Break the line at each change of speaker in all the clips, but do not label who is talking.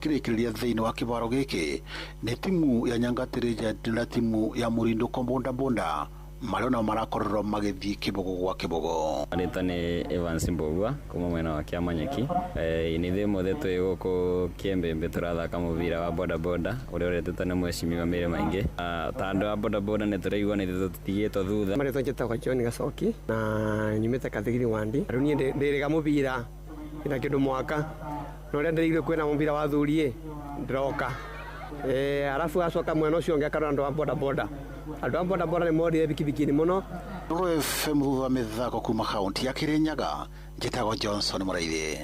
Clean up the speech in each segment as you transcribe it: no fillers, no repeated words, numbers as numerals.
Kĩrĩkĩrĩria thĩinĩ wa kĩbaro gĩkĩ nĩ timu ya Nyangati Legend na timu ya Mũrindũko Bondabonda marĩa nao marakorirwo magĩthiĩ kĩbogo gwa kĩbogo.
Rĩtwa nĩ Evans Mbũgua kuma mwena wa Kĩamanyeki. Nĩ ithuĩ mothe twĩ gũkũ Kĩembembe tũrathaka mũbira wa boda boda ũrĩa ũretĩtwo nĩ mheshimiwa Mary Maingi. Ta andũ a boda boda nĩ tũraigua nĩ ithuĩ tũtigĩtwo thutha.
Marĩtwa njĩtagwo John Gacoki na nyumĩte Kathigiri wandi. Rĩu niĩ ndĩrĩga mũbira na kĩndũ mwaka na ũrĩa ndĩrĩire kwĩna mũbira wa athuri ĩ ndĩroka. Arabu acoka mwena ũcio ũngĩ akarora andũ a boda boda. Andũ a boda boda nĩ morire bikibiki-inĩ mũno.
Nuru FM thutha wa mĩthako kuma kaunti ya Kirinyaga, njĩtagwo Johnson Mũraithi.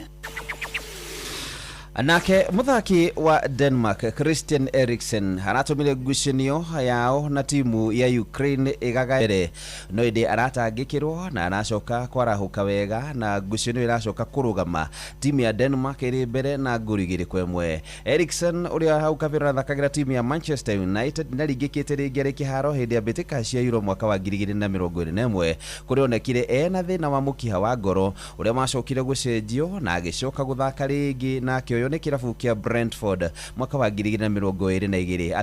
Nake muthaki wa Denmark Christian Eriksen aratumire ngucanio yao na timu ya Ukraine ĩgagaere no ĩndĩ aratangĩkĩrwo na aracoka kwarahuka wega na ngucanio ĩracoka kũrũgama. Timu ya Denmark ĩrĩ mbere na ngũru 2-1. Eriksen ũrĩa hau kabere arathakagĩra timu ya Manchester United nĩaringĩkĩte rĩngĩ arĩ kĩharo hĩndĩ ya mbĩtĩka cia Euro mwaka wa 2021 kũrĩa onekire ena thĩna wa mũkiha wa ngoro ũrĩa wacokire gũcenjio na agĩcoka gũthaka rĩngĩ na akĩoywo nĩ kĩrabu kĩa Brentford mwaka wa 2022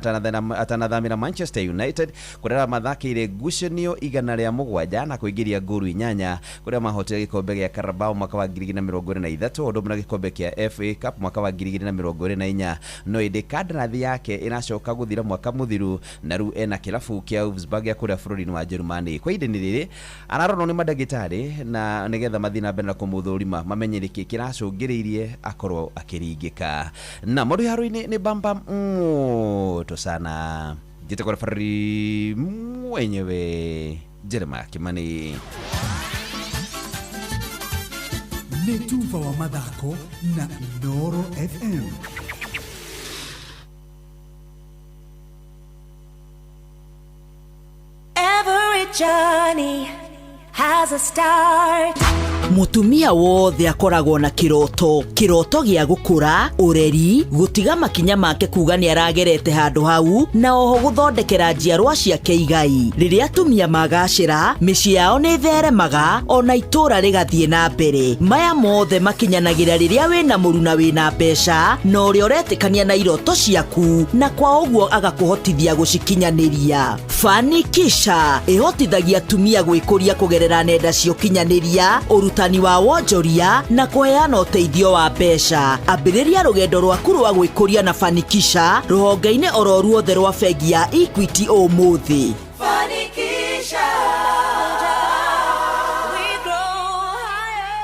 atanathamĩra Manchester United kũrĩa mathakĩire ngucanio 107 na kũingĩria ngũru 8 kũrĩa mahotire gĩkombe gĩa Carabao mwaka wa 2023 ũndũ ũmwe na gĩkombe kĩa FA Cup mwaka wa 2024 no ĩndĩ kandarathi yake ĩracoka gũthira mwaka mũthiru na rĩu ena kĩrabu kĩa Wolfsburg ya kũrĩa bũrũri-inĩ wa Jerumani. Kwa ihinda rĩrĩ ararorwo nĩ mandagĩtarĩ na nĩgetha mathiĩ na mbere na kũmũthũrima mamenye nĩkĩ kĩracũngĩrĩirie akorwo akĩringĩka. Na mũndũ haro-inĩ nĩ bamba moto sana. Njĩtagwo referee mwenyewe Jeremiah Kimani.
Nĩ tuba wa mathako na Inooro FM.
Every journey has a start.
Mutumia wothe akoragwo na kiroto, kiroto gĩa gũkũra, ũreri, gũtiga makinya make kuga nĩ aragerete handũ hau, na oho gũthondekera njiarwa ciake igai. Rĩrĩa atumia magacĩra, mĩciĩ yao nĩ ĩtheremaga, ona itũũra rĩgathiĩ na mbere. Maya mothe makinyanagĩra rĩrĩa wĩna mũruna wĩna mbeca, na ũrĩa ũretĩkania na iroto ciaku, na kwa ũguo agakũhotithia gũcikinyanĩria. Fanikisha ĩhotithagia atumia gwĩkũria kũgerera nenda cia ũkinyanĩria, ũrutani wa wonjoria na kũheana ũteithio wa mbeca. Ambĩrĩria rũgendo rwaku rwa gwĩkũria na Fanikisha rũhonge-inĩ oro ruothe rwa bengi ya Equity ũmũthĩ.
Fanikisha. We grow higher.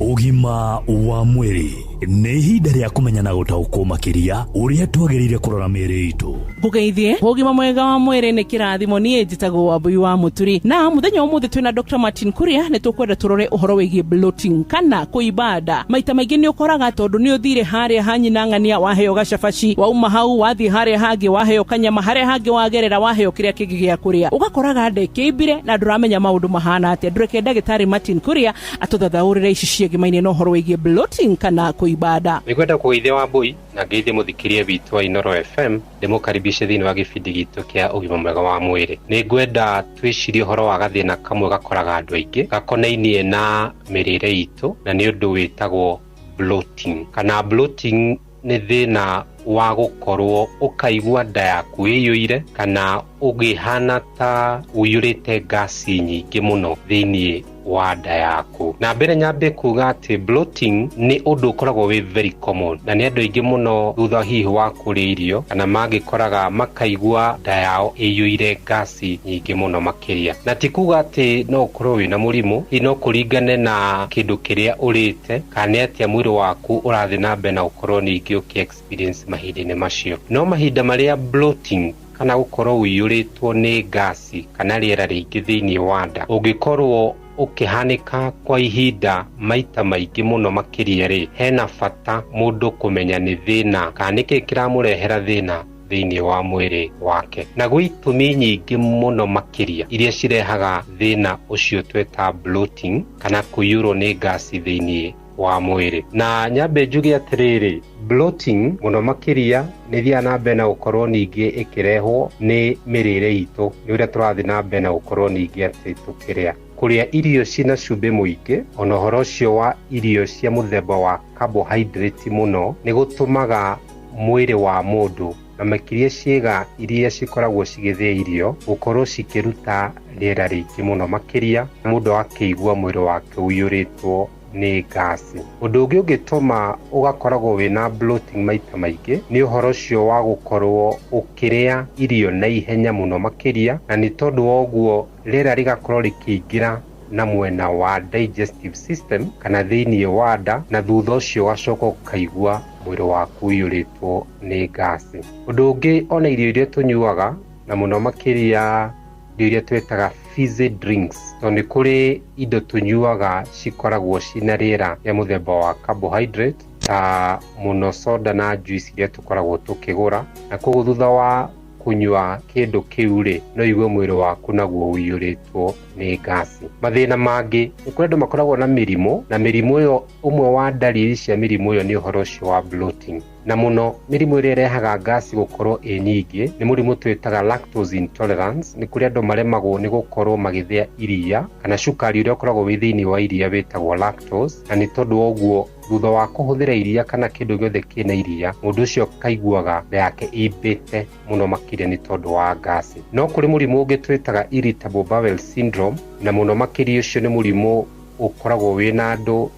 Ũgima wa mwĩrĩ nĩ ihinda rĩa kũmenya na gũtaũkwo makĩria ũrĩa twagĩrĩire kũrora mĩĩrĩ itũ.
Ngũgeithie ũgima mwega wa mwĩrĩ nĩ kĩrathimo. Niĩ njĩtagwo Wambui wa Mũturi na mũthenya ũmũthĩ twĩna Dr. Martin Kuria. Nĩ tũkwenda tũrore ũhoro wĩgiĩ bloating kana kũimba nda. Maita maingĩ nĩ ũkoraga tondũ nĩ ũthire harĩa ha nyina ng'ania waheo gacabaci, wauma hau wathiĩ harĩa hangĩ waheo kanyama, harĩa hangĩ wagerera waheo kĩrĩa kĩngĩ gĩa kũrĩa, ũgakoraga nda ĩkĩimbire na ndũramenya maũndũ mahana atĩa. Ndũreke ndagĩtarĩ Martin Kuria atũthathaũrĩre ici ciĩgimaine na ũhoro wĩgiĩ bloating kana kũimba nda.
Nĩngwenda kũgeithia Wambui na ngeithie mũthikĩria witũ wa Inooro FM, ndĩmũkaribishe thĩinĩ wa gĩbindi gitũ kĩa ũgima mwega wa mwĩrĩ. Nĩngwenda twĩcirie ũhoro wa gathĩna kamwe gakoraga andũ aingĩ gakonainie na mĩrĩre itũ, na nĩ ũndũ wĩtagwo bloating. Kana bloating nĩ thĩna wa gũkorwo ũkaigua nda yaku ĩiyũire kana ũgĩhana ta ũiyũrĩte ngasi nyingĩ mũno thĩinĩ wa nda yaku. Na mbere nyambe kuga atĩ bloating nĩ ũndũ ũkoragwo wĩ very common, na nĩ andũ aingĩ mũno thutha hihi wa kũrĩa irio kana mangĩkoraga makaigua nda yao ĩiyũire ngasi nyingĩ mũno makĩria. Na ti kuga atĩ no ũkorwo wĩna mũrimũ, hihi no kũringane na kĩndũ kĩrĩa ũrĩte kana nĩ atĩa mwĩrĩ waku ũrathiĩ na mbere na ũkorwo ningĩ ũkĩ experience mahinda-inĩ macio. No mahinda marĩa bloating kana gũkorwo ũiyũrĩtwo nĩ ngasi kana rĩera rĩingĩ thĩinĩ wa nda ũngĩkorwo ũkĩhanĩka kwa ihinda maita maingĩ mũno makĩria rĩ, hena bata mũndũ kũmenya nĩ thĩna kana nĩkĩ kĩramũrehera thĩna thĩinĩ wa mwĩrĩ wake. Na gwĩ itũmi nyingĩ mũno makĩria iria cirehaga thĩna ũcio tweta bloating kana kũiyũrwo nĩ ngasi thĩinĩ wa mwĩrĩ. Na nyambe njuge atĩrĩrĩ, bloating mũno makĩria nĩ thiaga na mbere na gũkorwo ningĩ ĩkĩrehwo nĩ mĩrĩre itũ, nĩ ũrĩa tũrathiĩ na mbere na gũkorwo ningĩ atĩ tũkĩrĩa. Kũrĩa irio ciĩna cumbĩ mũingĩ, ona ũhoro ũcio wa irio cia mũthemba wa carbohydrate mũno, nĩ gũtũmaga mwĩrĩ wa mũndũ na makĩria ciĩga iria cikoragwo cigĩthĩa irio gũkorwo cikĩruta rĩera rĩingĩ mũno makĩria, mũndũ akĩigua mwĩrĩ wake ũiyũrĩtwo nĩ ngasi. Ũndũ ũngĩ ũngĩtũma ũgakoragwo wĩna bloating maita maingĩ nĩ ũhoro ũcio wa gũkorwo ũkĩrĩa irio na ihenya mũno makĩria, na nĩ tondũ wa ũguo rĩera rĩgakorwo rĩkĩingĩra na mwena wa digestive system kana thĩiniĩ wa nda, na thutha ũcio ũgacoka ũkaigua mwĩrĩ waku ũiyũrĩtwo nĩ ngasi. Ũndũ ũngĩ, ona irio iria tũnyuaga, na mũno makĩria indo iria twĩtaga fizzy drinks, tondũ nĩ kũrĩ indo tũnyuaga cikoragwo ciĩna rĩera rĩa mũthemba wa carbohydrate, ta mũno soda na juice iria tũkoragwo tũkĩgũra, na koguo thutha wa kũnyua kĩndũ kĩu rĩ, no igue mwĩrĩ waku naguo ũiyũrĩtwo nĩ ngasi. Mathĩna mangĩ nĩ kũrĩ andũ makoragwo na mĩrimũ, na mĩrimũ ĩyo, ũmwe wa ndariri cia mĩrimũ ĩyo nĩ ũhoro ũcio wa bloating. Na mũno mĩrimũ ĩrĩa ĩrehaga ngasi gũkorwo ĩ nyingĩ nĩ mũrimũ twĩtaga lactose intolerance. Nĩ kũrĩ andũ maremagwo nĩ gũkorwo magĩthĩa iria kana cukari ũrĩa ũkoragwo wĩ thĩinĩ wa iria wĩtagwo lactose, na nĩ tondũ wa ũguo thutha wa kũhũthĩra iria kana kĩndũ gĩothe kĩna iria, mũndũ ũcio kaiguaga nda yake ĩimbĩte mũno makĩria nĩ tondũ wa ngasi. No kũrĩ mũrimũ ũngĩ twĩtaga irritable bowel syndrome, na mũno makĩria ũcio nĩ mũrimũ ũkoragwo wĩna andũ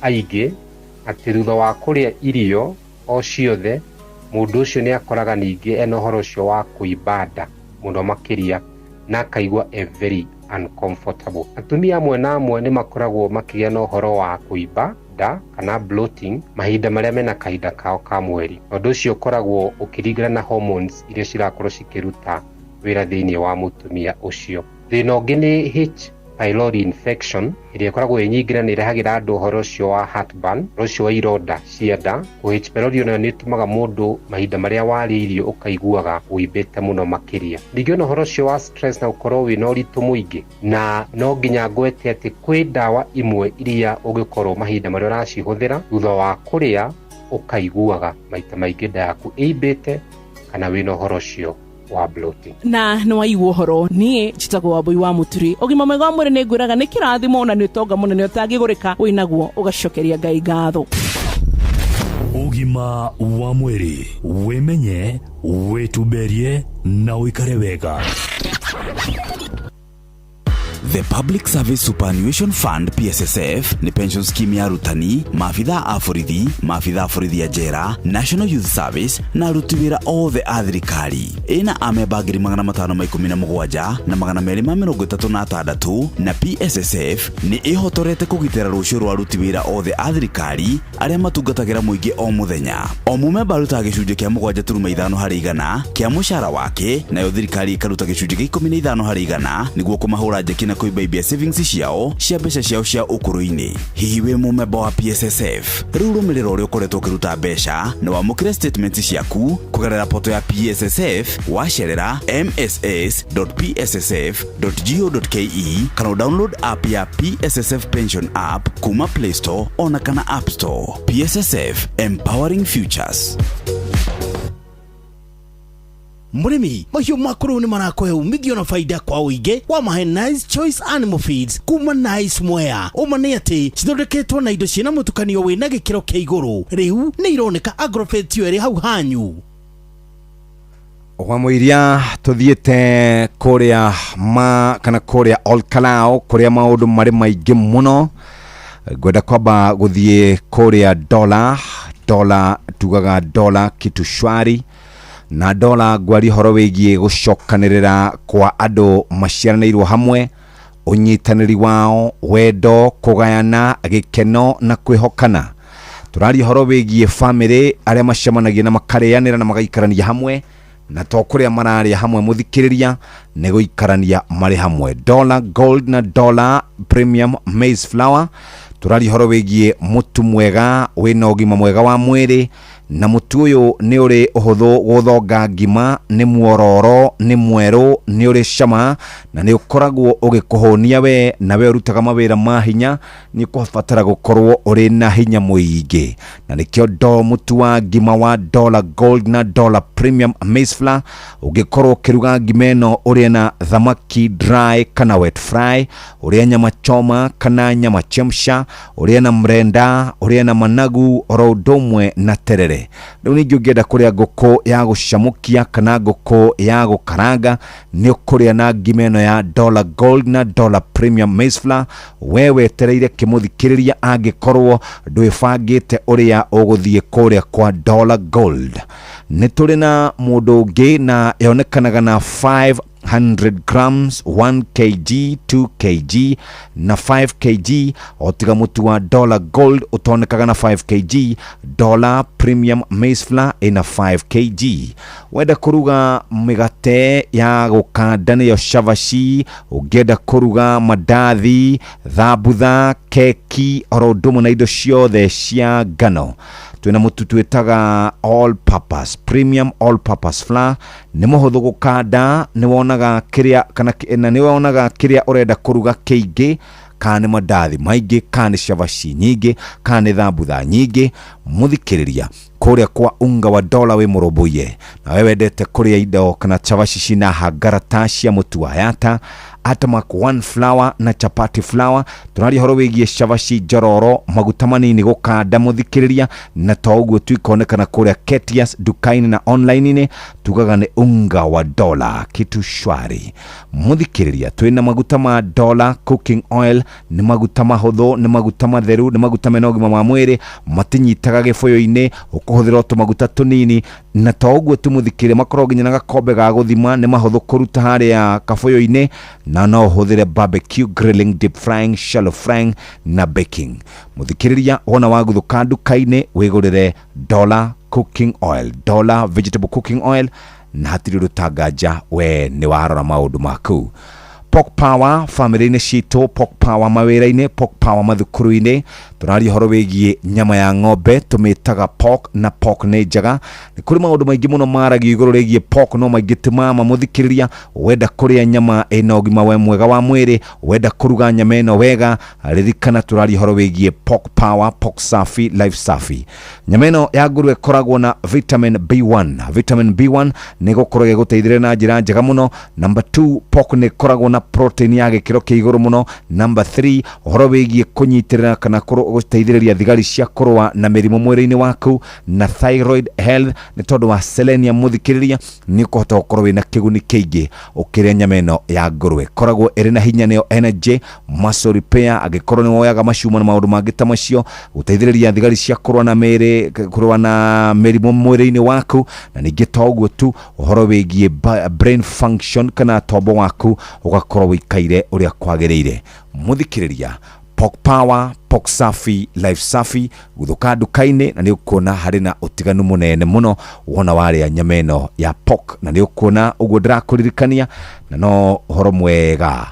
aingĩ, atĩ thutha wa kũrĩa irio o ciothe mũndũ ũcio nĩ akoraga ningĩ ena ũhoro ũcio wa kũimba nda mũno makĩria na akaigua e very uncomfortable. Atumia amwe na amwe nĩ makoragwo makĩgĩa na ũhoro wa kũimba nda kana bloating mahinda marĩa mena kahinda kao ka mweri. Ũndũ ũcio ũkoragwo ũkĩringana na hormones iria cirakorwo cikĩruta wĩra thĩinĩ wa mũtumia ũcio. Thĩna ũngĩ nĩ H pylori infection ĩrĩa ĩkoragwo ĩ nyingĩ na nĩ ĩrehagĩra andũ ũhoro ũcio wa heartburn, ũhoro ũcio wa ironda cia nda. H pylori onayo nĩ ĩtũmaga mũndũ mahinda marĩa warĩa irio ũkaiguaga ũimbĩte mũno makĩria. Ningĩ ona ũhoro ũcio wa stress na gũkorwo wĩna ũritũ mũingĩ, na no nginya ngwete atĩ kwĩ ndawa imwe iria ũngĩkorwo mahinda marĩa ũracihũthĩra thutha wa kũrĩa ũkaiguaga maita maingĩ nda yaku ĩimbĩte kana wĩna ũhoro ũcio wa bloating.
Na nĩ waigua ũhoro, niĩ njĩtagwo Wambui wa Mũturi. Ũgima mwega wa mwĩrĩ nĩ ngwĩraga nĩ kĩrathimo na nĩ ũtonga mũnene ũtangĩgũrĩka, wĩnaguo ũgacokeria Ngai ngatho.
Ũgima wa mwĩrĩ, wĩmenye, wĩtumberie na ũikare wega.
The Public Service Superannuation Fund, PSSF, nĩ pension scheme ya arutani, maabithaa a borithi, maabithaa a borithi a njera, National Youth Service na aruti wĩra othe a thirikari. Ĩna amemba 517,236, na PSSF nĩ ĩhotorete kũgitĩra rũciũ rwa aruti wĩra othe a thirikari arĩa matungatagĩra mũingĩ o mũthenya. O mũmemba arutaga gĩcunjĩ kĩa 7.5 harĩ igana kĩa mũcara wake, nayo thirikari ĩkaruta gĩcunjĩ kĩa 15 harĩ igana nĩguo kũmahũra njeki na kũibaibia savings ciao cia mbeca ciao cia ũkũrũ-inĩ. Hihi wĩ mũmemba wa PSSF? Rĩu rũmĩrĩra ũrĩa ũkoretwo ũkĩruta mbeca na wamũkĩre statements ciaku kũgerera poto ya PSSF, wacerera mss.pssf.go.ke kana download app ya PSSF Pension App kuma Play Store ona kana App Store. PSSF, empowering futures.
Mũrĩmi, mahiũ maku rĩu nĩ marakũhe umithio na faida kwa ũingĩ wa mahe Nice Choice Animal Feeds kuma Nice Mwea. Ũma nĩ atĩ cithondeketwo na indo ciĩna mũtukanio wĩna gĩkĩro kĩa igũrũ. Rĩu nĩ ironeka Agrovet yo ĩrĩ hau hanyu.
Wa mũiria tũthiĩte kũrĩa ma kana kũrĩa Olkalao, kũrĩa maũndũ marĩ maingĩ mũno. Ngwenda kwamba gũthiĩ kũrĩa dola dola, tugaga dola kitu shwari na dola. Ngwaria ũhoro wĩgiĩ gũcokanĩrĩra kwa andũ maciaranĩirwo hamwe, ũnyitanĩri wao, wendo, kũgayana gĩkeno na kwĩhokana. Tũraria ũhoro wĩgiĩ famĩlĩ, arĩa macemanagia na makarĩanĩra na magaikarania hamwe, na to kũrĩa mararĩa hamwe, mũthikĩrĩria, nĩ gũikarania marĩ hamwe. Dollar Gold na Dollar Premium Maize Flour, tũraria ũhoro wĩgiĩ mũtu mwega wĩna ũgima mwega wa mwĩrĩ. Na mũtu ũyũ nĩ ũrĩ ũhũthũ gũthonga ngima, nĩ muororo, nĩ mwerũ, nĩ ũrĩ cama na nĩ ũkoragwo ũgĩkũhũnia we, na we ũrutaga mawĩra ma hinya nĩ ũkũbatara gũkorwo ũrĩ na hinya mũingĩ. Na nĩkĩo do mũtu wa ngima wa Dollar Gold na Dollar Premium Maize Flour ũngĩkorwo ũkĩruga ngima ĩno ũrĩe na thamaki dry kana wet fry, ũrĩe nyama choma kana nyama chemsha, ũrĩe na mrenda, ũrĩe na managu oro ũndũ ũmwe na terere. Rĩu ningĩ ũngĩenda kũrĩa ngũkũ ya gũcamũkia kana ngũkũ ya gũkaranga nĩ ũkũrĩa na ngima ĩno ya Dollar Gold na Dollar Premium Maize Flour. We wetereire kĩmũthikĩrĩria angĩkorwo ndwĩbangĩte ũrĩa ũgũthiĩ kũrĩa kwa Dollar Gold. Nĩ tũrĩ na mũndũ ũngĩ na yonekanaga na 500 grams, 1 kg, 2 kg na 5 kg, o tiga mũtu wa Dollar Gold ũtonekaga na 5 kg. Dollar Premium Maize Flour ĩna 5 kg. Wenda kũruga mĩgate ya gũkanda nĩyo cabaci, ũngĩenda kũruga mandathi, thambutha, keki oro ũndũ ũmwe na indo ciothe cia ngano, twĩna mũtu twĩtaga all purpose premium all purpose flour. Nĩ mũhũthũ gũkanda, nĩ wonaga kĩrĩa kana na nĩ wonaga kĩrĩa ũrenda kũruga kĩingĩ, kana nĩ mandathi maingĩ, kana nĩ cabaci nyingĩ, kana nĩ thambutha nyingĩ. Mũthikĩrĩria, kũrĩa kwa unga wa Dola wĩ mũrũmbũiye. Na we wendete kũrĩa indo kana cabaci cina hangarata cia mũtu wa Yata, Atamak One Flour na chapati flour, tũraria ũhoro wĩgiĩ cabaci njororo, maguta manini gũkanda, mũthikĩrĩria. Na to ũguo tu, ikonekana kũrĩa Ketias nduka-inĩ na online-inĩ. Tugaga nĩ unga wa Dola, kitu shwari. Mũthikĩrĩria, twĩna maguta ma Dola cooking oil. Nĩ maguta mahũthũ, nĩ maguta matheru, nĩ maguta mena ũgima wa mwĩrĩ, matinyitaga gĩbũyũ-inĩ, ũkũhũthĩra o tũmaguta tũnini. Na to ũguo tu, mũthikĩrĩria, makorwo nginya na gakombe ga gũthima, nĩ mahũthũ kũruta harĩa kabũyũ-inĩ, na no ũhũthĩre barbecue, grilling, deep frying, shallow frying na baking. Mũthikĩrĩria, wona waguthũka nduka-inĩ wĩgũrĩre Dollar cooking oil, Dollar vegetable cooking oil, na hatirĩ ũndũ tanganja we nĩ warora maũndũ maku. Pork Power famĩlĩ-inĩ citũ, Pork Power mawĩra-inĩ, Pork Power mathukuru-inĩ. Tũraria ũhoro wĩgiĩ nyama ya ng'ombe tũmĩtaga pork, na pork nĩ njega. Nĩ kũrĩ maũndũ maingĩ mũno maragio igũrũ rĩgiĩ pork, no maingĩ ti mama. Mũthikĩrĩria, wenda kũrĩa nyama ĩna ũgima we mwega wa mwĩrĩ, wenda kũruga nyama ĩno wega, ririkana tũraria ũhoro wĩgiĩ Pork Power, pork safi, life safi. Nyama ĩno ya ngũrwe ĩkoragwo na vitamin B1. Vitamin B1 nĩ gũkorwo ĩgĩgũteithĩrĩria na njĩra njega mũno. Number 2, pork nĩ ĩkoragwo na protein ya gĩkĩro kĩa igũrũ mũno. Number 3, ũhoro wĩgiĩ kũnyitĩrĩra kana gũteithĩrĩria thigari cia kũrũa na mĩrimũ mwĩrĩ-inĩ waku na thyroid health nĩ tondũ wa selenium. Mũthikĩrĩria, nĩ ũkũhota gũkorwo wĩna kĩguni kĩingĩ ũkĩrĩa nyama ĩno ya ngũrwe. Koragwo ĩrĩ na hinya, nĩyo energy, muscle repair, angĩkorwo nĩ woyaga macuma na maũndũ mangĩ ta macio, gũteithĩrĩria thigari cia kũrũa na mĩrĩ, kũrũa na mĩrimũ mwĩrĩ-inĩ waku. Na ningĩ to ũguo tu, ũhoro wĩgiĩ brain function kana tombo waku ũgakorwo wĩikaire ũrĩa kwagĩrĩire. Mũthikĩrĩria, Pork Power, pork safi, life safi. Gũthũka nduka-inĩ na nĩ ũkuona harĩ na ũtiganu mũnene mũno wona warĩa nyama ĩno ya pork, na nĩ ũkuona ũguo ndĩrakũririkania. Na no ũhoro mwega,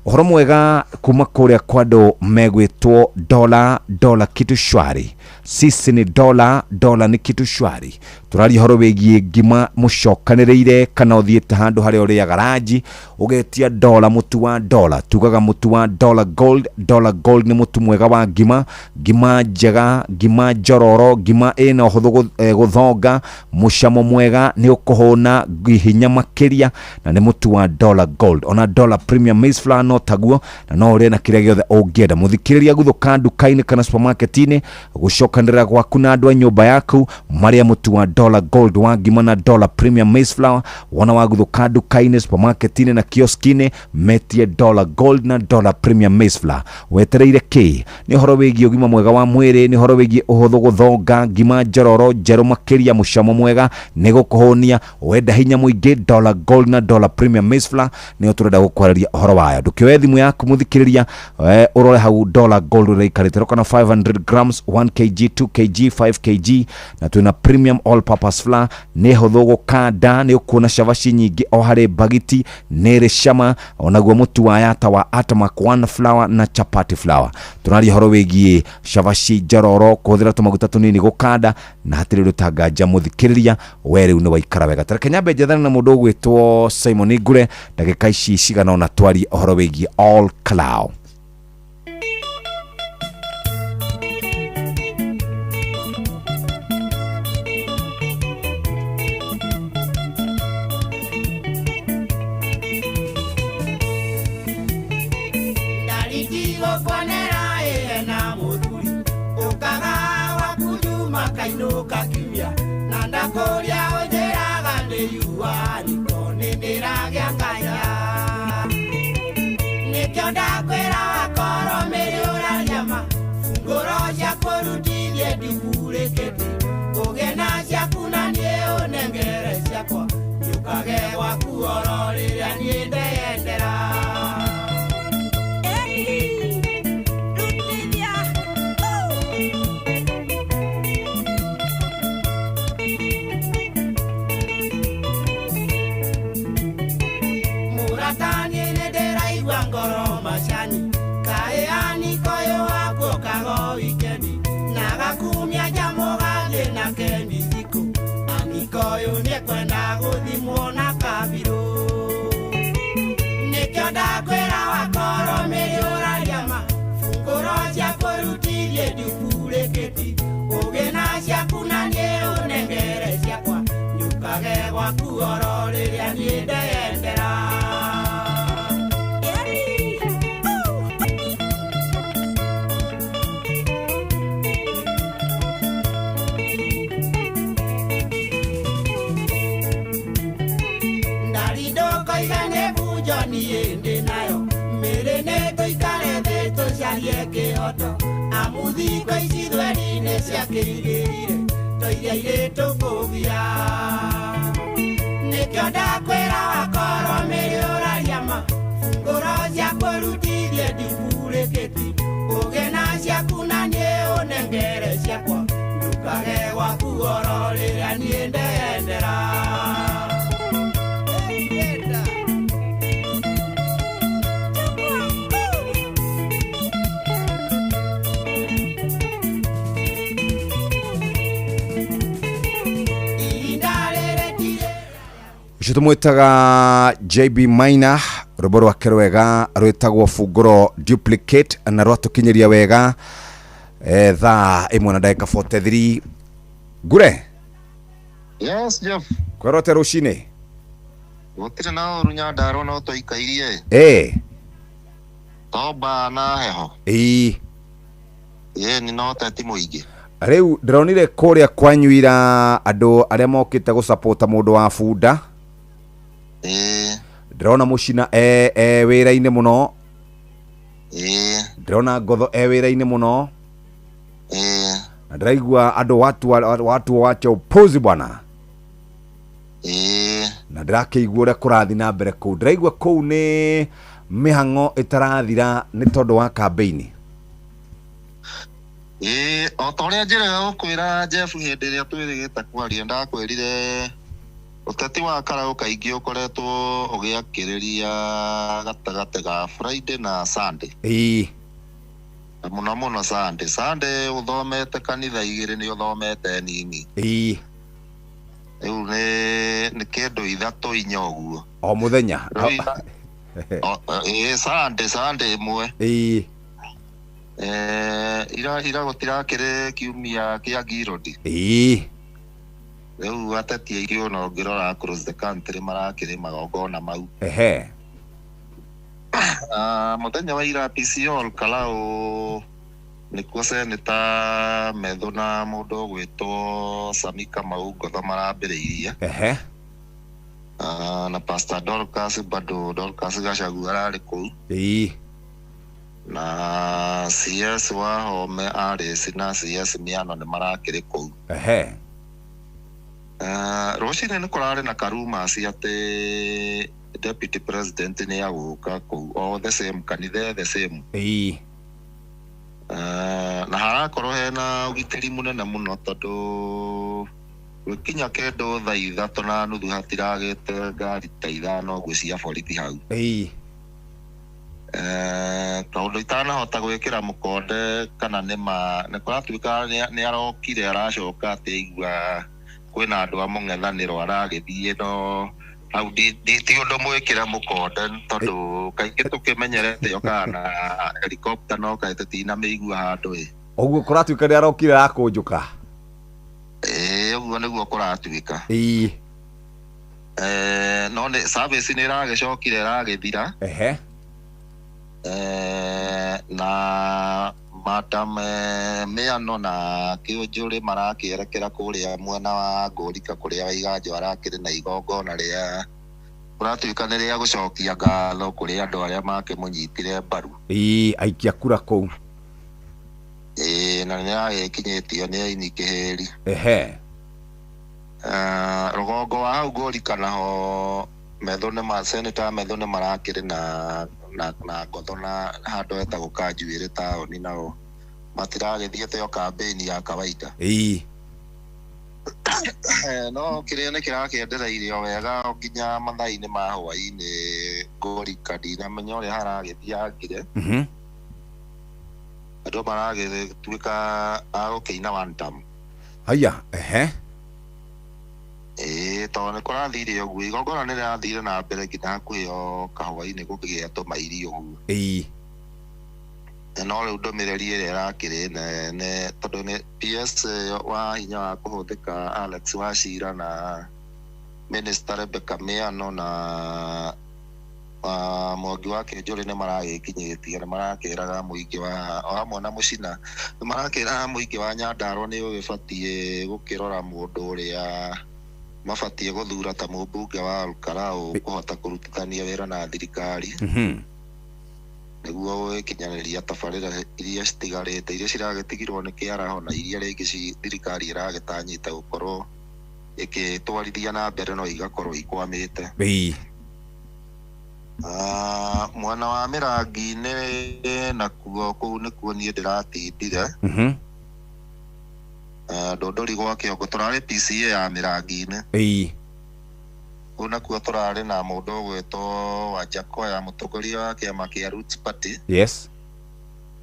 ũhoro mwega kuma kũrĩa kwa andũ megwĩtwo Dola. Dola kitu shwari, sisi ni Dola, Dola ni kitu shwari. Tũraria ũhoro wĩgiĩ ngima mũcokanĩrĩire kana ũthiĩte handũ harĩa ũrĩaga ranji ũgetia Dola, mũtu wa Dola. Tugaga mũtu wa Dola Gold. Dola Gold nĩ mũtu mwega wa ngima, ngima njega, ngima njororo, ngima ĩna ũhũthũ gũthonga, mũcamo mwega, nĩ ũkũhũna hinya makĩria, na nĩ mũtu wa Dollar Gold. Ona Dollar Premium Maize Flour no taguo, na no ũrĩe na kĩrĩa gĩothe ũngĩenda. Mũthikĩrĩria, guthũka nduka-inĩ kana supermarket-inĩ, gũcokanĩrĩra gwaku na andũ a nyũmba yaku marĩa mũtu wa Dollar Gold wa ngima na Dollar Premium Maize Flour. Wona waguthũka nduka-inĩ, supermarket-inĩ na kioski-inĩ, metie Dollar Gold na Dollar Premium Maize Flour. Wetereire kĩ? Nĩ ũhoro wĩgiĩ ũgima mwega wa mwĩrĩ, nĩ ũhoro wĩgiĩ ũhũthũ gũthonga, ngima njororo njerũ makĩria, mũcamo mwega, nĩ gũkũhũnia. Wenda hinya mũingĩ, Dollar Gold na Dollar Premium Maize Flour nĩyo tũrenda gũkwarĩria ũhoro wayo. Ndũkĩũre. Kioe thimu yaku muthikiriria, urore hau Dollar Gold uria ikarite kana 500 grams, 1 kg, 2 kg, 5 kg, na twina premium all purpose flour. Nĩ hũthũ gũkanda, nĩ ũkuona cabaci nyingĩ o harĩ bagiti, nĩ ĩrĩ cama. Onaguo mũtu wa yata wa Atamak One flour na chapati flour. Tũraria ũhoro wĩgiĩ cabaci njororo, kũhũthĩra tũmaguta tũnini gũkanda, na hatirĩ ũndũ tanganja mũthikĩrĩria. We rĩu nĩ waikara wega. Tareke nyambe njethane na mũndũ ũgwĩtwo Simon Ngure ndagĩka ici cigana ũna, twarie ũhoro wĩgiĩ All Kalau.
Ndaritigo kuonera ĩna mũthuri ũkaga waku Juma kainũka kiumia, na ndakũria ũnjĩraga nĩ yua niko nĩ ndĩragĩa nganya. Nĩkĩo ndakwĩra wakorwo mĩrĩ ũrariama ngũro cia kũrutithie ndimburĩkĩti ũgĩe na ciaku na niĩ ũnengere ciakwa njũkage gwaku oro rĩrĩa niĩ ndeyendera. Mũrataniĩ nĩ ndĩraigua ngoro macani kaĩ anikoyũ wakuokago wikendi na gakumia njamũ gathiĩ nake mithikũ anikoyũ nĩekwenda gũthimwo na kabirũ. Nĩkĩo ndakwĩra wakorwo mĩrĩ ũrariama ngũro cia kũrutithie ndimburĩkĩti ũgĩ na ciaku na niĩ ũnengere ciakwa njũkage gwaku oro rĩrĩa niĩ ndeyendera. Ndarindokoiga nĩ bunjo niĩ ndĩ nayo mĩrĩ nĩ tũikare thĩ tũcarie kĩhoto amu thikũ ici thweri-inĩ ciakĩigĩrire tũiria irĩ tũkũgia. Nĩkĩo ndakwĩra wakorwo mĩrĩ ũrariama ngũro cia kũrutithie ndimburĩkĩti ũgĩe na ciaku na niĩ ũnengere ciakwa njũkage gwaku oro rĩrĩa niĩ ndeyendera.
Ũcio tũmwĩtaga JB Maina, rwĩmbo rwake rwega rwĩtagwo Bungũro Duplicate, na rwatũkinyĩria wega thaa 1 na ndagĩka 43. Ngure.
Yes, Jeff.
Kwerote rũcinĩ?
Gũtirĩ na ũru Nyandarua no tũikairie. Tomba na heho.
Ĩĩ.
Ĩĩ nĩ no teti mũingĩ.
Rĩu ndĩronire kũrĩa kwanyu ira andũ arĩa mokĩte gũsapota mũndũ wa bunda.
Ĩĩ.
Ndĩrona mũcina e wĩra-inĩ mũno.
Ĩĩ.
Ndĩrona ngotho e wĩra-inĩ mũno.
Ĩĩ.
Na ndĩraigua andũ watu wache upuzi bwana.
Ĩĩ.
Na ndĩrakĩigua ũrĩa kũrathiĩ na mbere kũu. Ndĩraigua kũu nĩ mĩhang'o ĩtarathira nĩ tondũ wa kambĩini.
Ĩĩ, o ta ũrĩa njĩraga gũkwĩra Jeff hĩndĩ ĩrĩa twĩrĩgĩte kwaria, ndakwĩrire ũteti wa Karau kaingĩ ũkoretwo ũgĩakĩrĩria gatagatĩ ga Friday na Sunday.
Ĩĩ.
Na mũno mũno Sunday. Sunday ũthomete kanitha igĩrĩ nĩ ũthomete nini.
Ĩĩ.
Rĩu nĩ kĩndũ 3 4 ũguo.
O mũthenya.
Ĩĩ, Sunday ĩmwe.
Ĩĩ.
Ira gũtirakĩrĩ kiumia kĩa Ngirodi.
Ĩĩ.
Rĩu ateti aingĩ ona ũngĩrora across the country marakĩrĩ magongona mau.
Ehe.
Mũthenya wa ira PCO Kalau nĩkuo Seneta Methu na mũndũ ũgwĩtwo Sami Kamau Ngotho marambĩrĩirie.
Ehe.
Na Pastor Dorcas bado Dorcas Gachagua ararĩ kũu.
Ĩĩ.
Na CS Wahome arĩ na CS Miano nĩ marakĩrĩ kũu.
Ehe.
Rũcinĩ nĩ kũrarĩ na karumasi atĩ Deputy President nĩ agũka kũu o the same kanitha the same.
Ĩĩ.
Na harakorwo hena ũgitĩri mũnene mũno tondũ gũkinya kĩndũ 3:30 hatiragĩte ngari ta 5 ũguo cia borithi hau.
Ĩĩ.
Kaũndũ itanahota gwĩkĩra mũkonde kana nĩma nĩ kũratuĩka nĩ arokire aracoka atĩ aigua kwĩna andũ a mũng'ethanĩro aragĩthiĩ no hau ti ũndũ mwĩkĩre mũkonde tondũ kaingĩ tũkĩmenyerete yokaga na helicopter no kaĩ tũtinamĩigua handũ ĩ.
Ũguo kũratuĩka nĩ arokire arakũnjũka.
Ĩĩ, ũguo nĩguo kũratuĩka.
Ĩĩ.
No nĩ service nĩ ĩragĩcokire ĩragĩthira.
Ehe.
Na Madam Miano na Kĩũnjũrĩ marakĩerekera kũrĩa mwena wa Ngũrika kũrĩa Waiganjo arakĩrĩ na igongona rĩa kũratuĩka nĩ rĩa gũcokia ngatho kũrĩ andũ arĩa makĩmũnyitire mbaru.
Ĩĩ, aikia kura kũu.
Ĩĩ, na nĩ aragĩkinyĩtio nĩ aini Kĩhĩri.
Ehe.
Rũgongo wa hau Ngũrika naho Methu nĩ ma Senator Methu nĩ marakĩrĩ na ngotho na handũ hetagwo Kanjuĩrĩ taũni nao matiragĩthiĩte o campaign ya kawaida.
Ĩĩ.
No kĩrĩa nĩ kĩrakĩendereire o wega o nginya mathaa-inĩ ma hwaĩ-inĩ Ngũrika ndinamenya ũrĩa haragĩthiangire. Andũ maragĩtuĩka a gũkĩina one term.
Haya, ehe.
Ĩĩ, tondũ nĩ kũrathire ũguo igongona nĩ rĩrathire na mbere nginya hakuhĩ o kahũa-inĩ gũkĩgĩa tũmairi ũguo.
Ĩĩ.
No rĩu ndũmĩrĩri ĩrĩa ĩrakĩrĩ nene tondũ nĩ PS wa hinya wa kũhũthĩka Alex Wachira na Minister Rebecca Miano na Mwangi wa Kĩnjũrĩ nĩ maragĩkinyĩtie nĩ marakĩraga mũingĩ wa o hamwe na Mũcina nĩ marakĩraga mũingĩ wa Nyandarua nĩ ũgĩbatiĩ gũkĩrora mũndũ ũrĩa mabatiĩ gũthura ta mũmbunge wa Olkalau kũhota kũrutithania wĩra na thirikari. Nĩguo gũgĩkinyanĩria tabarĩra iria citigarĩte iria ciragĩtigirwo nĩ kĩaraho na iria rĩngĩ thirikari ĩragĩtanyĩte gũkorwo ĩgĩtwarithia na mbere no igakorwo ikwamĩte.
Ĩĩ.
Mwena wa Mĩrangi-inĩ nakuo kũu nĩkuo niĩ ndĩratindire. Ndũndũri gwa Kĩongo tũrarĩ PCA ya Mĩrangi-inĩ.
Ĩĩ.
Kũu nakuo tũrarĩ na mũndũ ũgwĩtwo Wanjakoya mũtongoria wa kĩama kĩa Roots Party.
Yes.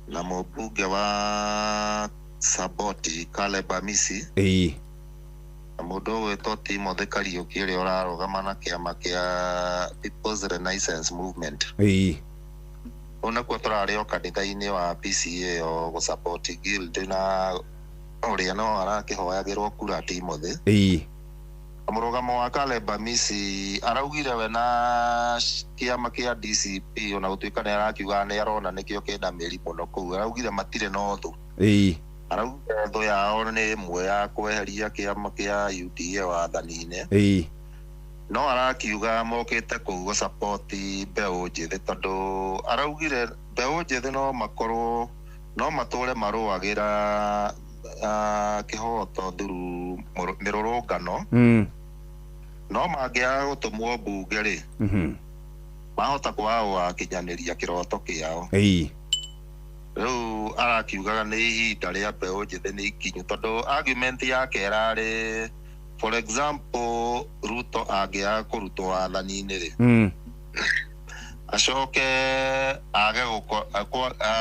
Na mũmbunge wa Saboti Caleb Amisi.
Ĩĩ.
Na mũndũ ũgwĩtwo Timothy Kariũki ũrĩa ũrarũgama na kĩama kĩa People's Renaissance Movement.
Ĩĩ.
Kũu nakuo tũrarĩ o kanitha-inĩ wa PCA o gũsupport Guild na ũrĩa no arakĩhoyagĩrwo kura Timothy.
Ĩĩ.
Mũrũgamo wa Caleb Amisi araugire we na kĩama kĩa DCP ona gũtuĩka nĩ arakiuga nĩ arona nĩkĩo kĩna mĩri mũno kũu araugire matirĩ na ũthũ.
Ĩĩ.
Araugire thũ yao nĩ ĩmwe ya kweheria kĩama kĩa UDA wathani-inĩ.
Ĩĩ.
No arakiuga mokĩte kũu gũsupport mbeũ njĩthĩ tondũ araugire mbeũ njĩthĩ no makorwo no matũre marũagĩra kĩhoto through mĩrũrũngano. No mangĩaga gũtũmwo mbunge rĩ, mahota kwaga gũgakinyanĩria kĩroto kĩao.
Ĩĩ.
Rĩu arakiugaga nĩ ihinda rĩa mbeũ njĩthĩ nĩ ikinyu tondũ argument yake ĩrarĩ for example Ruto angĩaga kũrutwo wathani-inĩ rĩ, acoke age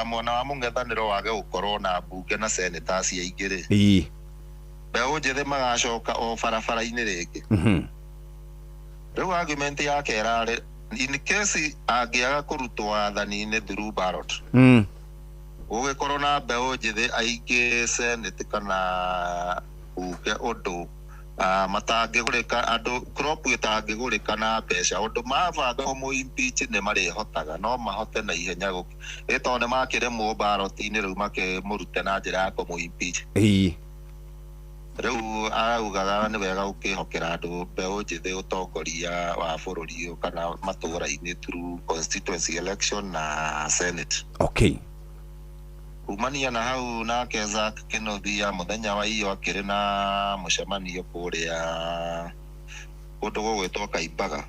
mwena wa mũng'ethanĩro wage gũkorwo na mbunge na senators aingĩ rĩ,
Ĩĩ.
mbeũ njĩthĩ magacoka o barabara-inĩ rĩngĩ. Rĩu argument yake ĩrarĩ in case angĩaga kũrutwo wathani-inĩ through ballot, gũgĩkorwo na mbeũ njĩthĩ aingĩ senate kana mbunge ũndũ matangĩgũrĩka andũ crop ĩtangĩgũrĩka na mbeca ũndũ mabanga kũmũ-impeach nĩ marĩhotaga no mahote na ihenya ĩ tondũ nĩ makĩremwo ballot-inĩ rĩu makĩmũrute na njĩra ya kũmũ-impeach.
Ĩĩ.
Rĩu araugaga nĩ wega gũkĩhokera andũ mbeũ njĩthĩ ũtongoria wa bũrũri ũyũ kana matũũra-inĩ through constituency election na senate.
Okay.
Kumania na hau nake Zack Kĩnuthia mũthenya wa iyo akĩrĩ na mũcemanio kũrĩa kũndũ gũgwĩtwo Kaimbaga.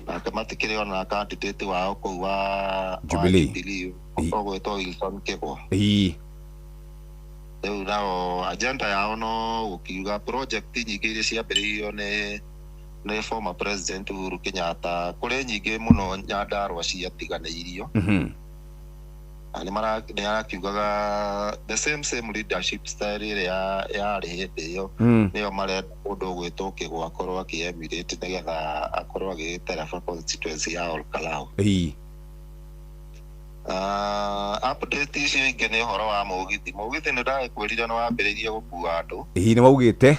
Nake matikĩrĩ ona candidate wao kũu wa
Jubilee.
wa Jubilee ũgwĩtwo Wilson Kĩgwa. Rĩu nao agenda yao no gũkiuga project nyingĩ iria ciambĩrĩirio nĩ former president Uhuru Kenyatta, kũrĩ nyingĩ mũno Nyandarũa ciatiganĩirio. Na nĩ arakiugaga the same same leadership style ĩrĩa yarĩ hĩndĩ ĩyo, nĩyo marenda mũndũ ũgwĩtwo Kĩgwa akorwo akĩ-emulate nĩgetha akorwo agĩtereba constituency ya Olkalau. Update icio ingĩ nĩ ũhoro wa mũgithi. Mũgithi nĩ ndagĩkwĩrire nĩ wambĩrĩirie gũkua andũ.
Ĩĩ, nĩ waugĩte.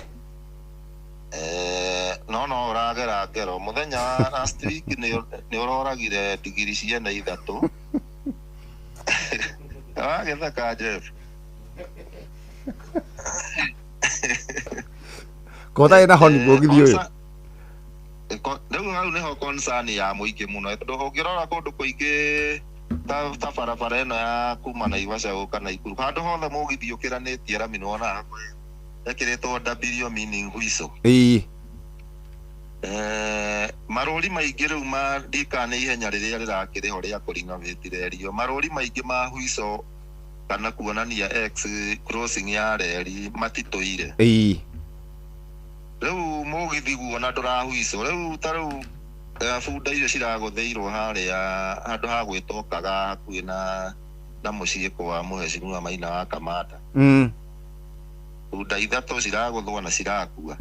No ũragera ngero mũthenya wa last week nĩ ũroragire ndigiri ciene ithatũ. Wagĩtheka, Jeff.
Kota ĩna honi mũgithi ũyũ.
Rĩu hau nĩho concern ya mũingĩ mũno, tondũ ũngĩrora kũndũ kũingĩ ta barabara ĩno ya kuma Naivasha gũka Naikuru, handũ hothe mũgithi ũkĩranĩtie rami nĩwonaga ĩkĩrĩtwo W meaning whistle. Marũri maingĩ rĩu ma ndikana nĩ ihenya rĩrĩa rĩrakĩrĩho rĩa kũrinovĩti rerio, marũri maingĩ ma whistle kana kuonania X crossing ya reri matitũire. Rĩu mũgithi guona ndũrahuicwo rĩu, ta rĩu bunda icio ciragũthĩirwo harĩa handũ ha gwĩtwo Kaga hakuhĩ na mũciĩ kwa mũhecimiwa Maina wa Kamanda. Bunda ithatũ ciragũthwo na cirakua.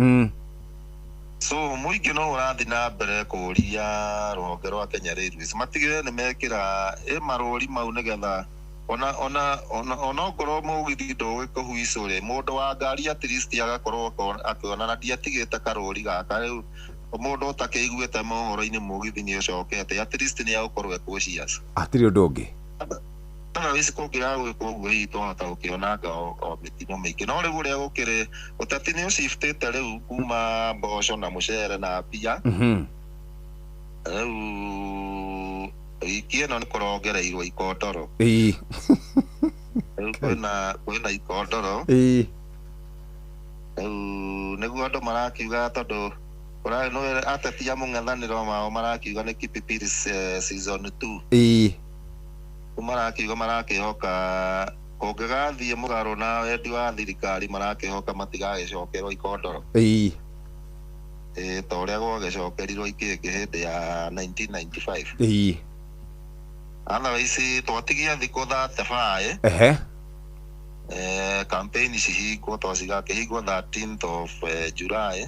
So mũingĩ no ũrathiĩ na mbere kũũria rũhonge rwa Kenya Railways matigĩrĩre nĩ mekĩra ĩ marũri mau, nĩgetha ona okorwo mũgithi ndũgĩkũhuicwo rĩ, mũndũ wa ngari at least agakorwo akĩona na ndiatigĩte karũri gaka. Rĩu mũndũ ũtakĩiguĩte mohoro-inĩ mũgithi nĩ ũcokete, at least nĩ egũkorwo e cautious.
Hatirĩ ũndũ ũngĩ.
Otherwise kũngĩaga gwĩkwo ũguo, hihi twahota gũkĩonanga o mĩtino mĩingĩ. No rĩu ũrĩa gũkĩrĩ, ũteti nĩ ũciftĩte rĩu kuma mboco na mũcere na mbia. Rĩu wiki ĩno nĩ kũrongereirwo ikondoro. Rĩu kwĩna ikondoro. Rĩu nĩguo andũ marakiuga, tondũ nĩ ateti a mũng'ethanĩro mao marakiuga nĩ Kipipiri season 2. Rĩu marakiuga marakĩhoka kũngĩgathiĩ mũgarũ na wendi wa thirikari, marakĩhoka matigagĩcokerwo ikondoro. Ĩĩ, ta ũrĩa gwagĩcokerirwo ikĩngĩ hĩndĩ ya 1995. Otherwise twatigia thikũ 35. Campaign cihingwo to cigakĩhingwo 13th of July.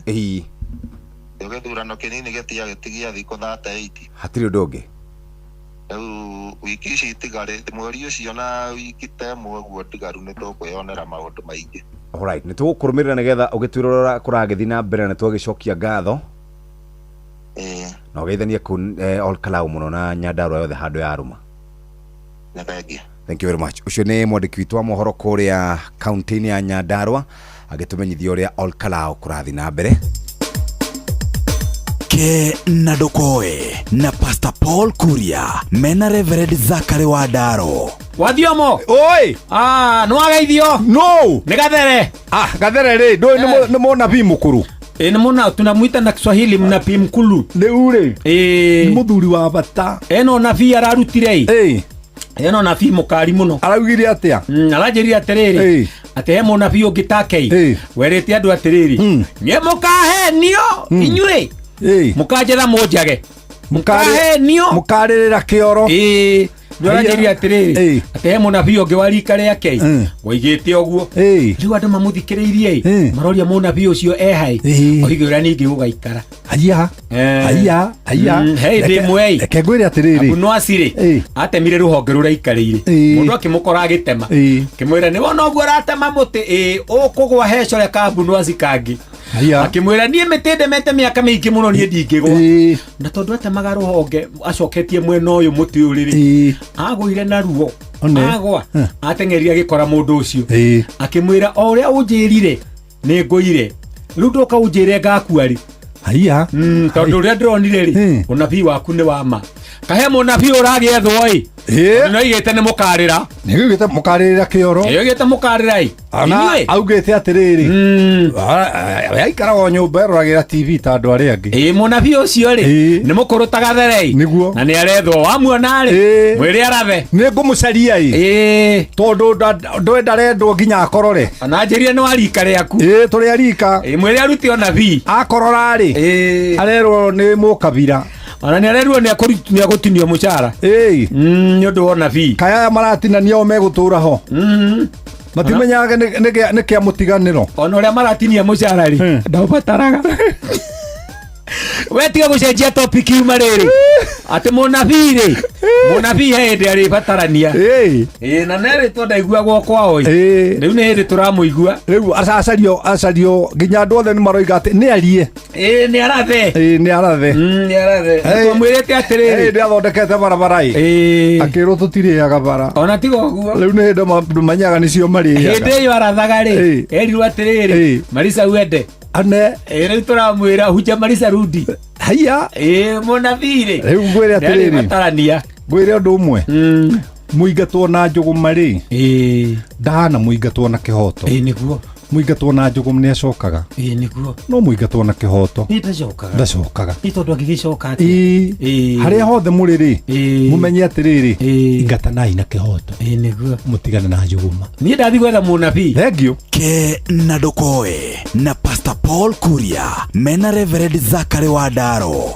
Kĩo gĩthurano kĩnini gĩtiagĩtigia thikũ 38.
Hatirĩ ũndũ ũngĩ.
Rĩu wiki ici itigarĩte, mweri ũcio na wiki ta ĩmwe ũguo ndigaru, nĩ tũkwĩyonera maũndũ maingĩ.
Alright, nĩ tũgũkũrũmĩrĩra nĩgetha ũgĩtwĩra ũrĩa kũragĩthiĩ na mbere, na twagĩcokia ngatho. Na ũgeithanie kũu Olkalau mũno na Nyandarua yothe handũ ya rũma.
Nĩ thengia.
Thank you very much. Ũcio nĩ mwandĩki witũ wa mohoro kũrĩa kaunti-inĩ ya Nyandarua agĩtũmenyithia ũrĩa Olkalau kũrathiĩ na mbere.
Ke na ndũkoe na Pastor Paul Kuria mena Reverend Zakari wa Ndaro.
Wathiomo.
Oi.
Ah, nĩ wageithio.
No.
Nĩ Gathere.
Ah, Gathere rĩ, ndũĩ nĩ mũnabii mũkũrũ.
Ĩ, nĩ mũna tunamwita na Kiswahili mnabii mkulu.
Rĩu rĩ.
Ĩ.
Nĩ mũthuri wa bata.
Eno nabii ararutire ĩ. Eno nabii mũkari mũno.
Araugire atĩa?
Aranjĩrire atĩrĩrĩ, atĩ he mũnabii ũngĩ take werĩte andũ atĩrĩrĩ, nĩ mũkahenio inyuĩ, mũkanjetha mũnjage, mũkahenio,
mũkarĩrĩra kĩoro.
Ĩĩ, nĩaranjĩrire atĩrĩrĩ, atĩ he mũnabii ũngĩ wa rika rĩake woigĩte ũguo. Rĩu andũ mamũthikĩrĩirie ĩ, maroria mũnabii ũcio ehai, oige ũrĩa ningĩ gũgaikara.
Haya. Haya, haya.
He hĩndĩ ĩmwe ĩ,
Reke ngwĩre atĩrĩrĩ.
Abunwasi rĩ, atemire rũhonge rũraikarĩire, mũndũ akĩmũkora agĩtema, akĩmwĩra, nĩ wona ũguo ũratema mũtĩ, ĩ ũkũgwa hecore ka Abunwasi kangĩ.
Haya.
Akĩmwĩra, niĩ mĩtĩ ndemete mĩaka mĩingĩ mũno, niĩ ndingĩgwa. Na tondũ atemaga rũhonge acoketie mwena ũyũ mũtĩ ũrĩ rĩ, agũire na ruo.
One.
Agwa ateng'erire agĩkora mũndũ ũcio, akĩmwĩra, o ũrĩa ũnjĩrire nĩ ngũire, rĩu ndoka ũnjĩre ngakua rĩ.
Haya.
Tondũ ũrĩa ndĩronire rĩ, ũnabii waku nĩ wa ma. Kahe mũnabii ũragĩethwo ĩ. Tondũ nĩoigĩte nĩ mũkarĩra.
Nĩoigĩte mũkarĩrĩra kĩoro.
Nĩoigĩte mũkarĩra ĩ.
Ona
Inyuĩ?
augĩte atĩrĩrĩ, aikaraga o nyũmba eroragĩra TV ta andũ arĩa angĩ.
Ĩ mũnabii ũcio rĩ, nĩ mũkũrũ ta gathere ĩ.
Nĩguo.
Na nĩ arethwo wamuona rĩ, mwĩre arathe.
Nĩ ngũmũcaria ĩ. Tondũ ndwenda arendwo nginya akorore.
Ona njĩrire nĩ wa rika rĩaku.
Ĩ tũrĩ a rika.
Ĩ mwĩre arute ũnabii.
Akorora rĩ, arerwo nĩ mũkabira.
Ona nĩ arerwo nĩ agũtinio mũcara.
Ĩ.
Nĩ ũndũ wa ũnabii.
Kaya aya maratinania o megũtũra ho. Matimenyaga nĩ kĩa mũtiganĩro.
Ona ũrĩa maratinia mũcara rĩ, ndaũbataraga. We tiga gũcenjia topic yuma rĩrĩ. Atĩ mũnabii rĩ, mũnabii he hĩndĩ arĩbatarania. Ĩ na nerĩtwo ndaiguagwo kwao ĩ. Rĩu nĩ hĩndĩ tũramũigua.
Rĩu acario acario nginya andũ othe nĩ maroiga atĩ nĩ arie.
Ĩ nĩ arathe.
Ĩ nĩ arathe.
Nĩ arathe. Twamwĩrĩte atĩrĩrĩ.
Nĩ athondekete barabara ĩ. Akĩrwo tũtirĩaga bara.
Ona tiga ũguo.
Rĩu nĩ hĩndĩ andũ manyaga nĩcio marĩaga.
Hĩndĩ ĩyo arathaga rĩ, erirwo atĩrĩrĩ, Marisa wende.
Ane.
Ĩ rĩu tũramwĩra hunja Marisa rudi.
Haiya.
Ĩ mũnabii rĩ.
Rĩu ngwĩre atĩrĩrĩ.
Nĩarĩbatarania.
Ngwĩre ũndũ ũmwe. Mũingatwo na njũgũma rĩ, ndahana mũingatwo na kĩhoto.
Ĩ nĩguo.
Mũingatwo na njũgũma nĩ acokaga.
Ĩ nĩguo.
No mũingatwo na kĩhoto
Nĩ ndacokaga.
ndacokaga.
Nĩ tondũ angĩgĩcoka atĩa?
Ĩ harĩa hothe mũrĩ rĩ, mũmenye atĩrĩrĩ, ingatanai na kĩhoto.
Ĩ nĩguo.
Mũtigane na njũgũma.
Niĩ ndathi gwetha mũnabii.
Thengiũ.
Ke na ndũkoe na Pastor Paul Kuria mena Reverend Zachary Wandaro.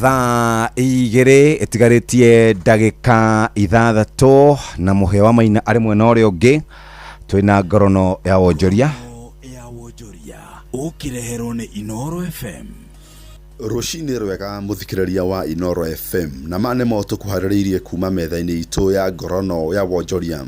Thaa 2 ĩtigarĩtie ndagĩka 6 na mũhĩa wa maina arĩ mwena ũrĩa ũngĩ twĩna ngorono ya wonjoria.
Ũkĩreherwo nĩ Inoro FM.
Rũcinĩ rwega mũthikĩrĩria wa Inoro FM, na ma nĩmo tũkũharĩrĩirie kuma metha-inĩ itũ ya ngorono ya wonjoria.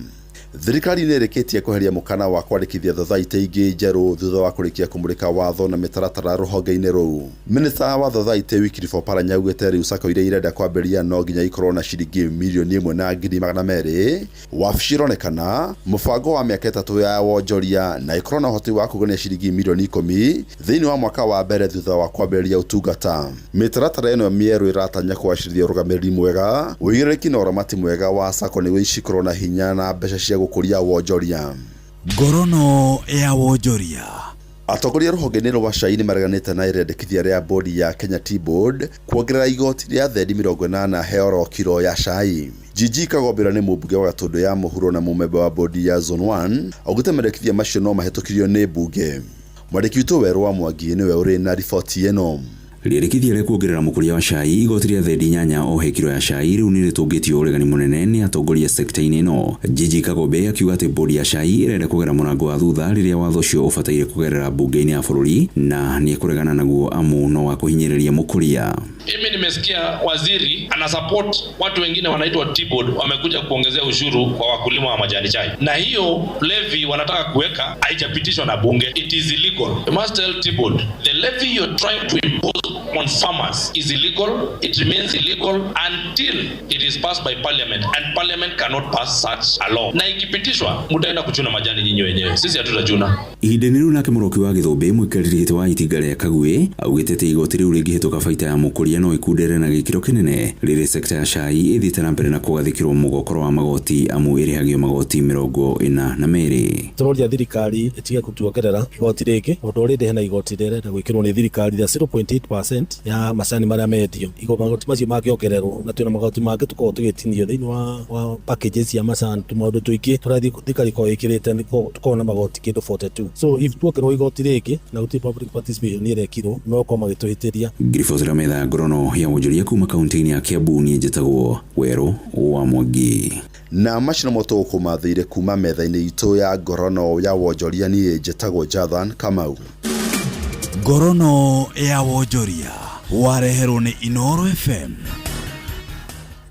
Thirikari nĩ ĩrĩkĩtie kweheria mũkana wa kwandĩkithia thothaitĩ ingĩ njerũ thutha wa kũrĩkia kũmũrĩka watho na mĩtaratara rũhonge-inĩ rũu. Minista wa thothaitĩ Wycliffe Oparanya augĩte rĩu sacco iria irenda kwambĩrĩria no nginya ikorwo na ciringi mirioni ĩmwe na ngiri magana merĩ. Wabici ironekana mũbango wa mĩaka 3 ya wonjoria na ĩkorwo na ũhoti wa kũgania ciringi mirioni 10 thĩinĩ wa mwaka wa mbere thutha wa kwambĩrĩria ũtungata. Mĩtaratara ĩno mĩerũ ĩratanya kũgacĩrithia ũrũgamĩrĩri mwega, ũigĩrĩrĩki na ũramati mwega wa sacco nĩguo cikorwo na hinya na mbeca cia gũkũria wonjoria.
Ngorono ya wonjoria.
Atongoria rũhonge-inĩ rwa cai nĩ mareganĩte na irendekithia rĩa bodi ya Kenya Tea Board kuongerera igoti rĩa thendi 80 he oro kiro ya cai. Gigi Kagombera nĩ mũmbunge wa Gatũndũ ya mũhuro na mũmemba wa bodi ya Zone 1 augĩte mendekithia macio no mahĩtũkirio nĩ mbunge. Mwandĩki witũ Werũ wa Mwangi nĩwe ũrĩ na riboti ĩno.
Rĩendekithia rĩa kuongerera mũkũria wa cai igoti rĩa thendi 8 o he kiro ya cai rĩu nĩ rĩtũngĩtio ũregani mũnene nĩ atongoria sekta-inĩ ĩno. Gigi Kagombe akiuga atĩ bodi ya cai ĩrenda kũgera mũrango wa thutha rĩrĩa watho ũcio ũbataire kũgerera mbunge-inĩ ya bũrũri na nĩ ekũregana naguo amu no wa kũhinyĩrĩria mũkũria.
Mimi nimesikia waziri ana support watu wengine wanaitwa Tea Board wamekuja kuongezea ushuru kwa wakulima wa majani chai, na hiyo levy wanataka kuweka haijapitishwa na bunge. It is illegal. You must tell Tea Board the levy you're trying to impose on farmers is illegal. It remains illegal until it is passed by parliament, and parliament cannot pass such a law. Na ikipitishwa mtaenda kuchuna majani nyinyi wenyewe, sisi hatutachuna.
Ihinda-inĩ rĩu nake Mũroki wa Gĩthũmbĩ mũikarĩri gĩtĩ wa itinga rĩa Kagwĩ augĩte atĩ igoti rĩu rĩngĩhĩtũka baita ya mũkũria no ĩkundere na gĩkĩro kĩnene rĩrĩ sekta ya cai ĩthiĩte na mbere na kũgathĩkĩrwo mũgokoro wa magoti amu ĩrĩhagio magoti 42.
Tũroria thirikari ĩtige gũtuongerera igoti rĩngĩ tondũ already hena igoti rĩrenda gwĩkĩrwo nĩ thirikari rĩa 0.8% ya macani marĩa mendio. Magoti macio mangĩongererwo na twĩna magoti mangĩ tũkoragwo tũgĩtinio thĩinĩ wa packages cia macani tũmaũndũ tũingĩ tũrĩa thirikari ĩkoragwo ĩkĩrĩte tũkoragwo na magoti kĩndũ 42. So if tuongererwo igoti rĩngĩ na gũtirĩ public participation ĩrekirwo no gũkorwo magĩtũhĩtĩria.
Ngiribotera metha ya ngorono ya wonjoria kuma kaunti-inĩ ya Kiambu niĩ njĩtagwo Werũ wa Mwangi.
Na macio nĩmo tũgũkũmathĩire kuma metha-inĩ itũ ya ngorono ya wonjoria niĩ njĩtagwo Jathan Kamau.
Ngorono ya wonjoria wareherwo nĩ Inoro FM.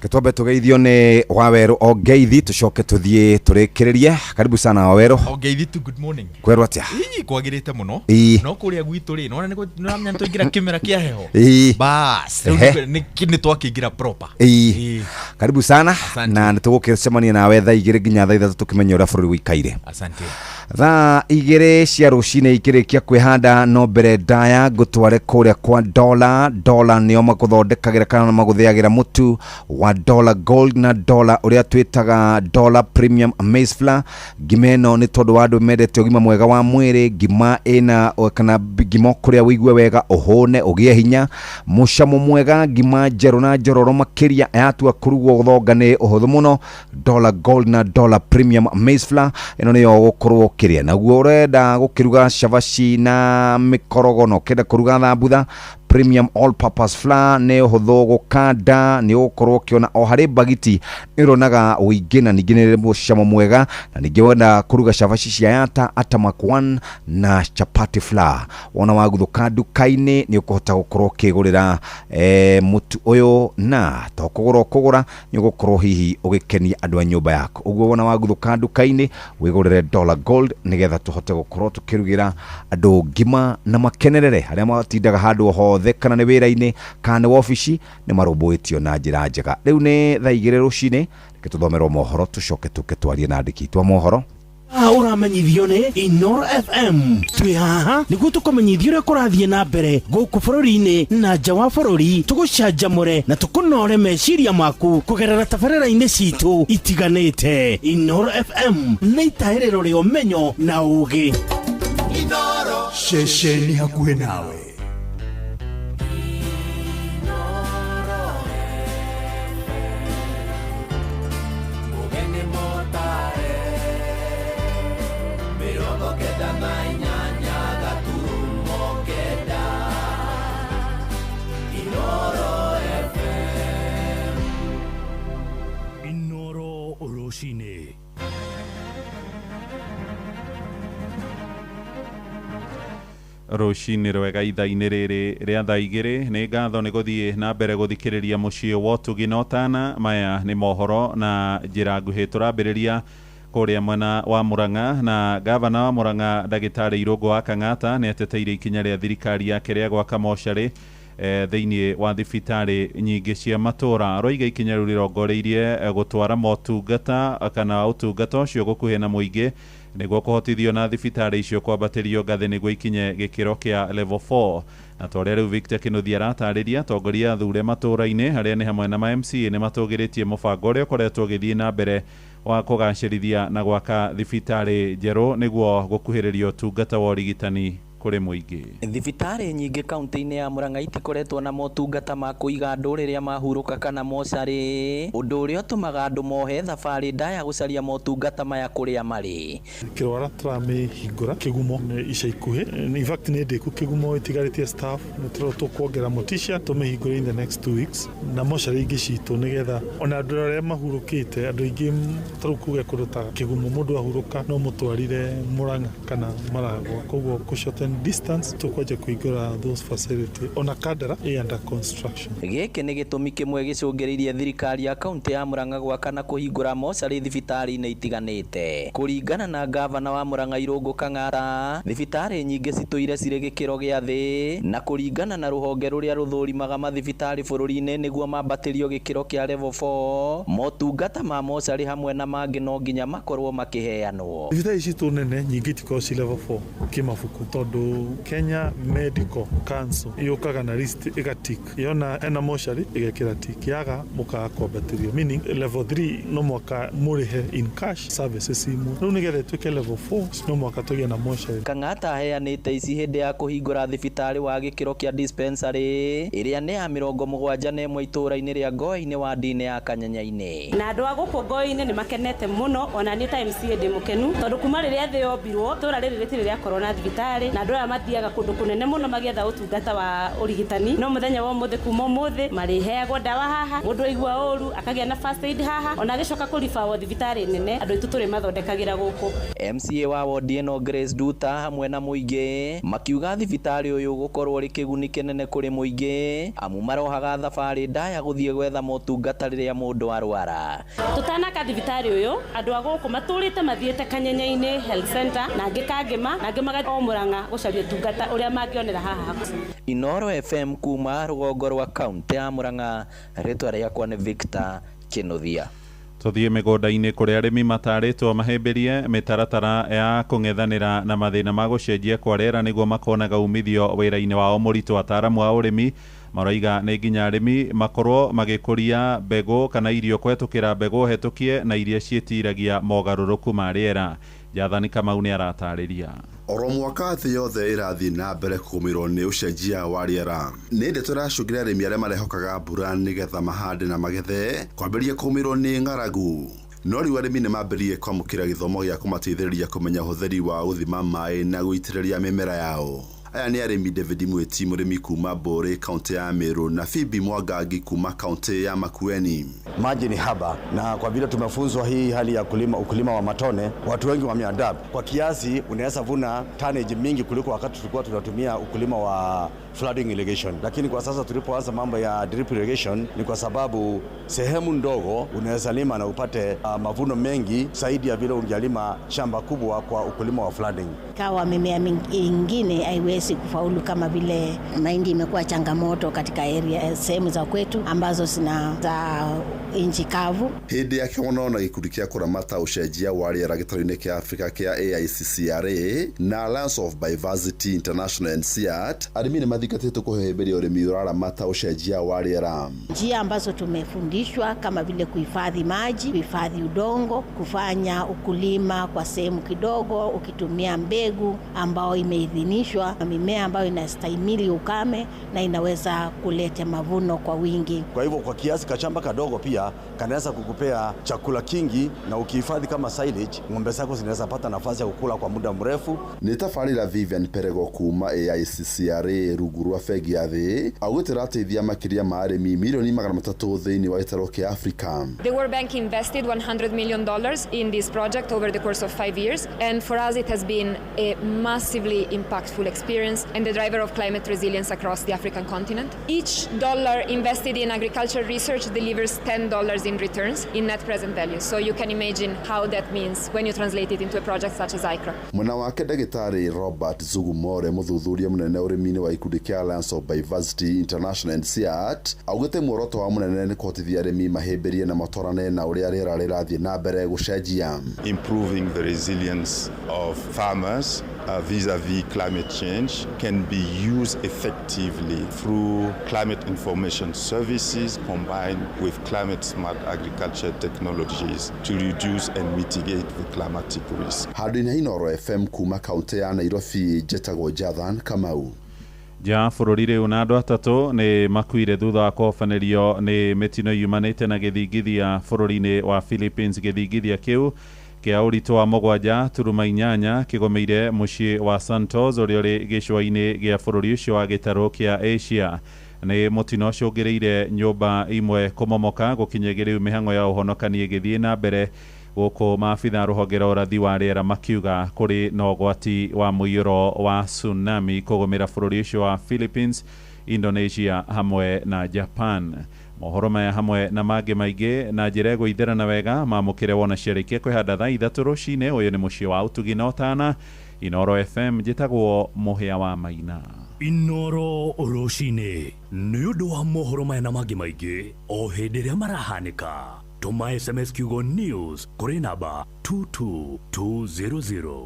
Twambe tugeithio nĩ Wawerũ o ngeithi tũcoke tũthiĩ tũrĩkĩrĩrie. Karibu sana Wawerũ.
O ngeithi tu, good morning.
Kwerwo atĩa?
Ii kwagĩrĩte mũno.
Ii.
No kũrĩa gwitũ rĩ, nĩwona nĩũramenya nĩtwaingĩra kĩmera kĩa heho.
Ii.
Bas, rĩu
Ehe.
nĩtwakĩingĩra proper.
Ii.
Ii.
Karibu sana. Na nĩtũgũkĩcemania nawe thaa 2 nginya thaa 3 tũkĩmenya ũrĩa bũrũri wĩikaire.
Asante.
Thaa 2 cia rũcinĩ ikĩrĩkia kwĩhanda, no mbere ndaya ngũtware kũrĩa kwa Dola. Dola nĩo makũthondekagĩra kana magũthĩagĩra mũtu wa Dola Gold na Dola ũrĩa twĩtaga Dola Premium Maize Flour. Ngima ĩno nĩ tondũ wa andũ mendete ũgima mwega wa mwĩrĩ, ngima ĩna kana ngima kũrĩa wĩigue wega, ũhũne, ũgĩe hinya, mũcamo mwega, ngima njerũ na njororo makĩria yatua kũrugwo thonga nĩ ũhũthũ mũno. Dola Gold na Dola Premium Maize Flour ĩno nĩyo ũgũkorwo ũkĩrĩa naguo. Ũrenda gũkĩruga cabaci na mĩkorogo na ũkĩenda kũruga thambutha, Premium All Purpose Flour nĩ ũhũthũ gũkanda, nĩ ũgũkorwo ũkĩona o harĩ bagiti nĩ ũronaga ũingĩ na ningĩ nĩ mũcamo mwega. Na ningĩ wenda kũruga cabaci cia yata, Atamak 1 na chapati flour, wona waguthũka nduka-inĩ nĩ ũkũhota gũkorwo ũkĩgũrĩra mũtu ũyũ, na to kũgũra ũkũgũra, nĩ ũgũkorwo hihi ũgĩkenia andũ a nyũmba yaku. Ũguo wona waguthũka nduka-inĩ wĩgũrĩre Dollar Gold nĩgetha tũhote gũkorwo tũkĩrugĩra andũ ngima na makenerere arĩa matindaga handũ hothe, kana nĩ wĩra-inĩ kana nĩ wabici, nĩ marũmbũĩtio na njĩra njega. Rĩu nĩ thaa 2 rũcinĩ, reke tũthomerwo mohoro tũcoke tũke twarie na andĩki aitũ a mohoro.
Ũramenyithio nĩ Inoro FM. Twĩ haha nĩguo tũkũmenyithia ũrĩa kũrathiĩ na mbere gũkũ bũrũri-inĩ na nja wa bũrũri, tũgũcanjamũre na tũkũnore meciria maku kũgerera tabarĩra-inĩ citũ itiganĩte. Inoro FM nĩ itahĩrĩro rĩa ũmenyo na ũũgĩ.
Ceceni hakuhĩ nawe.
Inoro rũcinĩ.
Rũcinĩ rwega ithaa-inĩ rĩrĩ rĩa thaa 2, nĩ ngatho nĩ gũthiĩ na mbere gũthikĩrĩria mũciĩ wa ũtugi na ũtana. Maya nĩ mohoro na njĩra nguhĩ. Tũrambĩrĩria kũrĩa mwena wa Murang'a, na gavana wa Murang'a ndagĩtarĩ Irũngũ wa Kang'ata nĩ ateteire ikinya rĩa thirikari yake rĩa gwaka mocarĩ thĩinĩ wa thibitarĩ nyingĩ cia matũra. Aroiga ikinya rĩu rĩrongoreirie gũtwara motungata kana ũtungata ũcio gũkuhĩ na mũingĩ nĩguo kũhotithio na thibitarĩ icio kwambatĩrio ngathĩ nĩguo ikinye gĩkĩro kĩa level 4. Na ta ũrĩa rĩu Victor Kĩnuthia aratarĩria, atongoria athure matũra-inĩ arĩa nĩ hamwe na ma MCA nĩ matũgĩrĩtie mũbango ũrĩa ũkoretwo ũgĩthiĩ na mbere wa kũgacĩrithia na gwaka thibitarĩ njerũ nĩguo gũkuhĩrĩria ũtungata wa ũrigitani kũrĩ mũingĩ.
Thibitarĩ nyingĩ kaunti-inĩ ya Murang'a itikoretwo na motungata ma kũiga andũ rĩrĩa mahurũka kana mocarĩ, ũndũ ũrĩa ũtũmaga andũ mohe thabarĩ ndaya gũcaria motungata maya kũrĩa marĩ.
Kĩrwara tũramĩhingũra Kĩgumo ica ikuhĩ. In fact nĩ ndĩku Kĩgumo, ĩtigarĩtie staff, nĩ tũkuongerera mortician tũmĩhingũre in the next 2 weeks, na mocarĩ ingĩ citũ nĩgetha ona andũ arĩa mahurũkĩte, andũ aingĩ tarĩu kuge kũndũ ta Kĩgumo mũndũ ahurũka no mũtwarire Murang'a kana Maragwa, koguo kũ shorten distance tũkwanja kũhingũra those facility. Ona Kandara ĩ under construction.
Gĩkĩ nĩ gĩtũmi kĩmwe gĩcũngĩrĩirie thirikari ya kaunti ya Murang'a gwaka na kũhingũra mocarĩ thibitarĩ-inĩ itiganĩte. Kũringana na gavana wa Murang'a Irũngũ Kang'ata, thibitarĩ nyingĩ citũire cirĩ gĩkĩro gĩa thĩ, na kũringana na rũhonge rũrĩa rũthũrimaga mathibitarĩ bũrũri-inĩ nĩguo mambatĩrio gĩkĩro kĩa level 4, motungata ma mocarĩ hamwe na mangĩ no nginya makorwo makĩheanwo.
Thibitarĩ citũ nene nyingĩ itikoragwo ci level 4 kĩmabuku, tondũ Kenya Medical Council yũkaga na list ĩgatik, yona ena mocarĩ ĩgekĩra tick, yaga mũkaga kwambatĩrio, meaning level 3 no mwaka mũrĩhe in cash services imwe. Rĩu nĩgetha ĩtuĩke level 4 no mwaka tũgĩe na mocarĩ.
Kang'ata aheanĩte ici hĩndĩ ya kũhingũra thibitarĩ wa gĩkĩro kĩa dispensary ĩrĩa nĩ ya 71 itũũra-inĩ rĩa Ngoe-inĩ wadi-inĩ ya Kanyanya-inĩ.
Na andũ a gũkũ Ngoe-inĩ nĩ makenete mũno, ona niĩ ta MCA ndĩ mũkenu tondũ kuma rĩrĩa thĩ yombirwo itũũra rĩrĩ rĩtirĩ rĩakorwo na thibitarĩ, na andũ aya mathiaga kũndũ kũnene mũno magĩetha ũtungata wa ũrigitani. No mũthenya wa ũmũthĩ, kuma ũmũthĩ marĩheagwo ndawa haha, mũndũ aigua ũru akagĩa na first aid haha, ona agĩcoka kũribawo thibitarĩ nene andũ aitũ tũrĩmathondekagĩra gũkũ.
MCA wa wodi ĩno Grace Nduta hamwe na mũingĩ makiuga thibitarĩ ũyũ ũgũkorwo ũrĩ kĩguni kĩnene kũrĩ mũingĩ, amu marohaga thabarĩ ndaya gũthiĩ gwetha motungata rĩrĩa mũndũ arwara.
Tũtanaka thibitarĩ ũyũ, andũ a gũkũ matũrĩte mathiĩte Kanyenya-inĩ health center, na angĩ Kangĩma, na angĩ magathiĩ o Murang'a gũcaria ũtungata ũrĩa mangĩonera haha hakuhĩ.
Inoro FM kuma rũgongo rwa kaunti ya Murang'a, rĩtwa rĩakwa nĩ Victor Kĩnuthia.
Tũthiĩ mĩgũnda-inĩ kũrĩa arĩmi matarĩtwo mahĩmbĩrie mĩtaratara ya kũng'ethanĩra na mathĩna ma gũcenjia kwa rĩera nĩguo makonaga umithio wĩra-inĩ wao mũritũ. Ataaramu a ũrĩmi maroiga nĩ nginya arĩmi makorwo magĩkũria mbegũ kana irio kũhetũkĩra mbegũ hetũkie na iria ciĩtiragia mogarũrũku ma rĩera. Jathani Kamau nĩ aratarĩria.
Oro mwaka thĩ yothe ĩrathiĩ na mbere kũgũmĩrwo nĩ ũcenjia wa rĩera. Nĩ ndeto ĩracũngĩra arĩmi arĩa marehokaga mbura nĩgetha mahande na magethe kwambĩrĩria kũgũmĩrwo nĩ ng'aragu. No rĩu arĩmi nĩ mambĩrĩirie kwamũkĩra gĩthomo gĩa kũmateithĩrĩria kũmenya ũhũthĩri wa gũthima maĩ na gũitĩrĩria mĩmera yao. Aya nĩ arĩmi David Mwiti, mũrĩmi kuma Mbũrĩ kaunti ya Meru, na Phoebe Mwangangi kuma kaunti ya Makueni.
Maji ni haba, na kwa vile tumefunzwa hii hali ya kulima ukulima wa matone, watu wengi wameadapt. Kwa kiasi unaweza vuna tonnage mingi kuliko wakati tulikuwa tunatumia ukulima wa flooding irrigation. Lakini kwa sasa tulipoanza mambo ya drip irrigation ni kwa sababu sehemu ndogo unaweza lima na upate mavuno mengi zaidi ya vile ungelima shamba kubwa kwa ukulima wa flooding.
Kawa mimea mingine haiwezi kufaulu kama vile mahindi imekuwa changamoto katika area sehemu za kwetu ambazo zina za inchi kavu.
Hĩndĩ ya kĩgongona na gĩkundi kĩa kũramata ũcenjia wa rĩera gĩtarũ-inĩ kĩa Afrika kĩa AICCRA na Alliance of Biodiversity International NCAT, arĩmi nĩ mathingatĩtwo kũhĩmbĩria ũrĩmi ũraramata ũcenjia wa rĩera.
Njia ambazo tumefundishwa kama vile kuhifadhi maji, kuhifadhi udongo, kufanya ukulima kwa sehemu kidogo ukitumia mbegu ambao imeidhinishwa, mimea ambayo inastahimili ukame na inaweza kuleta mavuno kwa wingi.
Kwa hivyo kwa kiasi kashamba kadogo pia kanaweza kukupea chakula kingi, na ukihifadhi kama silage, ng'ombe zako zinaweza pata nafasi ya kukula kwa muda mrefu.
Nĩ tabarĩra Vivian Perego kuma AICCRA rungu rwa bengi ya thĩ augĩte ĩrateithia makĩria ma arĩmi milioni 300 thĩinĩ wa gĩtarũ kĩa Afrika.
The World Bank invested $100 million in this project over the course of 5 years, and for us it has been a massively impactful experience and the driver of climate resilience across the African continent. Each dollar invested in agriculture research delivers $10 in returns in net present value. So you can imagine how that means when you translate it into a project such as ICRA.
Mwena wake ndagĩtarĩ Robert Zugumore, mũthuthuria mũnene ũrĩmi-inĩ wa gĩkundi kĩa Alliance of Biodiversity International NCAT, augĩte muoroto wa mũnene nĩ kũhotithia arĩmi mahĩmbĩrie na matwarane na ũrĩa rĩera rĩrathiĩ na mbere gũcenjia.
Improving the resilience of farmers vis-à-vis climate change can be used effectively through climate information services combined with climate smart agriculture technologies to reduce and mitigate the climatic risk.
Handũ-inĩ ha Inooro FM kuma kaunti ya Nairobi, njetagwo Jathan Kamau.
Ja bũrũri rĩu na andũ atatũ nĩ makuire thutha wa kũhobanĩrio nĩ mĩtino yumanĩte na gĩthingithia bũrũri-inĩ wa Philippines. Gĩthingithia kĩu kĩa ũritũ wa 7.8 kĩgomeire mũciĩ wa Santos ũrĩa ũrĩ gĩcũa-inĩ gĩa bũrũri ũcio wa gĩtarũ kĩa Asia. Nĩ mũtino ũcũngĩrĩire nyũmba imwe kũmomoka gũkinyagia rĩu mĩhang'o ya ũhonokania ĩgĩthiĩ na mbere gũkũ maabitha rũhonge rwa ũrathi wa rĩera makiuga kũrĩ na ũgwati wa mũiyũro wa tsunami kũgũmĩra bũrũri ũcio wa Philippines, Indonesia hamwe na Japan. Mohoro maya hamwe na mangĩ maingĩ na njĩra ĩgũitherana wega mamũkĩre wona ciarĩkia kwĩhanda thaa 3 rũcinĩ. Ũyũ nĩ mũciĩ wa ũtugi na ũtana, Inooro FM. Njĩtagwo Mũhĩa wa Maina.
Inooro rũcinĩ nĩ ũndũ wa mohoro maya na mangĩ maingĩ o hĩndĩ ĩrĩa marahanĩka. Tũma SMS kiugo news kũrĩ namba 22200.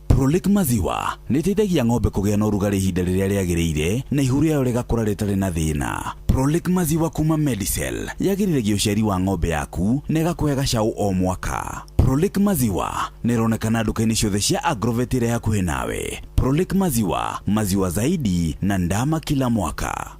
Prolic maziwa nĩ ĩteithagia ng'ombe kũgĩa na ũrugarĩ ihinda rĩrĩa rĩagĩrĩire na ihu rĩayo rĩgakũra rĩtarĩ na thĩna. Prolic maziwa kuma Medicel yagĩrĩragia ũciari wa ng'ombe yaku na ĩgakũhe gacaũ o mwaka. Prolic maziwa nĩ ĩronekana nduka-inĩ ciothe cia Agrovet ĩrĩa hakuhĩ nawe. Prolic maziwa, maziwa zaidi na ndama kila mwaka.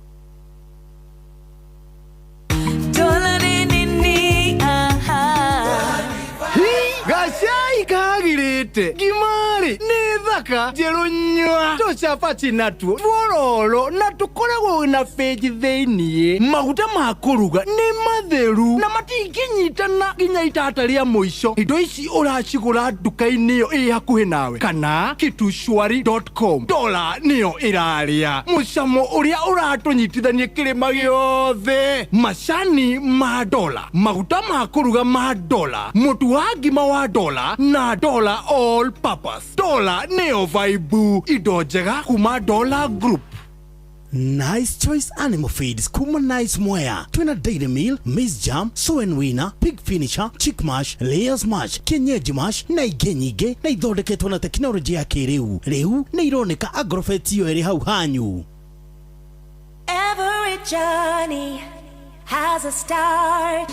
Gacai kagirite ngimari nĩ thaka njerũ nyua tũcabaci natuo tuororo na tũkoragwo na benji thĩiniĩ. Maguta ma kũruga nĩ matheru na matingĩnyitana nginya itata rĩa mũico. Indo ici ũracigũra nduka-inĩ ĩyo ĩ hakuhĩ nawe kana kitushwari.com. Dola nĩyo ĩrarĩa mũcamo ũrĩa ũratũnyitithania kĩrĩma gĩothe. Macani ma dola, maguta ma kũruga ma dola, mũtu wa ngima wa dola na dola all purpose. Dola nĩ Nĩyo vibe, indo njega kuma Dollar Group.
Nice Choice Animal Feeds kuma Nice Mwea twina Dairy Meal, Maize Jam, Soen Winner, Pig Finisher, Chick Mash, Layers Mash, Kienyeji Mash na ingĩ nyingĩ, na ithondeketwo na tekinoronjĩ ya kĩrĩu. Rĩu nĩ ironeka Agrovet iyo ĩrĩ hau hanyu.
Every journey has a start.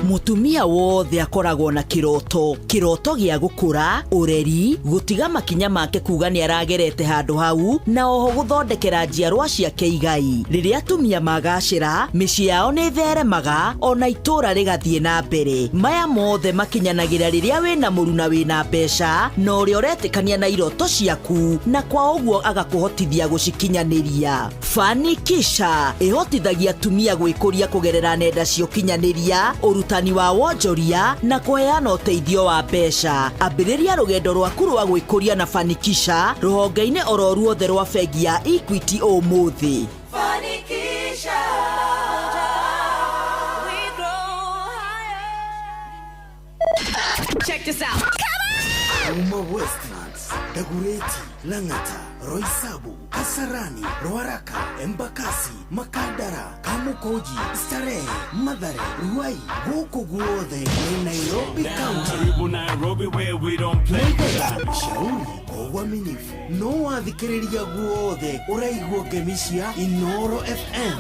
Mutumia wothe akoragwo na kiroto, kiroto gĩa gũkũra ũreri, gũtiga makinya make kuga nĩ aragerete handũ hau, na oho gũthondekera njiarwa ciake igai. Rĩrĩa atumia magacĩra, mĩciĩ yao nĩ ĩtheremaga, ona itũũra rĩgathiĩ na mbere. Maya mothe makinyanagĩra rĩrĩa wĩna mũruna, wĩna mbeca, na ũrĩa ũretĩkania na iroto ciaku, na kwa ũguo agakũhotithia gũcikinyanĩria. Fanikisha ĩhotithagia atumia gwĩkũria kũgerera nenda cia ũkinyanĩria, ũrutani wa wonjoria na kũheana ũteithio wa mbeca. Ambĩrĩria rũgendo rwaku rwa gwĩkũria na Fanikisha rũhonge-inĩ oro ruothe rwa bengi ya Equity ũmũthĩ.
Fanikisha. We grow higher.
Check this out.
Kuma Westlands, Dagoretti, Lang'ata, Roysambu, Kasarani, Ruaraka, Embakasi, Makadara, Kamukunji, Starehe, Mathare, Ruai, gũkũ guothe nĩ Nairobi County.
Karibu Nairobi where we don't play.
Mũigaga shauri kwa uaminifu, no wathikĩrĩria guothe ũraigua ngemi cia Inoro FM.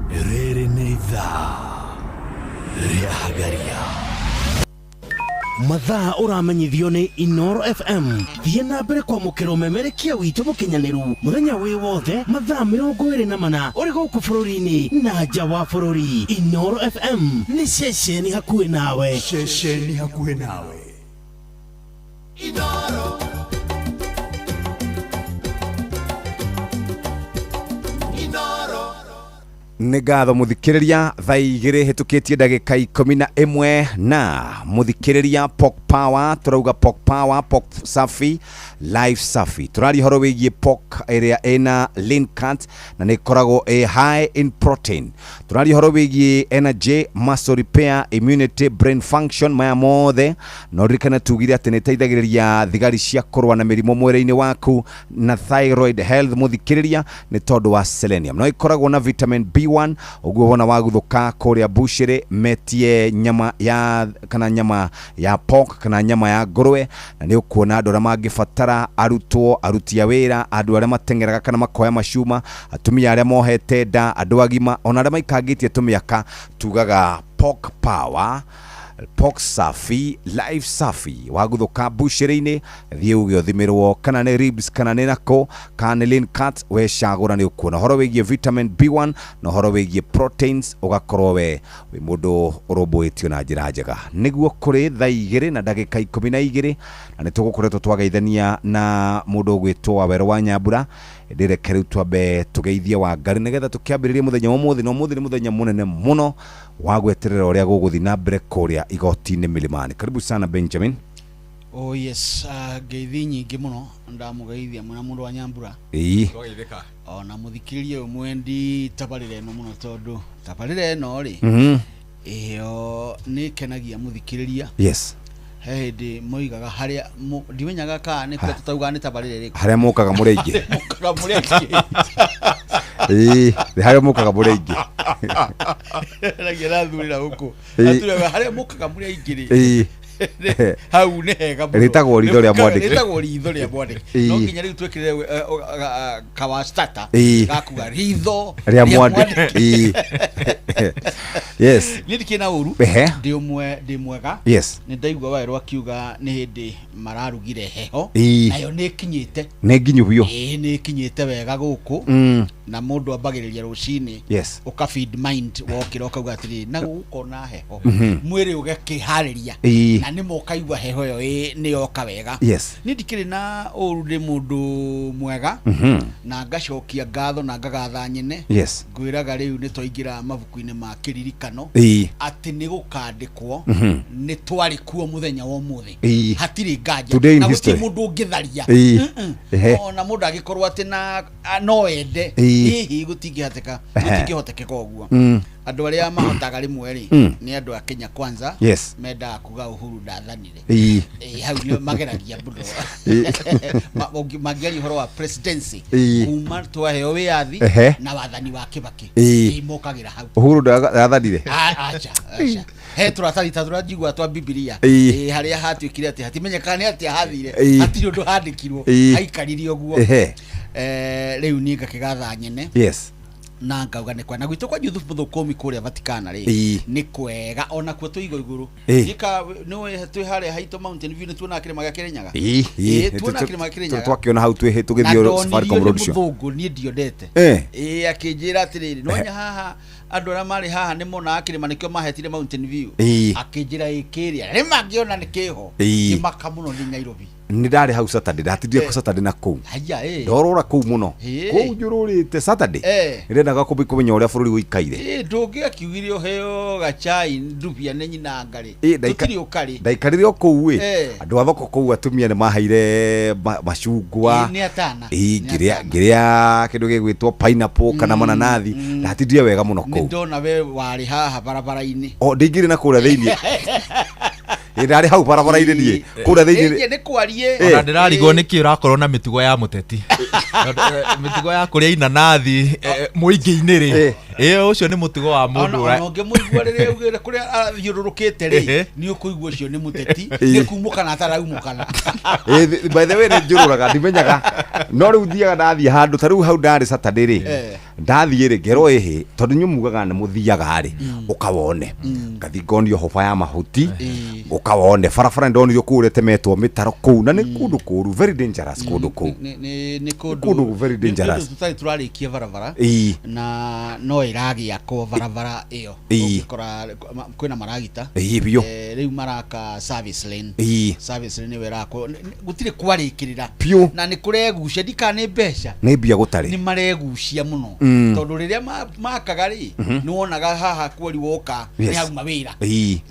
Rĩrĩ nĩ ithaa rĩa Hagaria.
Mathaa ũramenyithio nĩ Inoro FM. Thiĩ na mbere kwamũkĩra ũmemerekia witũ mũkinyanĩru mũthenya wĩ wothe, mathaa 24, ũrĩ gũkũ bũrũri-inĩ na nja wa bũrũri. Inoro FM nĩ ceceni hakuhĩ nawe.
Ceceni hakuhĩ nawe.
Inoro. Inoro.
Nĩ ngatho mũthikĩrĩria, thaa 2 hĩtũkĩtie ndagĩka 11, na mũthikĩrĩria, Pork Power, tũrauga Pork Power, Pork Safi, Life Safi. Tũraria ũhoro wĩgiĩ pork ĩrĩa ĩna lean cut na nĩ ĩkoragwo ĩ high in protein. Tũraria ũhoro wĩgiĩ energy, muscle repair, immunity, brain function, maya mothe. Na ũririkane tugire atĩ nĩ ĩteithagĩrĩria thigari cia kũrũa na mĩrimũ mwĩrĩ-inĩ waku na thyroid health, mũthikĩrĩria, nĩ tondũ wa selenium. No ĩkoragwo na vitamin B1, ũguo wona waguthũka kũrĩa bushĩrĩ, metie nyama ya kana nyama ya pork kana nyama ya ngũrwe, na nĩ ũkuona andũ arĩa mangĩbatara, arutwo, aruti a wĩra, andũ arĩa mateng'eraga kana makoya macuma, atumia arĩa mohete nda, andũ agima, ona arĩa maikangĩtie tũmĩaka, tugaga Pork Power, Pork Safi, Life Safi. Waguthũka bushĩrĩ-inĩ, thiĩ uge ũthimĩrwo kana nĩ ribs kana nĩ nako kana nĩ lean cut, we cagũra, nĩ ũkuona ũhoro wĩgiĩ vitamin B1 na ũhoro wĩgiĩ proteins, ũgakorwo we wĩ mũndũ ũrũmbũĩtio na njĩra njega. Nĩguo kũrĩ thaa 2 na ndagĩka 12, na nĩ tũgũkoretwo twageithania na mũndũ ũgwĩtwo Wawerũ wa Nyambura. Ĩndĩ reke rĩu twambe tũgeithie Wangari nĩgetha tũkĩambĩrĩrie mũthenya wa ũmũthĩ, na ũmũthĩ nĩ mũthenya mũnene mũno wa gweterera ũrĩa gũgũthiĩ na mbere kũrĩa igoti-inĩ Milimani. Karibu sana, Benjamin.
Oh yes, ngeithi nyingĩ mũno, ndamũgeithia mwena mũndũ wa Nyambura.
Ĩĩ.
Ona mũthikĩrĩria ũyũ mwendi tabarĩra ĩno mũno, tondũ tabarĩra ĩno rĩ, ĩyo nĩ ĩkenagia mũthikĩrĩria. He hĩndĩ moigaga harĩa ndimenyaga kana nĩ kũrĩa tũtaugaga nĩ tabarĩra ĩrĩkũ.
Harĩa mũkaga mũrĩ aingĩ.
Harĩa mũkaga mũrĩ aingĩ.
Ĩĩ, nĩ harĩa mũkaga mũrĩ aingĩ.
Ragia rathurĩra gũkũ.
Ĩĩ.
Aturega harĩa mũkaga mũrĩ aingĩ rĩ.
Ĩĩ.
Hau nĩ hega mũno.
Rĩtagwo ritho rĩa mwandĩki.
Rĩtagwo ritho rĩa mwandĩki.
Ĩĩ.
No nginya rĩu twĩkĩrĩre kawastata
Ĩĩ.
gakuga ritho
rĩa mwandĩki. Ĩĩ. Yes.
Niĩ ndikĩrĩ na ũru.
Ehe.
Ndĩ ũmwe, ndĩ mwega. Nĩ ndaigua Wawerũ akiuga nĩ hĩndĩ mararugire heho.
Ĩĩ.
Nayo nĩ ĩkinyĩte.
Nĩ nginyu biũ.
Ĩĩ, nĩ ĩkinyĩte wega gũkũ. Na mũndũ ambagĩrĩria rũcinĩ. Ũka feed mind wokĩra ũkauga atĩrĩrĩ, na gũkũ na heho. Mwĩrĩ ũgakĩharĩria.
Ĩĩ.
Na nĩma ũkaigua heho ĩyo nĩ yoka wega. Niĩ ndikĩrĩ na ũru, ndĩ mũndũ mwega. Na ngacokia ngatho na ngagatha nyene. Ngwĩraga rĩu nĩ twaingĩra mabuku-inĩ ma kĩririkano.
Ĩĩ.
Atĩ nĩ gũkandĩkwo. Nĩ twarĩ kuo mũthenya wa ũmũthĩ.
Ĩĩ.
Hatirĩ nganja.
Today in
Na gũtirĩ
history.
mũndũ ũngĩtharia.
Ĩĩ.
Mm-mm.
Ehe.
Ona mũndũ angĩkorwo atĩ na no ende.
Ĩĩ.
Hihi gũtingĩhatĩka,
Ehe.
gũtingĩhotekeka ũguo. Andũ arĩa mahotaga rĩmwe rĩ nĩ andũ a Kenya Kwanza. Mendaga kuga Uhuru ndathanire. Hau nĩ mageragia mũno. Mangĩaria ũhoro wa presidency kuma twaheo wĩyathi na wathani wa Kibaki. Mokagĩra hau.
Uhuru ndathanire.
Acha, acha, he tũratathi ta tũrĩa njigua twa Bibilia. Harĩa hatuĩkire atĩ hatimenyekaga nĩ atĩa hathire. Hatirĩ ũndũ handĩkirwo. Haikarire ũguo. Rĩu niĩ ngakĩgatha nyene na ngauga nĩ kwega na gwitũ kwa Juthubu Mũthũkũmi kũrĩa Vatikana rĩ, nĩ kwega onakuo twĩ igũrũ igũrũ. Gĩka nĩ twĩ harĩa haitũ Mountain View, nĩ tuonaga kĩrĩma gĩa Kĩrĩnyaga. Tuonaga kĩrĩma gĩa Kĩrĩnyaga.
Twakĩona hau twĩ
Na
tũgĩthiĩ
ndonirio
Safaricom
nĩ
road show.
mũthũngũ niĩ ndionete. Akĩnjĩra atĩrĩrĩ, nonya haha andũ arĩa marĩ haha nĩ monaga kĩrĩma, nĩkĩo mahetire Mountain View. Akĩnjĩra ĩ kĩrĩa rĩma ngĩona nĩ kĩho. Ngĩmaka mũno nĩ Nairobi.
Nĩ ndarĩ hau Saturday, ndatindire kũ Saturday na kũu
Haya ĩ.
Ndorũra kũu mũno. Kũu njũrũrĩte Saturday. Nĩndendaga kũmenya ũrĩa bũrũri ũikaire.
Ndũngĩakiugire ũheo gacai ndubia nĩ nyinanga rĩ. Tũtirĩ ũkarĩ.
Ndaikarire o kũu ĩ. Andũ a thoko kũu atumia nĩ maheire macungwa.
Nĩ atana.
Ngĩrĩa ngĩrĩa kĩndũ gĩgwĩtwo pineapple kana mananathi. Ndatindire wega mũno
Nĩ
kũu.
ndona we warĩ haha barabara-inĩ.
O ndingĩrĩ na kũrĩa thĩiniĩ. Ndarĩ hau barabara-inĩ niĩ kũrĩa thĩiniĩ.
Ĩĩ, nĩ kwarie.
Ona ndĩrarigwo nĩkĩ ũrakorwo na mĩtugo ya mũteti. Tondũ, mĩtugo ya kũrĩa inanathi mũingĩ-inĩ rĩ, ĩ ũcio nĩ mũtugo wa mũndũ
Ona ona ũngĩmũigua rĩrĩa augĩte kũrĩa athiũrũrũkĩte rĩ, nĩ ũkũigua ũcio nĩ mũteti, nĩ kumũkana ataraumũkana.
By the way, nĩ njũrũraga ndimenyaga, no rĩu thiaga ndathiĩ handũ ta rĩu hau ndarĩ Saturday rĩ, ndathiĩ rĩ ngerwo ĩhĩ tondũ inyuĩ mugaga nĩ mũthiaga rĩ ũkawone, ngathiĩ ngonio hoba ya mahuti ũkawone barabara, nĩ ndonirio kũu ũrĩa ĩtemetwo mĩtaro kũu na nĩ kũndũ kũru, very dangerous kũndũ kũu.
Nĩ kũndũ
Kũndũ very
nĩ
dangerous.
kũndũ tũtarĩ tũrarĩkia barabara na no ĩragĩakwo barabara ĩyo. Ũngĩkora kwĩna maragita.
Biũ.
Rĩu maraka service lane. Service lane ĩyo ĩrakwo. Gũtirĩ kwarĩkĩrĩra.
Biũ.
Na nĩ kũregucia ndikana nĩ mbeca.
Nĩ mbia gũtarĩ.
Nĩ maregucia mũno. Tondũ rĩrĩa makaga rĩ, nĩ wonaga haha kwori woka nĩ hauma wĩra.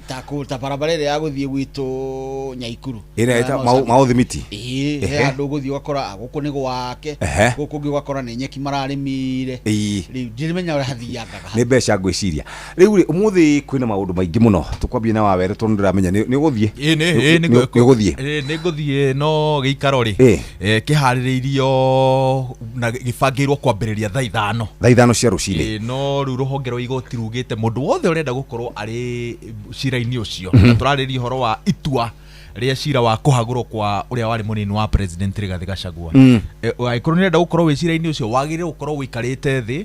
Ta ta barabara ĩrĩa ya gũthiĩ gwitũ Nyaikuru.
Ĩrĩa
Na
ĩta
no
maũthimiti.
Ĩĩ, he handũ ũgũthiĩ ũgakora gũkũ nĩ gwake, gũkũ ũngĩ ũgakora nĩ nyeki mararĩmire. Rĩu ndirimenya ũrĩa hathiangaga.
Nĩ mbeca ngwĩciria. Rĩu rĩ, ũmũthĩ kwĩna maũndũ maingĩ mũno. Tũkwambia na Wawerũ tondũ ndĩramenya nĩ ũgũthiĩ.
Ĩ, nĩ ĩ,
Nĩ ũgũthiĩ.
Ĩ, nĩ ngũthiĩ no gĩikaro rĩ kĩharĩrĩirio na gĩbangĩirwo kwambĩrĩria thaa 5.
Thaa 5 cia rũcinĩ.
Ĩ, no rĩu rũhonge rwa igoti rugĩte mũndũ wothe ũrenda gũkorwo arĩ cira-inĩ ũcio, na tũrarĩria ũhoro wa itua rĩa cira wa kũhagũrwo kwa ũrĩa warĩ mũnini wa president Rigathĩ Gachagua. Angĩkorwo nĩ ũrenda gũkorwo wĩ cira-inĩ ũcio, wagĩrĩirwo gũkorwo ũikarĩte thĩ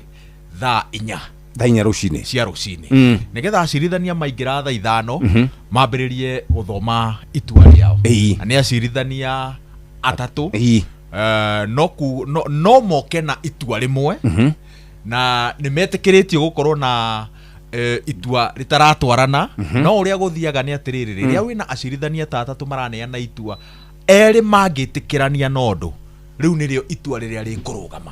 thaa 4.
Thaa 4 rũcinĩ.
Cia rũcinĩ, nĩgetha acirithania maingĩra thaa 5 mambĩrĩrie gũthoma itua rĩao. Na nĩ acirithania atatũ. No moke na itua rĩmwe na nĩ metĩkĩrĩtio gũkorwo na itua rĩtaratwarana. No ũrĩa gũthiaga nĩ atĩrĩrĩ, rĩrĩa wĩna acirithania ta atatũ maraneana itua, erĩ mangĩtĩkĩrania na ũndũ, rĩu nĩrĩo itua rĩrĩa rĩkũrũgama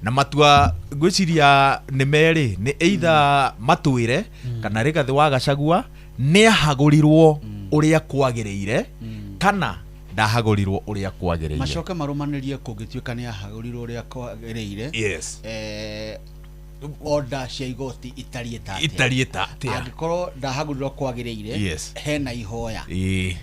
na matua. Ngwĩciria nĩ merĩ, nĩ either matwĩre kana Rigathĩ wa Gachagua nĩ ahagũrirwo ũrĩa kwagĩrĩire kana ndahagũrirwo ũrĩa kwagĩrĩire.
Macoke marũmanĩrie kũngĩtuĩka nĩ ahagũrirwo ũrĩa kwagĩrĩire. Order cia igoti itariĩ ta atĩa?
Itariĩ ta atĩa?
Angĩkorwo ndahagũrirwo kwagĩrĩire, hena ihoya.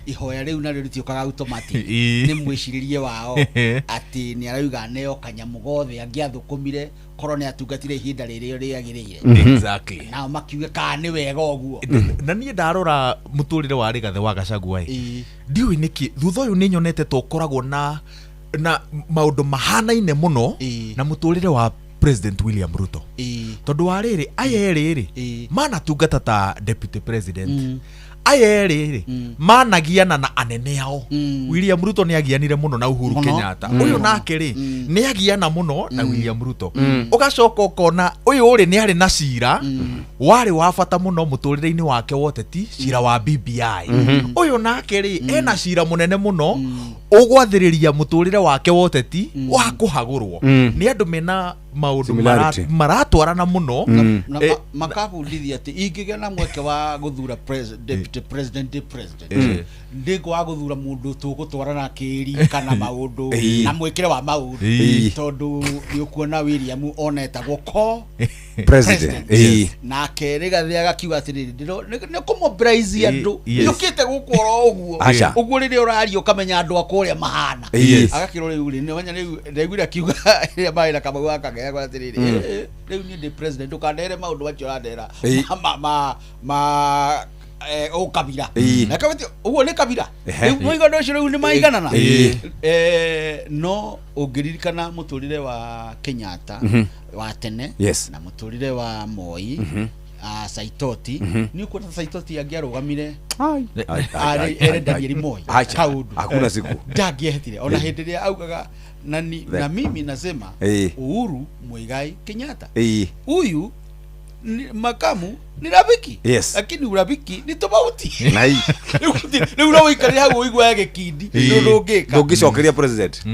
Ihoya rĩu narĩo rĩtiũkaga automatic. Nĩ mwĩcirĩrie wao atĩ nĩ arauga neo kanyamũ gothe angĩathũkũmire korwo nĩ atungatire ihinda rĩrĩa rĩagĩrĩire. Nao makiuge kana nĩ wega ũguo.
Na niĩ ndarora mũtũrĩre wa Rigathĩ wa Gachagua ĩ, ndiũĩ nĩkĩ thutha ũyũ nĩ nyonete ta ũkoragwo na maũndũ mahanaine mũno na mũtũrĩre wa President William Ruto, tondũ wa rĩrĩ, aya erĩ rĩ manatungata ta deputy president, aya erĩ rĩ managiana na anene ao. William Ruto nĩ agianire mũno na Uhuru
Mũno.
Kenyatta. Ũyũ nake rĩ nĩ agiana mũno na William Ruto. Ũgacoka ũkona ũyũ rĩ nĩ arĩ na cira warĩ wa bata mũno mũtũrĩre-inĩ wake wa ũteti, cira wa BBI. Ũyũ nake rĩ ena cira mũnene mũno ũgwathĩrĩria mũtũrĩre wake wa ũteti wa kũhagũrwo. Nĩ andũ mena maũndũ
Similarity.
maratwarana mũno.
Na makabundithia atĩ ingĩgĩa na mweke wa gũthura deputy president, the president, ndĩngwaga gũthura mũndũ tũgũtwarana kĩri kana maũndũ na mwĩkĩre wa maũndũ, tondũ nĩ ũkuona William onetagwo ko
President.
Na Nake Rigathi agakiuga atĩrĩrĩ, nĩ kũmobilize andũ. Yũkĩte gũkũ oro ũguo.
Aca.
Ũguo rĩrĩa ũraria ũkamenya andũ a kũrĩa mahana. Agakĩrwo rĩu rĩ, nĩwamenya rĩu ndaiguire akiuga rĩrĩa marĩ na Kamau wa Kagega atĩrĩrĩ, "Rĩu niĩ ndĩ president, ndũkandehere maũndũ macio ũrandehera ma ũkabira." Na kamĩtĩ ũguo nĩ kabira. Rĩu mũigana ũcio rĩu nĩ maiganana. No ũngĩririkana mũtũrĩre wa Kenyatta wa tene na mũtũrĩre wa Moi, Saitoti, nĩ ũkuona ta Saitoti angĩarũgamire
Ai, ai,
arĩ
ai,
ere
ai,
Daniel
ai.
Moi
Acha.
kaundu
Hakuna siku.
ndangĩehitire ona hĩndĩ ĩrĩa augaga na, ni, na mimi nasema Uhuru Muigai Kenyatta huyu ni, makamu ni rafiki, lakini urafiki ni tofauti.
Nai.
Rĩu no ũikarĩre hau ũiguage gĩkindi nĩ ũndũ ũngĩka.
Ndũngĩcokeria president.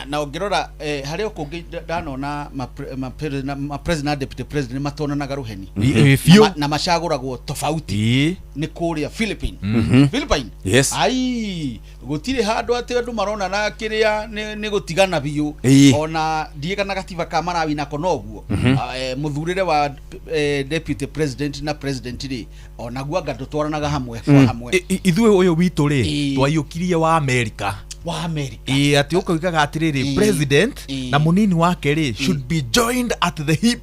Na ũngĩrora harĩ o kũngĩ ndanona ma president na deputy president matonanaga rũheni.
Biũ.
Na macagũragwo tofauti nĩ kũrĩa Philippine. Philippine. Ai, gũtirĩ handũ atĩ andũ maronana kĩrĩa nĩ gũtigana biũ. Ona ndiĩ kana gatiba ka Malawi nako noguo. Mũthurĩre wa deputy president na president rĩ, onaguo anga ndũtwaranaga hamwe kwa hamwe.
Ithuĩ ũyũ witũ rĩ, twaiyũkirie wa Amerika.
Wa Amerika.
Ĩ, atĩ ũkoigaga atĩrĩrĩ, president na mũnini wake rĩ should be joined at the hip.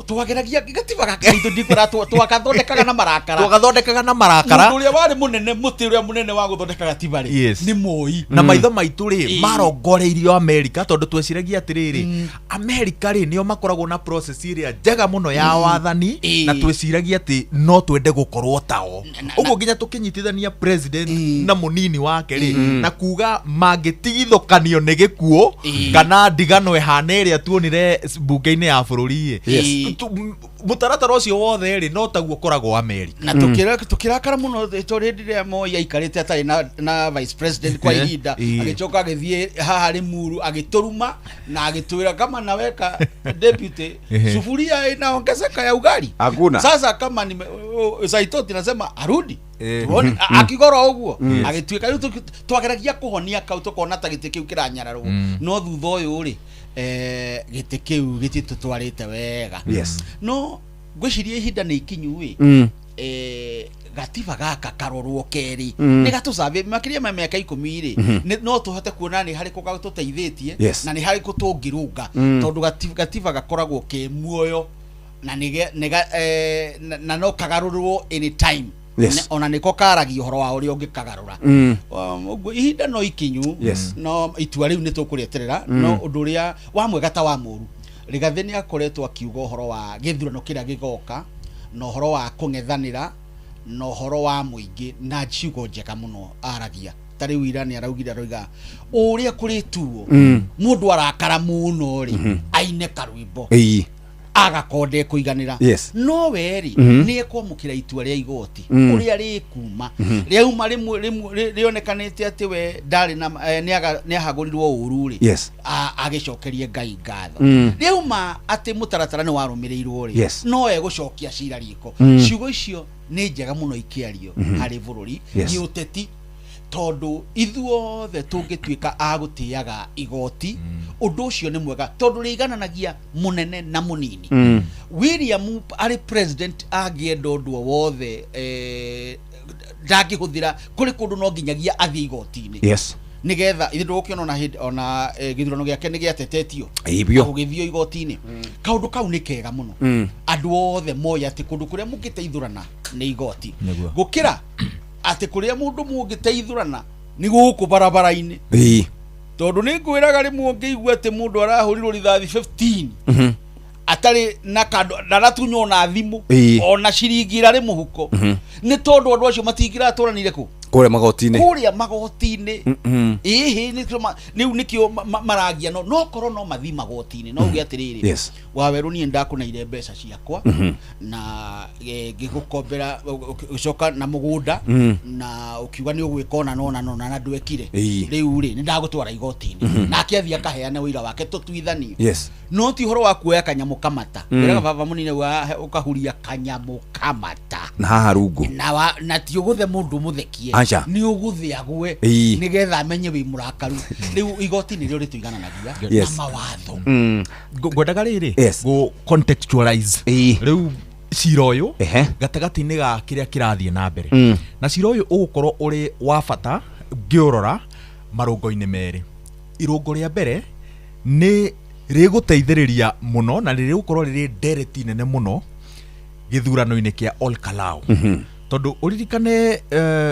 Twageragia gatiba gaka gaitũ, ndikwĩra twagathondekaga na marakara.
Twagathondekaga na marakara.
Mũndũ ũrĩa warĩ mũnene, mũtĩ ũrĩa mũnene wa gũthondeka gatiba rĩ, nĩ Moi.
Na maitho maitũ rĩ marongoreirio Amerika, tondũ tweciragia atĩrĩrĩ, Amerika rĩ nĩo makoragwo na process ĩrĩa njega mũno ya wathani, na tweciragia atĩ no twende gũkorwo tao. Ũguo nginya tũkĩnyitithania president na mũnini wake rĩ, na kuga mangĩtigithũkanio nĩ gĩkuũ kana ndigano ĩhana ĩrĩa tuonire mbunge-inĩ ya bũrũri ĩ, mũtaratara ũcio wothe rĩ, no taguo ũkoragwo Amerika.
Na tũkĩrakara mũno tondũ hĩndĩ ĩrĩa Moi aikarĩte atarĩ na vice president kwa ihinda, agĩcoka agĩthiĩ haha Limuru agĩtũruma na agĩtwĩra kama naweka deputy, sufuria inaongezeka ya ugali.
Hakuna.
Sasa kama nime, Saitoti nasema arudi. Tuone, akigora ũguo agĩtuĩka rĩu twageragia kũhonia kau, tũkona ta gĩtĩ kĩu kĩranyararwo. No thutha ũyũ rĩ, gĩtĩ kĩu gĩtitũtwarĩte wega. No ngwĩciria ihinda nĩ ikinyu ĩ, gatiba gaka karorwo kerĩ, nĩ gatũcambia makĩria ma mĩaka 10 rĩ, no tũhote kuona nĩ harĩ kũ gatũteithĩtie na nĩ harĩ kũ tũngĩrũnga, tondũ gatiba gakoragwo ke muoyo na na no kagarũrwo anytime. Ona nĩko karagia ũhoro wa ũrĩa ũngĩkagarũra. Ũguo ihinda no ikinyu. No itua rĩu nĩ tũkũrĩeterera. No ũndũ ũrĩa wa mwega ta wa mũru, Rigathĩ nĩ akoretwo akiuga ũhoro wa gĩthurano kĩrĩa gĩgoka na ũhoro wa kũng'ethanĩra na ũhoro wa mũingĩ, na ciugo njega mũno aragia. Ta rĩu ira nĩ araugire, aroiga ũrĩa kũrĩtuo mũndũ arakara mũno rĩ, aine karwĩmbo agakonde kũiganĩra. No we rĩ, nĩ ekwamũkĩra itua rĩa igoti ũrĩa rĩkuma, rĩauma rĩmwe rĩonekanĩte atĩ we ndarĩ na nĩ ahagũrirwo ũru rĩ, agĩcokerie Ngai ngatho. Rĩauma atĩ mũtaratara nĩ warũmĩrĩirwo rĩ, no egũcokia cira riko. Ciugo icio nĩ njega mũno ikĩario harĩ bũrũri gĩũteti, tondũ ithuothe tũngĩtuĩka a gũtĩaga igoti, ũndũ ũcio nĩ mwega tondũ rĩigananagia mũnene na mũnini. William arĩ president angĩenda ũndũ o wothe, ndangĩhũthĩra kũrĩ kũndũ no nginyagia athiĩ igoti-inĩ nĩgetha ithe ndũgũkĩona ona hĩndĩ ona gĩthurano gĩake nĩ gĩatetetio
Ĩĩ, biũ.
na gũgĩthio igoti-inĩ. Kaũndũ kau nĩ kega mũno. Andũ othe moĩ atĩ kũndũ kũrĩa mũngĩteithũrana nĩ igoti, gũkĩra atĩ kũrĩa mũndũ mũngĩteithũrana nĩ gũkũ barabara-inĩ, tondũ nĩ ngwĩraga rĩmwe ũngĩigua atĩ mũndũ arahũrirwo rithathi 15 atarĩ na kandũ, ndaratunywo ona thimũ ona ciringi irarĩ mũhuko, nĩ tondũ andũ acio matingĩratũranire kũ
Kũrĩa magoti-inĩ.
Kũrĩa magoti-inĩ. Ĩhĩ, rĩu nĩkĩo maragia, no korwo no mathiĩ magoti-inĩ no uge atĩrĩrĩ, Wawerũ, niĩ ndakũneire mbeca ciakwa na ngĩgũkombera, ũgĩcoka na mũgũnda na ũkiuga nĩ ũgwĩka ona nona nona na ndwekire. Rĩu rĩ, nĩ ndagũtwara igoti-inĩ. Nake athiĩ akaheane ũira wake tũtuithanie. No ti ũhoro wa kuoya kanyamũ kamata. Wĩraga baba mũnini ũkahuria kanyamũ kamata
Na haha rungu.
Na ti ũgũthe mũndũ mũthekie.
Aca.
Nĩ ũgũthe agwe nĩgetha amenye wĩ mũrakaru. Rĩu igoti nĩrĩo rĩtũigananagia na mawatho.
Ngwendaga rĩrĩ go contextualize rĩu. Cira ũyũ gatagatĩ-inĩ ga kĩrĩa kĩrathiĩ na mbere, na cira ũyũ ũgũkorwo ũrĩ wa bata ngĩũrora marũngo-inĩ merĩ. Irũngo rĩa mbere nĩ rĩgũteithĩrĩria mũno na rĩgũkorwo rĩrĩ ndereti nene mũno gĩthurano-inĩ kĩa Ol Kalou, tondũ ũririkane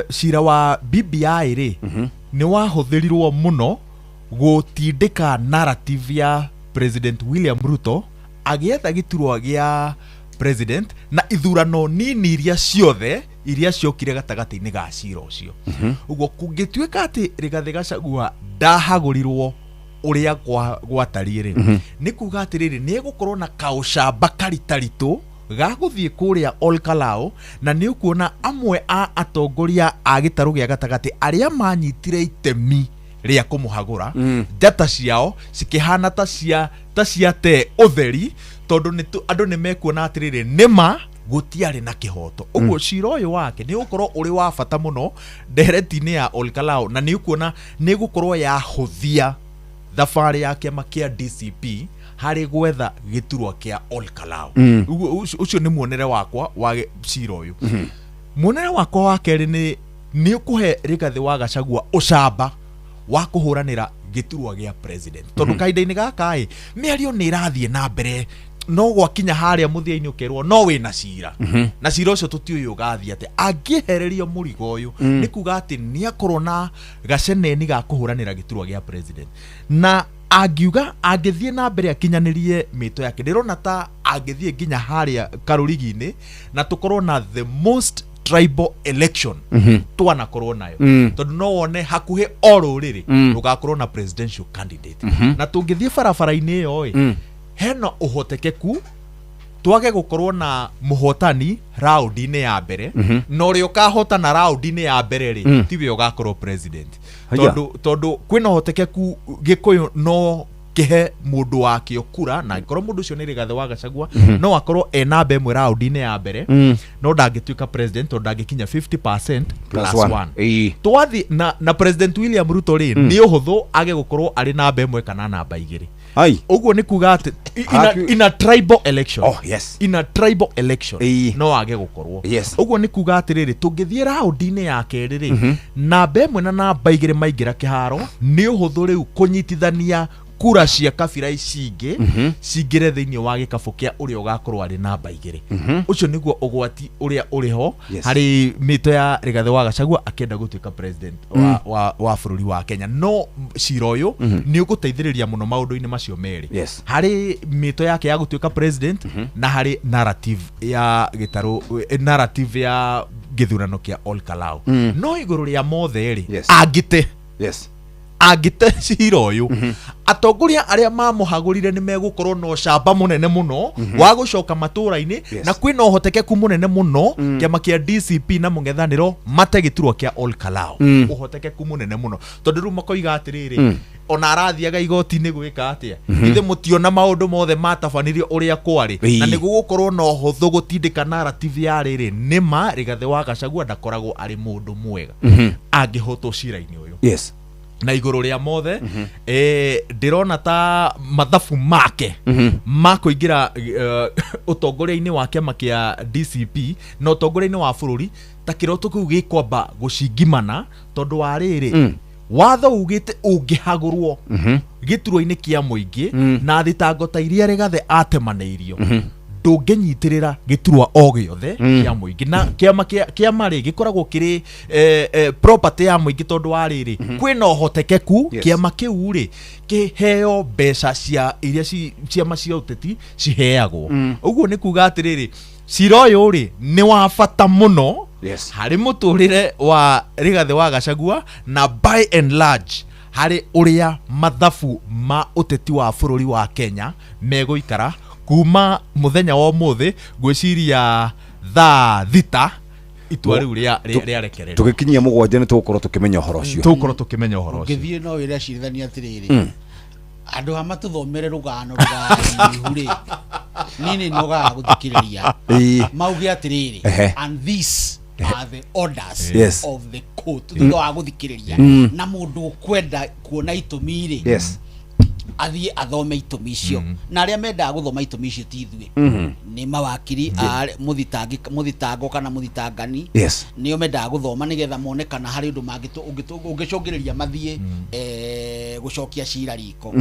cira wa BBI rĩ, nĩ wahũthĩrirwo mũno gũtindĩka narrative ya President William Ruto agĩetha gĩturwa gĩa president na ithurano nini iria ciothe iria ciokire gatagatĩ-inĩ ga cira ũcio. Ũguo kũngĩtuĩka atĩ Rigathĩ Gachagua ndahagũrirwo ũrĩa gwatariĩ rĩ, nĩ kuga atĩrĩrĩ, nĩ egũkorwo na kaũcamba karitaritũ ga gũthiĩ kũrĩa Ol Kalou, na nĩ ũkuona amwe a atongoria a gĩtarũ gĩa gatagatĩ arĩa manyitire itemi rĩa kũmũhagũra, njata ciao cikĩhana ta ciate ũtheri, tondũ andũ nĩ mekuona atĩrĩrĩ, nĩma gũtiarĩ na kĩhoto. Ũguo cira ũyũ wake nĩ ũgũkorwo ũrĩ wa bata mũno ndereti-inĩ ya Ol Kalou, na nĩ ũkuona nĩ gũkorwo yahũthia thabarĩ ya kĩama kĩa DCP harĩ gwetha gĩturwa kĩa Ol Kalou. Ũguo ũcio nĩ muonere wakwa wa cira ũyũ. Muonere wakwa wa kerĩ nĩ ũkũhe Rigathĩ wa Gachagua ũcamba wa kũhũranĩra gĩturwa gĩa president, tondũ kahinda-inĩ gaka ĩ, mĩario nĩ ĩrathiĩ na mbere, no gwakinya harĩa mũthia-inĩ ũkerwo no wĩna cira, na cira ũcio tũtiũĩ ũgathiĩ atĩa. Angĩehererio mũrigo ũyũ, nĩ kuga atĩ nĩ akorwo na gaceneni ga kũhũranĩra gĩturwa gĩa president, na angiuga angĩthiĩ na mbere akinyanĩrie mĩto yake, ndĩrona ta angĩthiĩ nginya harĩa karũrigi-inĩ na tũkorwo na the most tribal election twanakorwo nayo, tondũ no wone hakuhĩ o rũrĩrĩ rũgakorwo na presidential candidate. Na tũngĩthiĩ barabara-inĩ ĩyo ĩ, hena ũhotekeku twage gũkorwo na mũhotani raundi-inĩ ya mbere, na ũrĩa ũkahotana raundi-inĩ ya mbere rĩ, tiwe ũgakorwo president.
Haya.
Tondũ kwĩna ũhotekeku Gĩkũyũ no kĩhe mũndũ wakĩo kura, na angĩkorwo mũndũ ũcio nĩ Rigathĩ wa Gachagua, no akorwo e namba ĩmwe raundi-inĩ ya mbere, no ndangĩtuĩka president tondũ ndangĩkinya 50% plus
one.
One. Twathi na President William Ruto rĩ, nĩ ũhũthũ age gũkorwo arĩ namba ĩmwe kana namba igĩrĩ.
Ai.
Ũguo nĩ kuga atĩ in a tribal election,
Oh, yes.
in a tribal election, no age gũkorwo. Ũguo nĩ kuga atĩrĩrĩ, tũngĩthiĩ raundi-inĩ ya kerĩ rĩ, namba ĩmwe na namba igĩrĩ maingĩra kĩharo, nĩ ũhũthũ rĩu kũnyitithania kura cia kabira ici ingĩ cingĩre thĩinĩ wa gĩkabũ kĩa ũrĩa ũgakorwo arĩ namba igĩrĩ. Ũcio nĩguo ũgwati ũrĩa ũrĩ ho harĩ mĩto ya Rigathĩ wa Gachagua akĩenda gũtuĩka president wa bũrũri wa Kenya. No cira ũyũ nĩ ũgũteithĩrĩria mũno maũndũ-inĩ macio merĩ, harĩ mĩto yake ya gũtuĩka president na harĩ narrative ya gĩtarũ, narrative ya gĩthurano kĩa Ol Kalou. No igũrũ rĩa mothe rĩ, angĩte angĩte cira ũyũ, atongoria arĩa mamũhagũrire nĩ megũkorwo na ũcamba mũnene mũno wa gũcoka matũra-inĩ, na kwĩna ũhotekeku mũnene mũno kĩama kĩa DCP na mũng'ethanĩro mate gĩturwa kĩa Ol Kalou. Ũhotekeku mũnene mũno, tondũ rĩu makoiga atĩrĩrĩ, ona arathiaga igoti-inĩ gwĩka atĩa? Ithe mũtiona maũndũ mothe matabanirio ũrĩa kwarĩ? Na nĩ gũgũkorwo na ũhũthũ gũtindĩka narrative ya rĩrĩ, nĩma Rigathĩ wa Gachagua ndakoragwo arĩ mũndũ mwega, angĩhotwo cira-inĩ ũyũ. Na igũrũ rĩa mothe, ndĩrona ta mathabu make ma kũingĩra ũtongoria-inĩ wa kĩama kĩa DCP na ũtongoria-inĩ wa bũrũri, ta kĩroto kĩu gĩkwamba gũcingimana, tondũ wa rĩrĩ, watho ugĩte ũngĩhagũrwo gĩturwa-inĩ kĩa mũingĩ na thitango ta iria Rigathĩ atemanĩirio, ndũngĩnyitĩrĩra gĩturwa o gĩothe kĩa mũingĩ, na kĩama kĩama rĩ, gĩkoragwo kĩrĩ property ya mũingĩ, tondũ wa rĩrĩ, kwĩna ũhotekeku kĩama kĩu rĩ kĩheo mbeca cia iria ciama cia ũteti ciheagwo. Ũguo nĩ kuga atĩrĩrĩ, cira ũyũ rĩ, nĩ wa bata mũno harĩ mũtũrĩre wa Rigathĩ wa Gachagua, na by and large harĩ ũrĩa mathabu ma ũteti wa bũrũri wa Kenya megũikara kuma mũthenya wa ũmũthĩ, ngwĩciria thaa 6 itua rĩu rĩarekererio.
Tũgĩkinyia 7 nĩ tũgũkorwo tũkĩmenya ũhoro ũcio.
Tũgũkorwo tũkĩmenya ũhoro ũcio.
Ũngĩthiĩ no wĩre acirithania atĩrĩrĩ, andũ a matũthomere rũgano rũraihu rĩ, niĩ nĩ nogaga gũthikĩrĩria. Mauge atĩrĩrĩ, "And these are the orders of the court," thutha wa gũthikĩrĩria, na mũndũ ũkwenda kuona itũmi rĩ, Athiĩ athome itũmi icio, na arĩa mendaga gũthoma itũmi icio ti ithuĩ, nĩ mawakiri a mũthitango kana mũthitangani. Nĩo mendaga gũthoma nĩgetha mone kana harĩ ũndũ ũngĩcũngĩrĩria mathiĩ gũcokia cira riko.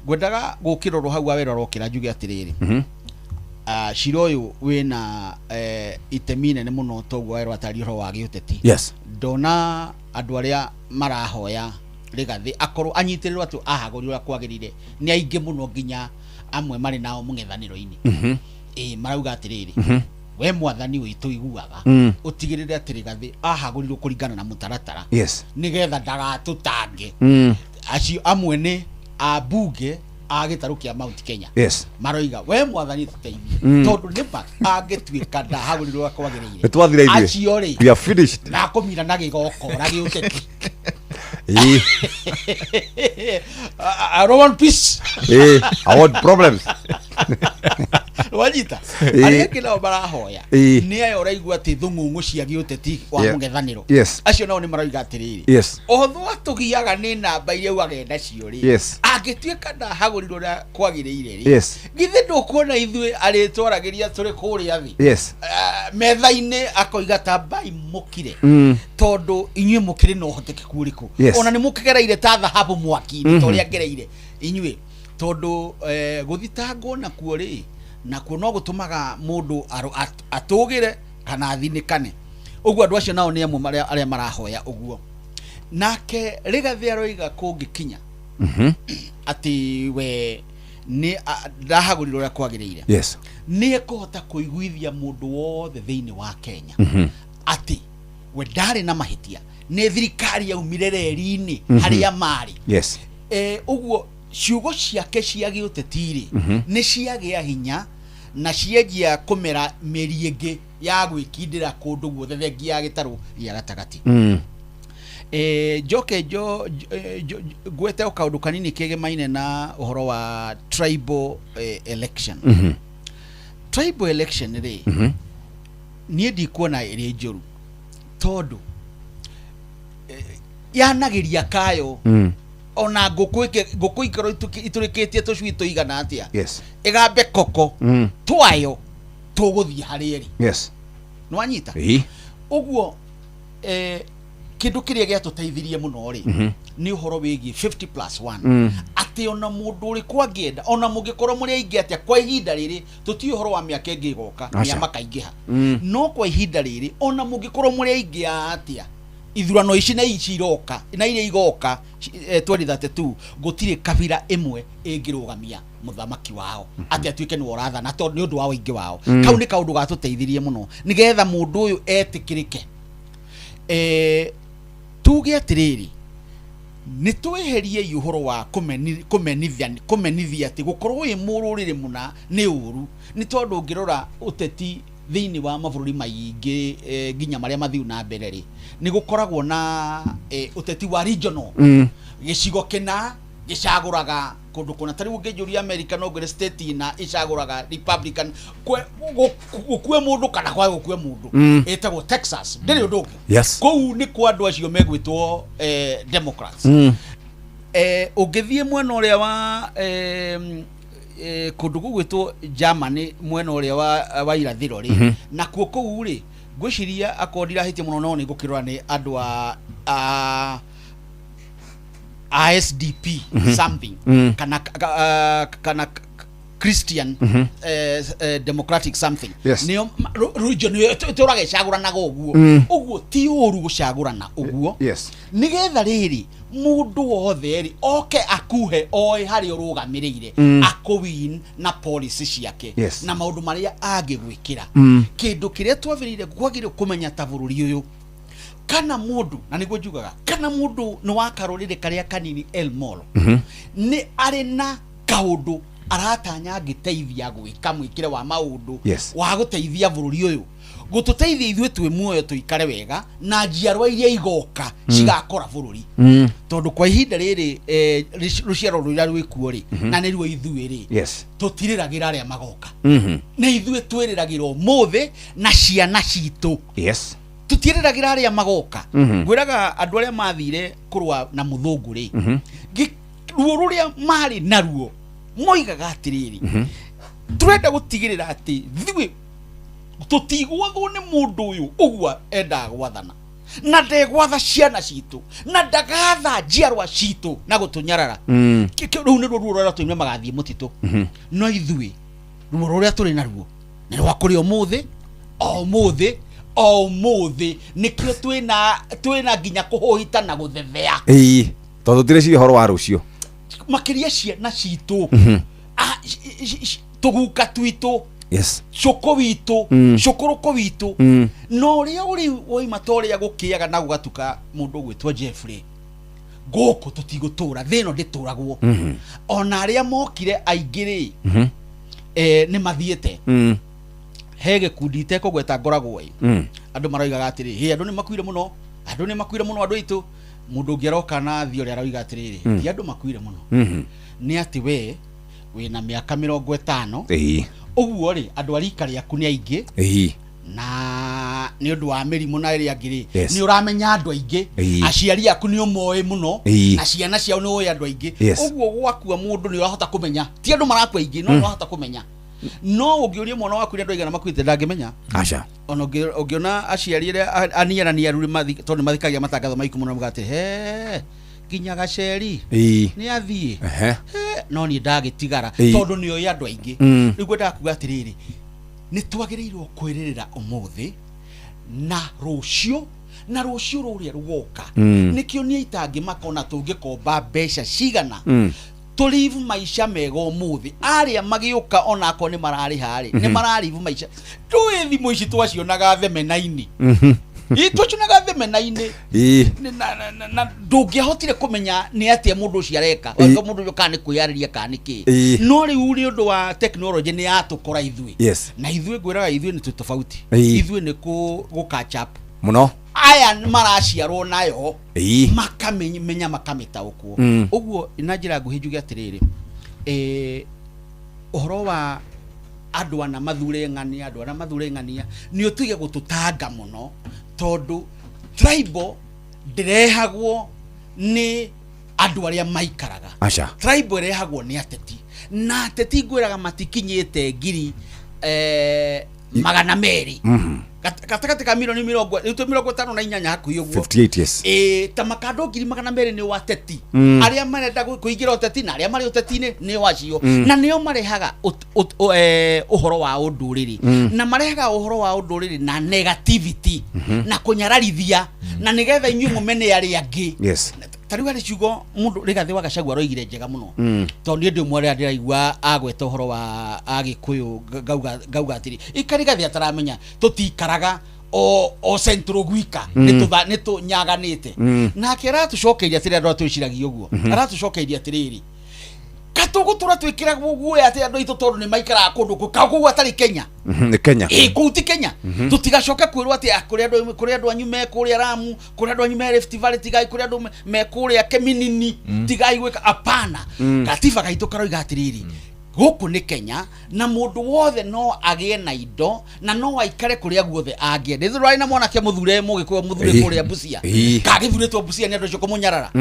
Ngwendaga gũkĩrorwo hau wawĩra ũrokĩra njuge atĩrĩrĩ, cira ũyũ wĩna itemi inene mũno toguo werwo atari ũhoro wa gĩũteti. Ndona andũ arĩa marahoya Rigathĩ akorwo anyitĩrĩrwo atĩ ahagũrirwo ũrĩa kwagĩrĩire nĩ aingĩ mũno, nginya amwe marĩ nao mũng'ethanĩro-inĩ. Ĩ marauga atĩrĩrĩ, we mwathani witũ iguaga, ũtigĩrĩre atĩ Rigathĩ ahagũrirwo kũringana na mũtaratara, nĩgetha ndagatũtange. Acio amwe nĩ ambunge a gĩtarũ kĩa Mount Kenya. Maroiga we mwathani tũteithie, tondũ nĩma angĩtuĩka ndahagũrirwo ũrĩa kwagĩrĩire,
Nĩ twathira ithuĩ.
acio rĩ,
We are finished.
nakũmira na gĩgokora gĩũteti. I don't want peace.
I want problems.
Wanyita? Arĩa angĩ nao marahoya nĩ aya ũraigua atĩ thũng'ũng'ũ cia gĩũteti wa mũng'ethanĩro. Acio nao nĩ maroiga atĩrĩrĩ, ũhotho atũgiaga nĩ namba iria ugaga nacio rĩ, angĩtuĩka ndahagũrirwo ũrĩa kwagĩrĩire rĩ, githĩ ndũkuona ithuĩ arĩtwaragĩria tũrĩ kũrĩa thĩ? Metha-inĩ akoiga tambai mũkire, tondũ inyuĩ mũkĩrĩ na ũhotekeku ũrĩkũ? Ona nĩ mũkĩgereire ta thahabu mwaki-inĩ, ta ũrĩa ngereire inyuĩ, tondũ gũthitangwo nakuo rĩ, nakuo no gũtũmaga mũndũ atũgĩre kana athinĩkane. Ũguo andũ acio nao nĩ amwe arĩa marahoya ũguo. Nake Rigathĩ aroiga kũngĩkinya atĩ we nĩ ndahagũrirwo ũrĩa kwagĩrĩire, nĩ ekũhota kũiguithia mũndũ wothe thĩinĩ wa Kenya atĩ we ndarĩ na mahĩtia, nĩ thirikari yaumire reri-inĩ harĩa marĩ. Ũguo ciugo ciake cia gĩũteti rĩ, nĩ ciagĩa hinya na cianjia kũmera mĩri ĩngĩ ya gwĩkindĩra kũndũ guothe thengia ya gĩtarũ gĩa gatagatĩ. Njoke ngwete o kaũndũ kanini kegemaine na ũhoro wa tribal election. Tribal election rĩ, niĩ ndikuona ĩrĩ njũru, tondũ yanagĩria kayo. Ona ngũkũ ikorwo itũrĩkĩtie tũcui tũigana atĩa, ĩgambe koko, twayo tũgũthiĩ harĩa ĩrĩ. Nĩwanyita? Ũguo kĩndũ kĩrĩa gĩatũteithirie mũno rĩ, nĩ ũhoro wĩgiĩ 50 plus 1, atĩ ona mũndũ ũrĩkũ angĩenda, ona mũngĩkorwo mũrĩ aingĩ atĩa kwa ihinda rĩrĩ, tũtiũĩ ũhoro wa mĩaka ĩngĩ ĩgoka, nĩa makaingĩha, no kwa ihinda rĩrĩ, ona mũngĩkorwo mũrĩ aingĩ atĩa, ithurano ici na ici iroka na iria igoka 2032, gũtirĩ kabira ĩmwe ĩngĩrũgamia mũthamaki wao atĩ atuĩke nĩwe ũrathana tondũ nĩ ũndũ wa ũingĩ wao. Kau nĩ kaũndũ gatũteithirie mũno nĩgetha mũndũ ũyũ etĩkĩrĩke. Tuge atĩrĩrĩ, nĩ tweherie ũhoro wa kũmenithia atĩ gũkorwo wĩ mũrũrĩrĩ mũna nĩ ũru, nĩ tondũ ũngĩrora ũteti thĩinĩ wa mabũrũri maingĩ, nginya marĩa mathiu na mbere rĩ, nĩ gũkoragwo na ũteti wa regional. Gĩcigo kĩna gĩcagũraga kũndũ kũna. Ta rĩu ũngĩnjũria America, no ngwĩre state ina ĩcagũraga Republican, gũkue mũndũ kana kwaga gũkue mũndũ. Ĩtagwo Texas, ndĩrĩ ũndũ ũngĩ. Kũu nĩ kwa andũ acio megwĩtwo Democrats. Ũngĩthiĩ mwena ũrĩa wa kũndũ gũgwĩtwo Germany, mwena ũrĩa wa irathĩro rĩ, nakuo kũu rĩ, ngwĩciria akorwo ndirahĩtia mũno, no nĩ ngũkĩrora nĩ andũ a SDP something, kana Christian Democratic something. Nĩo region ĩyo ĩtũraga ĩcagũranaga ũguo. Ũguo ti ũru gũcagũrana ũguo, nĩgetha rĩrĩ mũndũ wothe rĩ oke akuhe oĩ harĩa ũrũgamĩrĩire, akũwin na policy ciake na maũndũ marĩa angĩgwĩkĩra. Kĩndũ kĩrĩa twagĩrĩire kwagĩrĩire kũmenya ta bũrũri ũyũ, kana mũndũ, na nĩguo njugaga, kana mũndũ nĩ wa karũrĩrĩ karĩa kanini El Molo, nĩ arĩ na kaũndũ aratanya angĩteithia gwĩka mwĩkĩre wa maũndũ wa gũteithia bũrũri ũyũ, gũtũteithia ithuĩ twĩ muoyo tũikare wega na njiarwa iria igoka cigakora bũrũri, tondũ kwa ihinda rĩrĩ rũciaro rũrĩa rwĩkuo rĩ, na nĩruo ithuĩ rĩ, tũtirĩragĩra arĩa magoka. Nĩ ithuĩ twĩrĩragĩra ũmũthĩ na ciana citũ. Tũtiĩrĩragĩra arĩa magoka. Ngwĩraga andũ arĩa mathire kũrũa na mũthũngũ rĩ, Ruo rũrĩa marĩ naruo moigaga atĩrĩrĩ, tũrenda gũtigĩrĩra atĩ ithuĩ tũtigwathwo nĩ mũndũ ũyũ ũguo endaga gwathana, na ndegwatha ciana citũ na ndagatha njiarwa citũ na gũtũnyarara. Rũu nĩruo ruo rũrĩa tũimire magathiĩ mũtitũ. No ithuĩ ruo rũrĩa tũrĩ naruo nĩ rwa kũrĩ ũmũthĩ, o ũmũthĩ, o ũmũthĩ. Nĩkĩo twĩna nginya kũhũhita na gũthethea.
Ĩĩ, tondũ tũtireciria ũhoro wa rũciũ.
Makĩria ciana citũ, tũguka twitũ, cũkũ witũ, cũkũrũkũ witũ. Na ũrĩa ũrĩ woima ta ũrĩa gũkĩaga na gũgatuka mũndũ ũgwĩtwo Jeffrey, gũkũ tũtigũtũra, thĩ ĩno ndĩtũragwo. Ona arĩa mokire aingĩ rĩ, nĩ mathiĩte. He gĩkundi itekũgweta ngoragwo ĩ, andũ maroigaga atĩrĩ, hĩ, andũ nĩ makuire mũno, andũ nĩ makuire mũno, andũ aitũ. Mũndũ ũngĩ aroka na athiĩ ũrĩa aroiga atĩrĩrĩ, ti andũ makuire mũno, nĩ atĩ we wĩna mĩaka 50, ũguo rĩ, andũ a rika rĩaku nĩ aingĩ, na nĩ ũndũ wa mĩrimũ na ĩrĩa ĩngĩ rĩ, nĩ ũramenya andũ aingĩ, aciari aku nĩ ũmoĩ mũno, na ciana ciao nĩ ũĩ andũ aingĩ. Ũguo gwakua mũndũ nĩ ũrahota kũmenya, ti andũ marakua aingĩ, no nĩ ũrahota kũmenya. No ũngĩũria mwana waku nĩ andũ aigana makuĩte, ndangĩmenya.
Aca.
Ona ũngĩona aciari arĩa aniaraniaru tondũ nĩ mathikagia matangatho maiku mũno, mũgate he nginya gaceri nĩ athiĩ. He, no niĩ ndagĩtigara, tondũ nĩ oĩ andũ aingĩ. Rĩu ngwendaga kuga atĩrĩrĩ, nĩ twagĩrĩirwo kwĩrĩrĩra ũmũthĩ na rũciũ na rũciũ rũrĩa rũgoka. Nĩkĩo niĩ itangĩmaka ona tũngĩkomba mbeca cigana, tũlive maica mega ũmũthĩ. Arĩa magĩũka onakorwo nĩ mararĩha rĩ, nĩ maralive maica. Ndũĩ thimũ ici twacionaga themena-inĩ? Ĩ, twacionaga themena-inĩ. Na ndũngĩahotire kũmenya nĩ atĩa mũndũ ũcio areka. Wauga mũndũ ũcio kana nĩ kwĩyarĩria kana nĩ kĩ. No rĩu nĩ ũndũ wa tekinoronjĩ nĩ yatũkora ithuĩ. Na ithuĩ ngwĩraga ithuĩ nĩ twĩ tofauti. Ithuĩ nĩ gũ catch up
mũno.
Aya maraciarwo nayo, makamenya, makamĩtaũkwo. Ũguo na njĩra nguhĩ njuge atĩrĩrĩ, ũhoro wa andũ ana mathure ng'ania, andũ ana mathure ng'ania, nĩ ũtige gũtũtanga mũno, tondũ tribal ndĩrehagwo nĩ andũ arĩa maikaraga.
Aca.
Tribal ĩrehagwo nĩ ateti, na ateti ngwĩraga matikinyĩte ngiri 200. Gatagatĩ ka milioni mĩrongo rĩu twĩ 58 hakuhĩ ũguo.
58, yes.
Ĩ, ta makando 200,000 nĩ ateti arĩa marenda kũingĩra ũteti na arĩa marĩ ũteti-inĩ nĩo acio. Na nĩo marehaga ũhoro wa ũndũrĩrĩ. Na marehaga ũhoro wa ũndũrĩrĩ na negativity na kũnyararithia, na nĩgetha inyuĩ mũmene arĩa angĩ. Ta rĩu harĩ ciugo mũndũ Rigathĩ wa Gachagua aroigire njega mũno, tondũ niĩ ndĩ ũmwe arĩa ndĩraigua agweta ũhoro wa Agĩkũyũ, ngauga atĩrĩ, ika Rigathĩ ataramenya tũtikaraga o central gwika, nĩ tũnyaganĩte. Nake aratũcokeirie atĩrĩ, andũ atwĩciragia ũguo, aratũcokeirie atĩrĩrĩ, katũgũtũra twĩkĩragwo guoya atĩ andũ aitũ tondũ nĩ maikaraga kũndũ kũu atarĩ Kenya.
Nĩ Kenya.
Ĩ, kũu ti Kenya. Tũtigacoke kwĩrwo atĩ kũrĩ andũ anyu me kũrĩa Lamu, kũrĩ andũ anyu me Rift Valley, tigai, kũrĩ andũ me kũrĩa Keminini, tigai gwĩka apana. Katiba gaitũ karoiga atĩrĩrĩ, gũkũ nĩ Kenya na mũndũ wothe no agĩe na indo na no aikare kũrĩa guothe angĩenda. Ithuĩ tũrarĩ na mwanake mũthure mũgĩkũyũ mũthure kũrĩa Busia, kagĩthurĩtwo Busia nĩ andũ acio kũmũnyarara.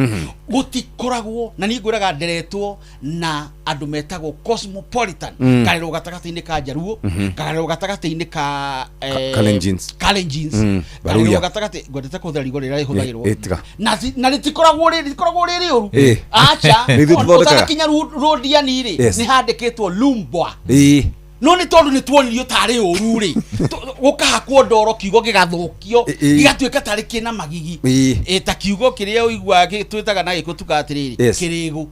Gũtikoragwo na niĩ ngwĩraga nderetwo na andũ metagwo cosmopolitan. Karerwo gatagatĩ-inĩ ka Njaruo, karerwo gatagatĩ-inĩ ka
Kalenjins.
Kalenjins. Karerwo
Baruya.
gatagatĩ, ngwendete kũhũthĩra riugo rĩrĩa rĩhũthagĩrwo.
Tiga.
Na rĩtikoragwo rĩrĩ ũru. Aca.
Nĩ ithuĩ tũthondekaga.
Ũtanakinya Rũdiani rĩ, nĩ handĩkĩtwo Lumbwa. No nĩ tondũ nĩ tuonirio tarĩ ũru rĩ, gũkahakwo ndoro kiugo gĩgathũkio, gĩgatuĩka tarĩ kĩna magigi. Ta kiugo kĩrĩa ũiguaga twĩtaga na gĩkũ tugaga atĩrĩrĩ, kĩrĩgũ.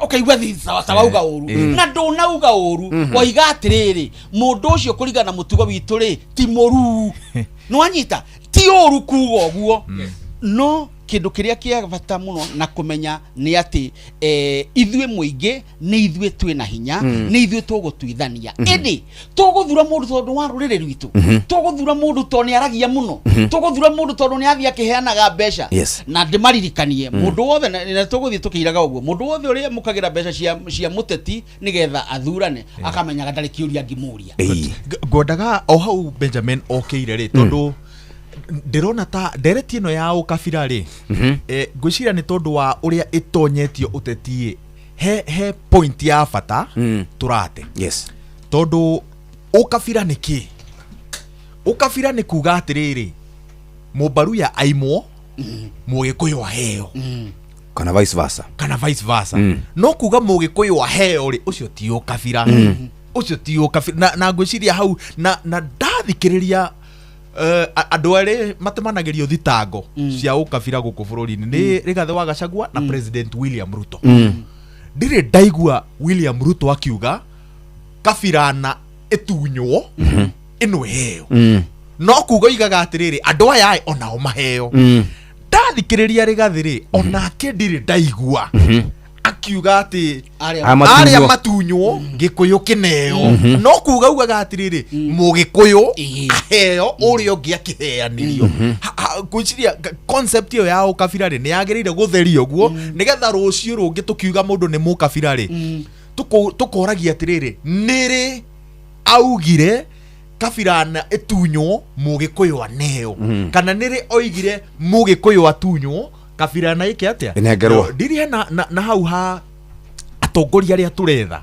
Ũkaigua ta wauga ũru. Na ndũnauga ũru. Waiga atĩrĩrĩ, mũndũ ũcio kũringana na mũtugo witũ rĩ, ti mũruu. Nĩwanyita? Ti ũru kuga ũguo. No kĩndũ kĩrĩa kĩa bata mũno na kũmenya nĩ atĩ, ithuĩ mũingĩ nĩ ithuĩ twĩna hinya, nĩ ithuĩ tũgũtuithania. Ĩndĩ tũgũthura mũndũ tondũ wa rũrĩrĩ rwitũ, tũgũthura mũndũ tondũ nĩ aragia mũno, tũgũthura mũndũ tondũ nĩ athiĩ akĩheanaga mbeca. Na ndĩmaririkanie, mũndũ wothe, na tũgũthiĩ tũkĩiraga ũguo, mũndũ wothe ũrĩa amũkagĩra mbeca cia mũteti nĩgetha athurane, akamenyaga ndarĩ kĩũria angĩmũria.
Ngwendaga o hau Benjamin okĩire rĩ, tondũ ndĩrona ta ndereti ĩno ya ũkabira rĩ, ngwĩciria nĩ tondũ wa ũrĩa ĩtonyetio ũteti ĩ, He point ya bata tũrate. Tondũ ũkabira nĩ kĩ? Ũkabira nĩ kuga atĩrĩrĩ, mũmbaruya aimwo, mũgĩkũyũ aheo.
Kana vice versa.
Kana vice versa. No kuga mũgĩkũyũ aheo rĩ, ũcio ti ũkabira. Ũcio ti ũkabira. Na ngwĩciria hau na ndathikĩrĩria andũ erĩ matemanagĩrio thitango cia ũkabira gũkũ bũrũri-inĩ nĩ Rigathĩ wa Gachagua na President William Ruto. Ndirĩ ndaigua William Ruto akiuga kabirana ĩtunywo ĩno ĩheo. No kuga oigaga atĩrĩrĩ, andũ aya ĩ, onao maheo. Ndathikĩrĩria Rigathĩ rĩ, onake ndirĩ ndaigua akiuga atĩ
Arĩa matunywo.
Arĩa matunywo gĩkũyũ kĩneo. No kuga ugaga atĩrĩrĩ, mũgĩkũyũ aheo, ũrĩa ũngĩ akĩheanĩrio. Ngwĩciria concept ĩyo ya ũkabira rĩ, nĩ yagĩrĩire gũtherio ũguo, nĩgetha rũciũ rũngĩ tũkiuga mũndũ nĩ mũkabira rĩ, tũkoragia atĩrĩrĩ, nĩrĩ augire kabirana ĩtunywo mũgĩkũyũ aneo, kana nĩrĩ oigire mũgĩkũyũ atunywo kabirana ĩke atĩa?
Ĩnengerwo.
Ndirĩ na hau ha atongoria arĩa tũretha.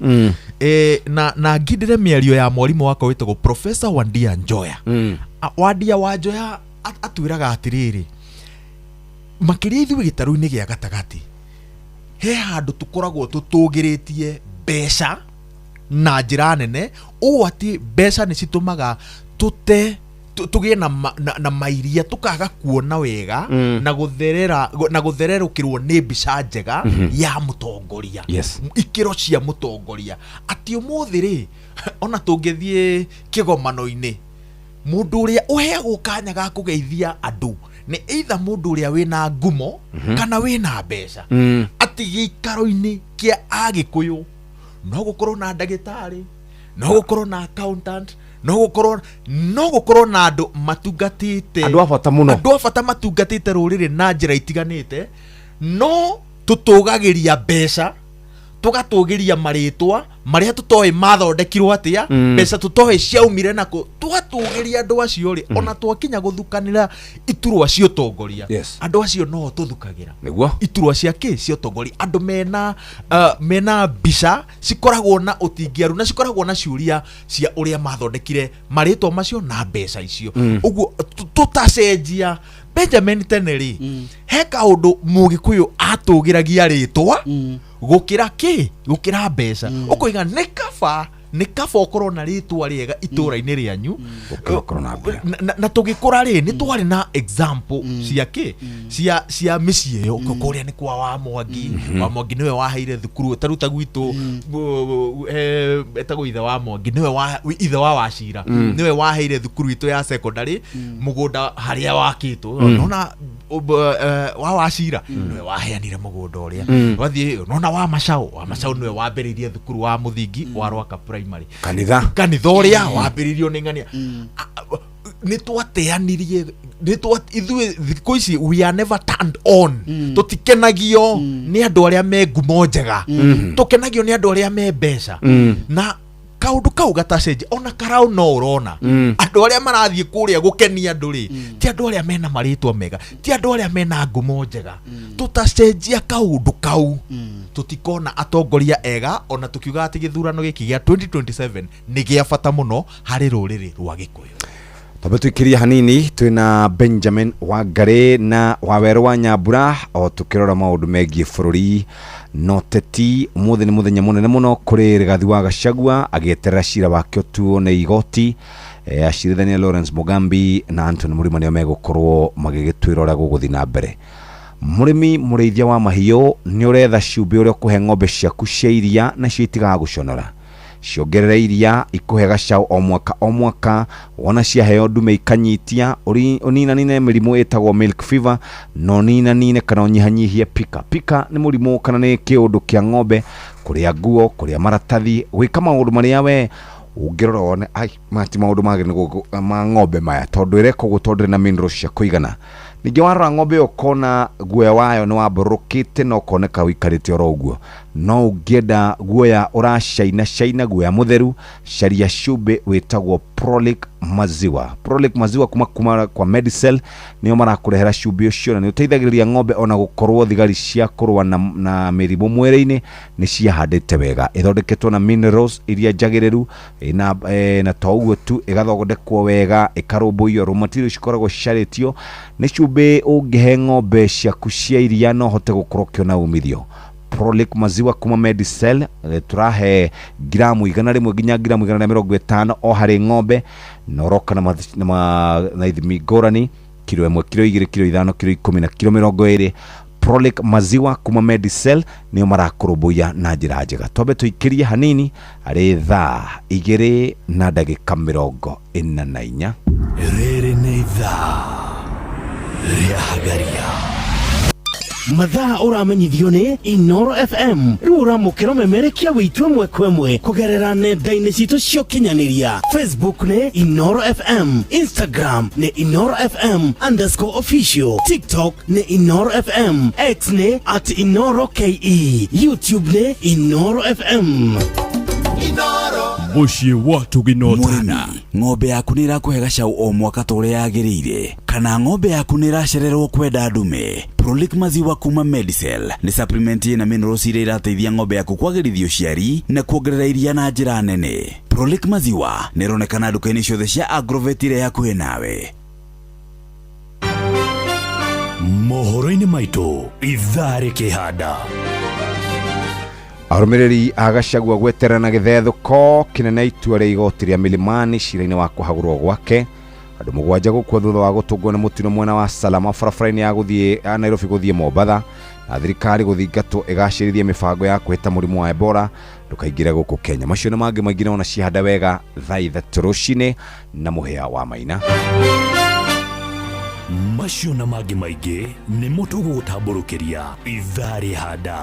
Na ngindĩre mĩario ya mwarimũ wakwa wĩtagwo Professor Wandia Njoya. Wandia wa Njoya atwĩraga atĩrĩrĩ, makĩria ithuĩ gĩtarũ-inĩ gĩa gatagatĩ he handũ tũkoragwo tũtũgĩrĩtie mbeca na njĩra nene, ũũ atĩ mbeca nĩ citũmaga tũte tũgĩe na mairia, tũkaga kuona wega na gũtherera na gũthererũkĩrwo nĩ mbica njega ya mũtongoria. Ikĩro cia mũtongoria, atĩ ũmũthĩ rĩ, ona tũngĩthiĩ kĩgomano-inĩ, mũndũ ũrĩa ũheagwo kanya ga kũgeithia andũ nĩ either mũndũ ũrĩa wĩna ngumo kana wĩna mbeca. Atĩ gĩikaro-inĩ kĩa Agĩkũyũ no gũkorwo na ndagĩtarĩ, no gũkorwo na accountant, no gũkorwo na andũ matungatĩte.
Andũ a bata mũno.
Andũ a bata matungatĩte rũrĩrĩ na njĩra itiganĩte, no tũtũgagĩria mbeca, tũgatũgĩria marĩtwa marĩa tũtoĩ mathondekirwo atĩa, mbeca tũtoĩ ciaumire nako, tũgatũgĩria andũ acio rĩ, ona twakinya gũthukanĩra iturwa cia ũtongoria, andũ acio no tũthukagĩra. Iturwa cia kĩ cia ũtongoria, andũ mena mbica cikoragwo na ũtingiaru na cikoragwo na ciũria cia ũrĩa mathondekire marĩtwa macio na mbeca icio. Ũguo tũtacenjia Benjamin tene rĩ, he kaũndũ mũgĩkũyũ atũgĩragia rĩtwa gũkĩra kĩ, gũkĩra mbeca. Ũkoiga nĩ kaba ũkorwo na rĩtwa rĩega itũra-inĩ rĩanyu.
Gũkĩra ũkorwo na mbia.
Na tũgĩkũra rĩ, nĩ twarĩ na example cia kĩ, cia mĩciĩ ĩyo. Kũrĩa nĩ kwa wa Mwangi. Wa Mwangi nĩwe waheire thukuru, ta rĩu ta gwitũ etagwo ithe wa Mwangi, nĩwe wa ithe wa Wacira, nĩwe waheire thukuru itũ ya secondary mũgũnda harĩa wakĩtwo. Nona wa Wacira nĩwe waheanire mũgũnda ũrĩa. Wathiĩ nona wa Macau, wa Macau nĩwe wambĩrĩirie thukuru wa mũthingi wa Rwaka Primary.
Kanitha.
Kanitha ũrĩa wambĩrĩirio nĩ ng'ania. Nĩ twateanirie, nĩ twa ithuĩ thikũ ici we are never turned on. Tũtikenagio nĩ andũ arĩa me ngumo njega, tũkenagio nĩ andũ arĩa me mbeca. Na kaũndũ kau gatacenjia, ona karau no ũrona andũ arĩa marathiĩ kũrĩa gũkenia andũ rĩ, ti andũ arĩa mena marĩtwa mega, ti andũ arĩa mena ngumo njega. Tũtacenjia kaũndũ kau, tũtikona atongoria ega, ona tũkiuga atĩ gĩthurano gĩkĩ gĩa 2027 nĩ gĩa bata mũno harĩ rũrĩrĩ rwa Gĩkũyũ.
Twambe tuikirie hanini, twina Benjamin Wangari na Waweru wa Nyambura o tukirora maundu megiĩ bũrũri no teti. Ũmũthĩ nĩ mũthenya mũnene mũno kũrĩ Rigathi wa Gachagua agĩeterera cira wake ũtuo nĩ igoti. Acirithania Lawrence Mugambi na Anthony Murima nĩo megũkorwo magĩgĩtuĩra ũrĩa gũgũthiĩ na mbere. Mũrĩmi mũrĩithia wa mahiũ, nĩ ũretha cumbĩ ũrĩa ũkũhe ng'ombe ciaku cia iria nacio itigaga gũconora, ciongerere iria, ikũhe gacaũ o mwaka o mwaka. Wona ciaheo ndume ikanyitia, ũninanine mĩrimũ ĩtagwo milk fever, na ũninanine kana ũnyihanyihie pika. Pika nĩ mũrimũ kana nĩ kĩũndũ kĩa ng'ombe kũrĩa nguo, kũrĩa maratathi, gwĩka maũndũ marĩa we ũngĩrora wone ai maya ti maũndũ magĩrĩire ma ng'ombe maya, tondũ ĩreka ũguo tondũ ĩrĩ na minerals cia kũigana. Ningĩ warora ng'ombe ĩyo ũkona guoya wayo nĩ wambũrũkĩte na ũkoneka ũikarĩte oro ũguo. No ũngĩenda guoya ũracaina caina, guoya mũtheru, caria cumbĩ wĩtagwo. Prolic Maziwa. Prolic Maziwa kuma kwa Medicel nĩo marakũrehera cumbĩ ũcio, na nĩ ũteithagĩrĩria ng'ombe ona gũkorwo thigari cia kũrũa na mĩrimũ mwĩrĩ-inĩ nĩ ciahandĩte wega. Ĩthondeketwo na minerals iria njagĩrĩru, na to ũguo tu, ĩgathondekwo wega, ĩkarũmbũiyo, raw material cikoragwo cicarĩtio. Nĩ cumbĩ ũngĩhe ng'ombe ciaku cia iria no hote gũkorwo ũkĩona umithio. Prolic Maziwa kuma Medicel, tũrahe ngiramu 100 nginya ngiramu 150 o harĩ ng'ombe, na ũroka na ithimi ngũrani, kiro 1, kiro 2, kiro 5, kiro 10 na kiro 20. Prolic Maziwa kuma Medicel nĩo marakũrũmbũiya na njĩra njega. Twambe tũikĩrie hanini arĩ thaa 2 na ndagĩka 44.
Rĩrĩ nĩ ithaa rĩa Hagaria.
Mathaa ũramenyithio nĩ Inoro FM. Rĩu ũramũkĩra ũmemerekia witũ ĩmwe kwa ĩmwe kũgerera nenda-inĩ citũ cia ũkinyanĩria. Facebook nĩ Inoro FM, Instagram nĩ Inoro FM underscore official, TikTok nĩ Inoro FM, X nĩ at Inoro KE, YouTube nĩ Inoro FM.
Mũciĩ wa Tũginotana.
Ng'ombe yaku nĩ ĩrakũhe gacau o mwaka ta ũrĩa yagĩrĩire, kana ng'ombe yaku nĩ ĩracererwo kwenda ndume? Prolic Maziwa kuma Medicel nĩ supplement ĩna minerals iria irateithia ng'ombe yaku kwagĩrithia ũciari na kuongerera iria na njĩra nene. Prolic Maziwa nĩ ĩronekana nduka-inĩ ciothe cia Agrovet iria hakuhĩ nawe.
Mohoro-inĩ maitũ ithaa rĩkĩhanda.
Arũmĩrĩri a Gachagua gweterera na gĩthethũko kĩnene itua rĩa igoti rĩa Milimani cira-inĩ wa kũhagũrwo gwake. Andũ 7 gũkua thutha wa gũtũngwo nĩ mũtino mwena wa Salama barabara-inĩ ya gũthiĩ ya Nairobi gũthiĩ Mombatha, na thirikari gũthingatwo ĩgacĩrithie mĩbango ya kũhĩta mũrimũ wa Ebola ndũkaingĩre gũkũ Kenya. Macio na mangĩ maingĩ nĩwona cihanda wega thaa 3 rũcinĩ na mũhĩa wa Maina.
Macio na mangĩ maingĩ nĩmo tũgũgũtambũrũkĩria ithaa rĩhanda.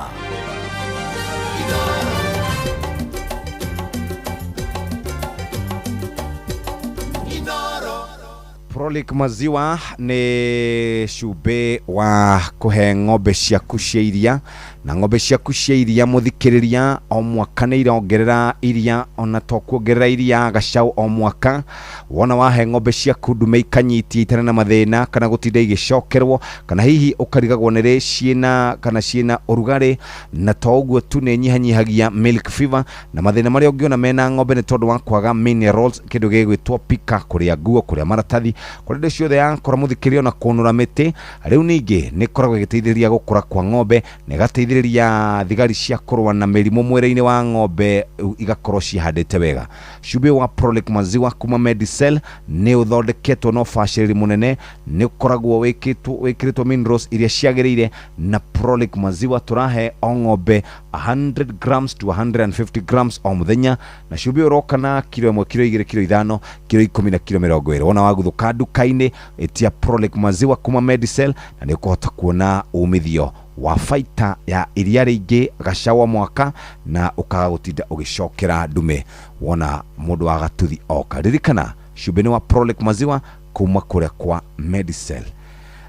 Prolic Maziwa nĩ cumbĩ wa kũhe ng'ombe ciaku cia iria, na ng'ombe ciaku cia iria mũthikĩrĩria o mwaka nĩ irongerera iria, ona to kuongerera iria gacau o mwaka. Wona wahe ng'ombe ciaku ndume ikanyitia itarĩ na mathĩna kana gũtinda igĩcokerwo, kana hihi ũkarigagwo nĩ rĩ ciĩna kana ciĩna ũrugarĩ, na to ũguo tu nĩ nyihanyihagia milk fever na mathĩna marĩa ũngĩona mena ng'ombe nĩ tondũ wa kwaga minerals, kĩndũ gĩgwĩtwo pika, kũrĩa nguo, kũrĩa maratathi, kũrĩa indo ciothe yakora mũthikĩrĩria, na kũnũra mĩtĩ. Rĩu ningĩ nĩ ĩkoragwo ĩgĩteithĩrĩria gũkũra kwa ng'ombe na ĩgateithĩrĩria thigari cia kũrũa na mĩrimũ mwĩrĩ-inĩ wa ng'ombe igakorwo cihandĩte wega. Cumbĩ wa Prolic Maziwa kuma Medicel nĩ ũthondeketwo na ũbacĩrĩri mũnene, nĩ ũkoragwo wĩkĩrĩtwo minerals iria ciagĩrĩire, na Prolic Maziwa tũrahe o ng'ombe 100 grams to 150 grams o mũthenya, na cumbĩ ũroka na kiro 1, kiro 2, kiro 5, kiro 10 na kiro 20. Wona waguthũka nduka-inĩ ĩtia Prolic Maziwa kuma Medicel na nĩ ũkũhota kuona umithio wa baita ya iria rĩingĩ gacawa mwaka, na ũkaga gũtinda ũgĩcokera ndume wona mũndũ wa gatuthi oka. Ririkana cumbĩ nĩ wa Prolic Maziwa kuma kũrĩa kwa Medicel.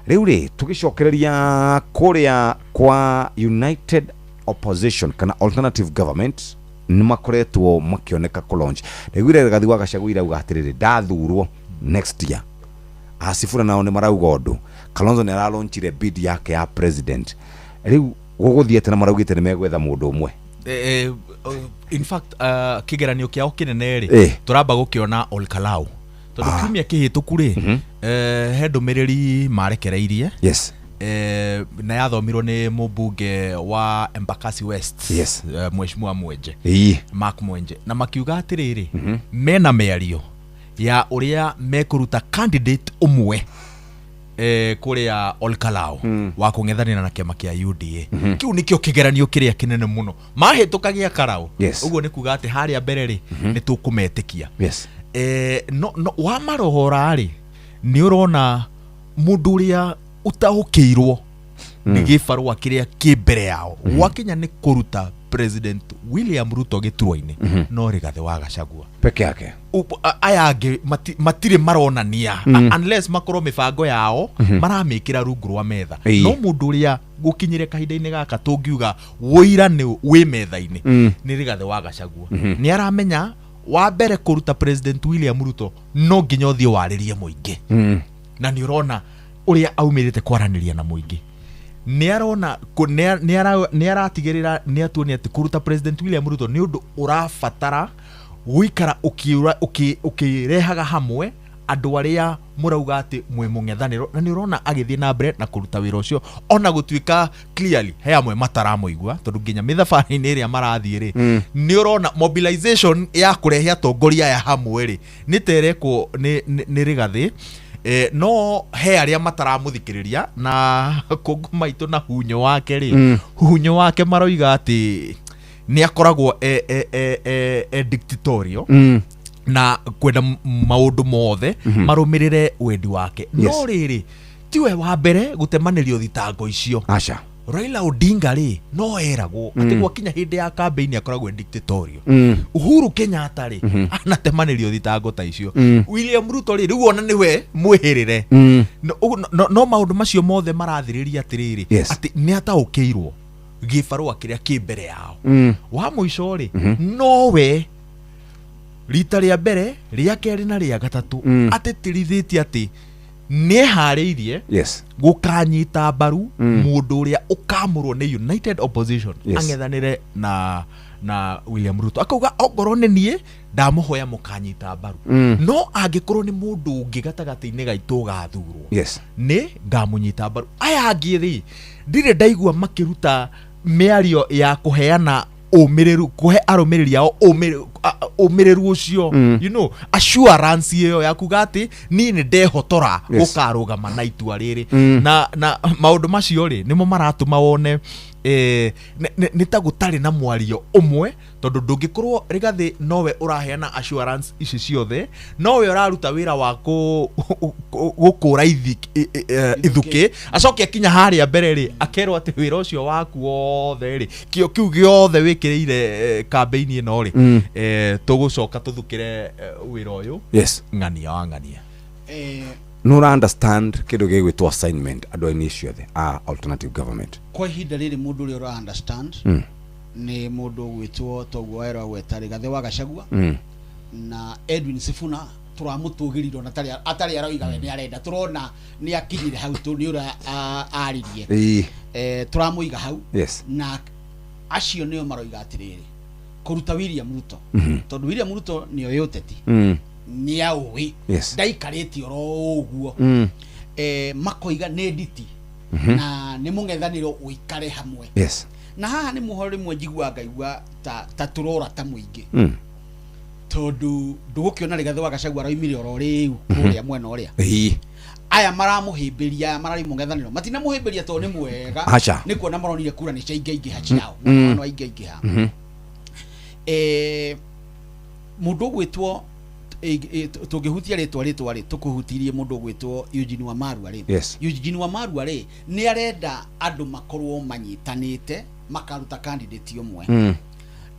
Rĩu rĩ tũgĩcokereria kũrĩa kwa United Opposition kana Alternative Government nĩ makoretwo makĩoneka kũ launch. Ndaiguire Rigathi wa Gachagua irauga atĩrĩrĩ, ndathurwo next year. Asifuna nao nĩ marauga ũndũ. Kalonzo nĩ aralaunchire bid yake ya president. Rĩu gũgũthiĩ atĩa na maraugĩte nĩ megwetha mũndũ ũmwe?
In fact, kĩgeranio kĩao kĩnene rĩ, tũramba gũkĩona Olkalau. Tondũ kiumia kĩhĩtũku rĩ, he ndũmĩrĩri marekereirie.
Yes.
Na yathomirwo nĩ mũmbunge wa Embakasi West,
yes.
Mheshimiwa Mwenje, Mark Mwenje, na makiuga atĩrĩrĩ, mena mĩario ya ũrĩa mekũruta candidate ũmwe kũrĩa Olkalau wa kũng'ethanĩra na kĩama kĩa UDA. Kĩu nĩkĩo kĩgeranio kĩrĩa kĩnene mũno mahĩtũka gĩa Karau. Ũguo nĩ kuga atĩ harĩa mbere rĩ, nĩ tũkũmetĩkia.
Yes.
No wamarohora rĩ, nĩ ũrona mũndũ ũrĩa ũtaũkĩirwo nĩ gĩbarũa kĩrĩa kĩ mbere yao gwakinya nĩ kũruta President William Ruto gĩturwa-inĩ, no Rigathi wa Gachagua
peke yake.
Aya angĩ matirĩ maronania, unless makorwo mĩbango yao maramĩkĩra rungu rwa metha. No mũndũ ũrĩa gũkinyire kahinda-inĩ gaka tũngiuga wũira nĩ wĩ metha-inĩ nĩ Rigathi wa Gachagua. Nĩ aramenya Wa mbere kũruta President William Ruto no nginya ũthiĩ warĩrie mũingĩ. Na nĩ ũrona ũrĩa aumĩrĩte kwaranĩria na mũingĩ. Nĩ arona nĩ aratigĩrĩra nĩ atuonia atĩ kũruta President William Ruto nĩ ũndũ ũrabatara gũikara ũkĩrehaga hamwe andũ arĩa mũrauga atĩ mwĩ mũng'ethanĩro, na nĩ ũrona agĩthiĩ na mbere na kũruta wĩra ũcio ona gũtuĩka clearly he amwe mataramũigua, tondũ nginya mĩthabarĩ-inĩ ĩrĩa marathiĩ rĩ, nĩ ũrona mobilization ya kũrehe atongoria aya hamwe rĩ nĩ ta ĩrekwo nĩ Rigathĩ. No he arĩa mataramũthikĩrĩria na kũngũ maitũ na hunyo wake rĩ, hunyo wake maroiga atĩ nĩ akoragwo e dictatorial na kwenda maũndũ mothe marũmĩrĩre wendi wake. No rĩrĩ, tiwe wa mbere gũtemanĩrio thitango icio.
Aca.
Raila Odinga rĩ no eragwo atĩ gwakinya hĩndĩ ya campaign akoragwo e dictatorial. Uhuru Kenyatta rĩ, anatemanĩrio thitango ta icio. William Ruto rĩ, rĩu ona nĩwe mwĩhĩrĩre. No maũndũ macio mothe marathĩrĩria atĩrĩrĩ, atĩ nĩ ataũkĩirwo gĩbarũa kĩrĩa kĩ mbere yao. Wa mũico rĩ, nowe rita rĩa mbere, rĩa kerĩ na rĩa gatatũ atĩtĩrithĩtie atĩ nĩeharĩirie gũkanyita mbaru mũndũ ũrĩa ũkamũrwo nĩ United Opposition ang'ethanĩre na William Ruto. Akauga ongorwo nĩ niĩ ndamũhoya mũkanyita mbaru, no angĩkorwo nĩ mũndũ ũngĩ gatagatĩ-inĩ gaitũ ũgathurwo, nĩ ngamũnyita mbaru. Aya angĩ rĩ, ndirĩ ndaigua makĩruta mĩario ya kũheana ũmĩrĩru, kũhe arũmĩrĩri ao ũmĩrĩru ũcio, you know, assurance ĩyo ya kuga atĩ niĩ nĩ ndehotora gũkarũgama na itua rĩrĩ. Na maũndũ macio rĩ nĩmo maratũma wone nĩ ta gũtarĩ na mwario ũmwe, tondũ ndũngĩkorwo Rigathĩ nowe ũraheana assurance ici ciothe, nowe ũraruta wĩra wa gũkũra ithukĩ, acoke akinya harĩa mbere rĩ akerwo atĩ wĩra ũcio waku wothe rĩ, kĩo kĩu gĩothe wĩkĩrĩire campaign ĩno rĩ, tũgũcoka tũthukĩre wĩra ũyũ. Ng'ania wa ng'ania.
No understand kĩndũ gĩgwĩtwo assignment andũ aini ciothe a alternative government.
Kwa ihinda rĩrĩ mũndũ ũrĩa ũra understand nĩ mũndũ ũgwĩtwo toguo werwo gweta Rigathĩ wa Gachagua na Edwin Sifuna. Tũramũtũgĩrire ona atarĩ aroiga we nĩ arenda, tũrona nĩ akinyire hau tũ nĩ ũrĩa aririe, tũramũiga hau. Na acio nĩo maroiga atĩrĩrĩ, kũruta William Ruto, tondũ William Ruto nĩ oĩ ũteti, nĩ aũĩ, ndaikarĩte oro ũguo. Makoiga nĩ nditi na nĩ mũng'ethanĩro ũikare hamwe. Na haha nĩ mũhoro rĩmwe njiguaga ngaigua ta tũrora ta mũingĩ, tondũ ndũgũkĩona Rigathĩ wa Gachagua aroimire oro rĩu kũrĩa mwena ũrĩa. Aya maramũhĩmbĩria, aya mararĩ mũng'ethanĩro matinamũhĩmbĩria tondũ nĩ mwega, nĩ kuona maronire kura nĩ ciaingaingĩha ciao, no aingĩha. Mũndũ ũgwĩtwo tũngĩhutia rĩtwa rĩ tũkũhutirie mũndũ ũgwĩtwo Eugene Wamalwa rĩ, Eugene Wamalwa rĩ nĩ arenda andũ makorwo manyitanĩte makaruta candidate ũmwe,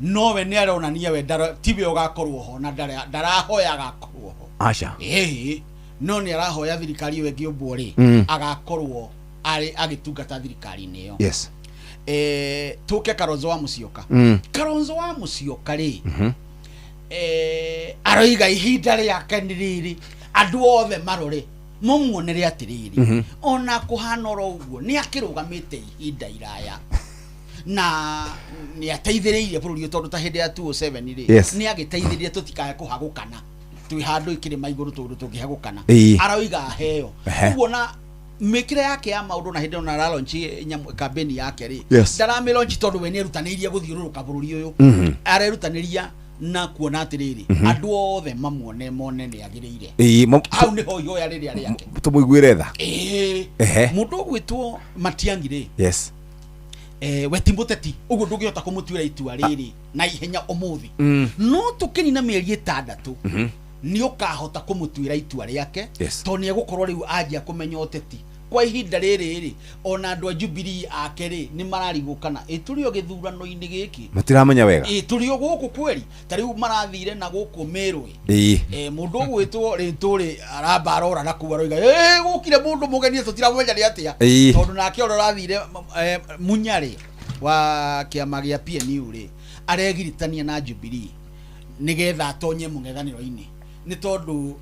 nowe nĩ aronania we tiwe ũgakorwo ho na ndarahoya agakorwo ho.
Aca.
No nĩ arahoya thirikari ĩyo ĩngĩũmbwo rĩ, agakorwo arĩ agĩtungata thirikari-inĩ ĩyo. Tũke Kalonzo wa Musyoka. Kalonzo wa Musyoka rĩ, aroiga ihinda rĩake nĩ rĩrĩ, andũ othe marore mũmuonere atĩrĩrĩ, ona kũhana oro ũguo nĩ akĩrũgamĩte ihinda iraya na nĩ ateithĩrĩirie bũrũri ũyũ, tondũ ta hĩndĩ ya 2007 rĩ, nĩ agĩteithĩrĩrie tũtikae kũhagũkana twĩ handũ ikĩrĩma igũrũ tondũ tũngĩhagũkana. Aroiga aheo ũguo na mĩkĩre yake ya maũndũ, na hĩndĩ ĩno aralaunch campaign yake rĩ, ndaramĩlaunch tondũ we nĩerutanĩirie gũthiũrũrũka bũrũri ũyũ, arerutanĩria na kuona atĩrĩrĩ, andũ othe mamuone mone nĩ agĩrĩire. Hau nĩho ihoya rĩrĩa rĩake.
Tũmũiguĩre tha.
Mũndũ ũgwĩtwo Matiang'i rĩ, we ti mũteti, ũguo ndũngĩhota kũmũtuĩra itua rĩrĩ na ihenya ũmũthĩ, no tũkĩnina mĩeri 6 nĩ ũkahota kũmũtuĩra itua rĩake, tondũ nĩ egũkorwo rĩu anjia kũmenya ũteti. Kwa ihinda rĩrĩ rĩ, ona andũ a Jubilee ake rĩ nĩ mararigwo kana tũrĩ o gĩthurano-inĩ gĩkĩ,
matiramenya wega,
tũrĩ o gũkũ kweri. Ta rĩu marathire na gũkũ Mĩrũ, mũndũ ũgwĩtwo rĩtũ rĩ aramba arora na kũu aroiga gũkire mũndũ mũgeni tũtiramenya nĩ atĩa, tondũ nake ũrĩa ũrathire Munya rĩ wa kĩama gĩa PNU rĩ aregiritania na Jubilee. Nĩgetha atonye mũng'ethanĩro-inĩ nĩ tondũ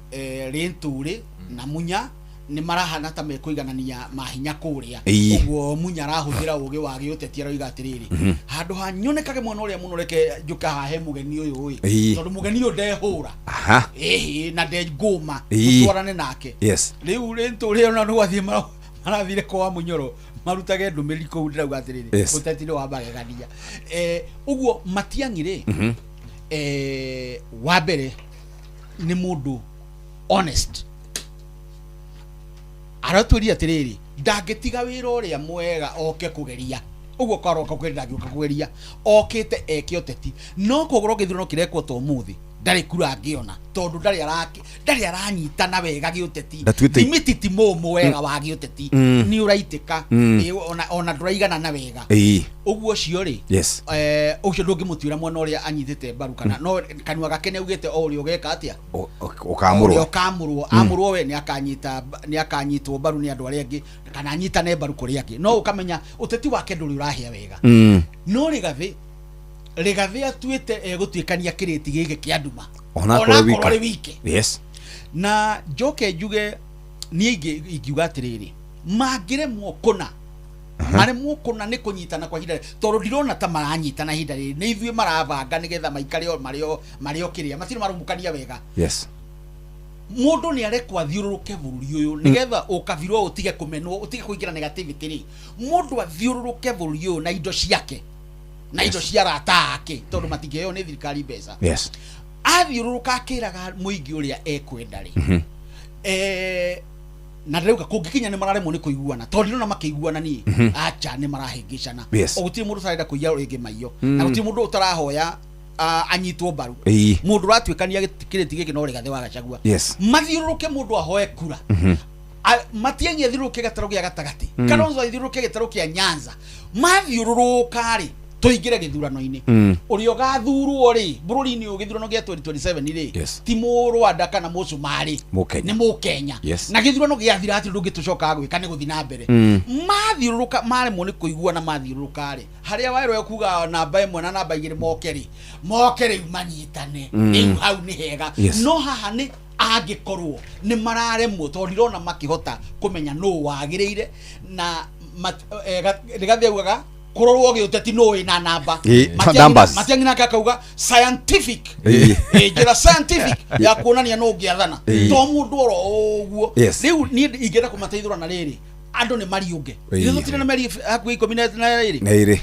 Rĩntũrĩ na Munya nĩ marahana ta mekũiganania mahinya kũrĩa. Ũguo Munya arahũthĩra ũgĩ wa gĩũteti, aroiga atĩrĩrĩ, handũ ha nyonekage mwena ũrĩa mũno, reke njũke hahe mũgeni ũyũ ĩ, tondũ mũgeni ũyũ ndehũra, ĩhĩ, na ndengũma, tũtwarane nake. Rĩu Rĩntũrĩ ona nĩ gwathiĩ marathire kwa Munyoro marutage ndũmĩrĩri kũu. Ndĩrauga atĩrĩrĩ, ũteti nĩ wa magegania. Ũguo Matiang'i rĩ, wa mbere nĩ mũndũ honest, aratwĩria atĩrĩrĩ, ndangĩtiga wĩra ũrĩa mwega oke kũgeria ũguo, karoka kũgeria, ndangĩũka kũgeria, okĩte eke ũteti. No kũgorwo gĩthurano kĩrekwo ta ũmũthĩ, ndarĩ kura angĩona tondũ ndarĩ aranyitana wega gĩũteti. Thimiti ti mũmũ wega wa gĩũteti, nĩ ũraitĩka. Ona ndũraiganana wega. Ũguo ũcio rĩ, ũcio ndũngĩmũtuĩra mwena ũrĩa anyitĩte mbaru kana no kanua gake nĩ augĩte o ũrĩa ũgeka atĩa,
ũkamũrwo.
Ũrĩa ũkamũrwo, amũrwo we nĩ akanyitwo mbaru nĩ andũ arĩa angĩ kana anyitane mbaru kũrĩa angĩ, no ũkamenya ũteti wake ndũrĩ ũrahĩa wega. No Rĩgathĩ atuĩte egũtuĩkania kĩrĩti gĩkĩ kĩa nduma
onakorwo
onakorwo arĩ wike. Na njoke njuge niĩ ingiuga atĩrĩrĩ, mangĩremwo kũna, maremwo kũna nĩ kũnyitana kwa ihinda rĩrĩ, tondũ ndirona ta maranyitana ihinda rĩrĩ, nĩ ithuĩ marabanga nĩgetha maikare o marĩ o kĩrĩa matirĩ marumũkania wega. Mũndũ nĩ arekwo athiũrũrũke bũrũri ũyũ nĩgetha ũkabira ũyũ ũtige kũmenwo, ũtige kũingĩra negativity rĩ, mũndũ athiũrũrũke bũrũri ũyũ na indo ciake na indo cia arata ake, tondũ matingĩheo nĩ thirikari mbeca. Athiũrũrũka akĩraga mũingĩ ũrĩa ekwenda rĩ, na ndĩrauga kũngĩkinya nĩ mararemwo nĩ kũiguana, tondũ ndĩrona makĩiguana niĩ, acha, nĩ marahĩngĩcana. O gũtirĩ mũndũ ũtarenda kũiya rĩngĩ maiyo, na gũtirĩ mũndũ ũtarahoya anyitwo mbaru. Mũndũ ũratuĩkania kĩrĩti gĩkĩ no Rĩgathĩ wa Gachagua. Mathiũrũrũke, mũndũ ahoe kura. Matiang'i athiũrũrũke gatarũ gĩa gatagatĩ, Kalonzo athiũrũrũke gĩtarũ kĩa Nyanza, mathiũrũrũka rĩ, tũingĩre gĩthurano-inĩ. Ũrĩa ũgathurwo rĩ bũrũri-inĩ ũyũ gĩthurano gĩa 2027 rĩ, ti Mũrwanda kana Mũcumarĩ.
Mũkenya.
Nĩ Mũkenya. Na gĩthurano gĩathira hatirĩ ũndũ ũngĩ tũcokaga gwĩka, nĩ gũthiĩ na mbere. Mathiũrũrũka, maremwo nĩ kũiguana, mathiũrũrũka rĩ, harĩa werwo ekuga namba 1 na namba 2 moke rĩ, moke rĩu manyitane. Rĩu hau nĩ hega. No haha nĩ angĩkorwo nĩ mararemwo, tondũ ndirona makĩhota kũmenya nũ wagĩrĩire na Rĩgathĩ augaga kũrorwo gĩũteti nũ wĩna namba.
Numbers.
Matiang'i nake akauga scientific, njĩra scientific ya kuonania nũ ũngĩathana, to mũndũ oro ũguo. Rĩu niĩ ingĩenda kũmateithũra na rĩrĩ, andũ nĩ mariũnge. Ithuĩ tũtirĩ na mĩeri hakuhĩ 12.
Na ĩrĩ.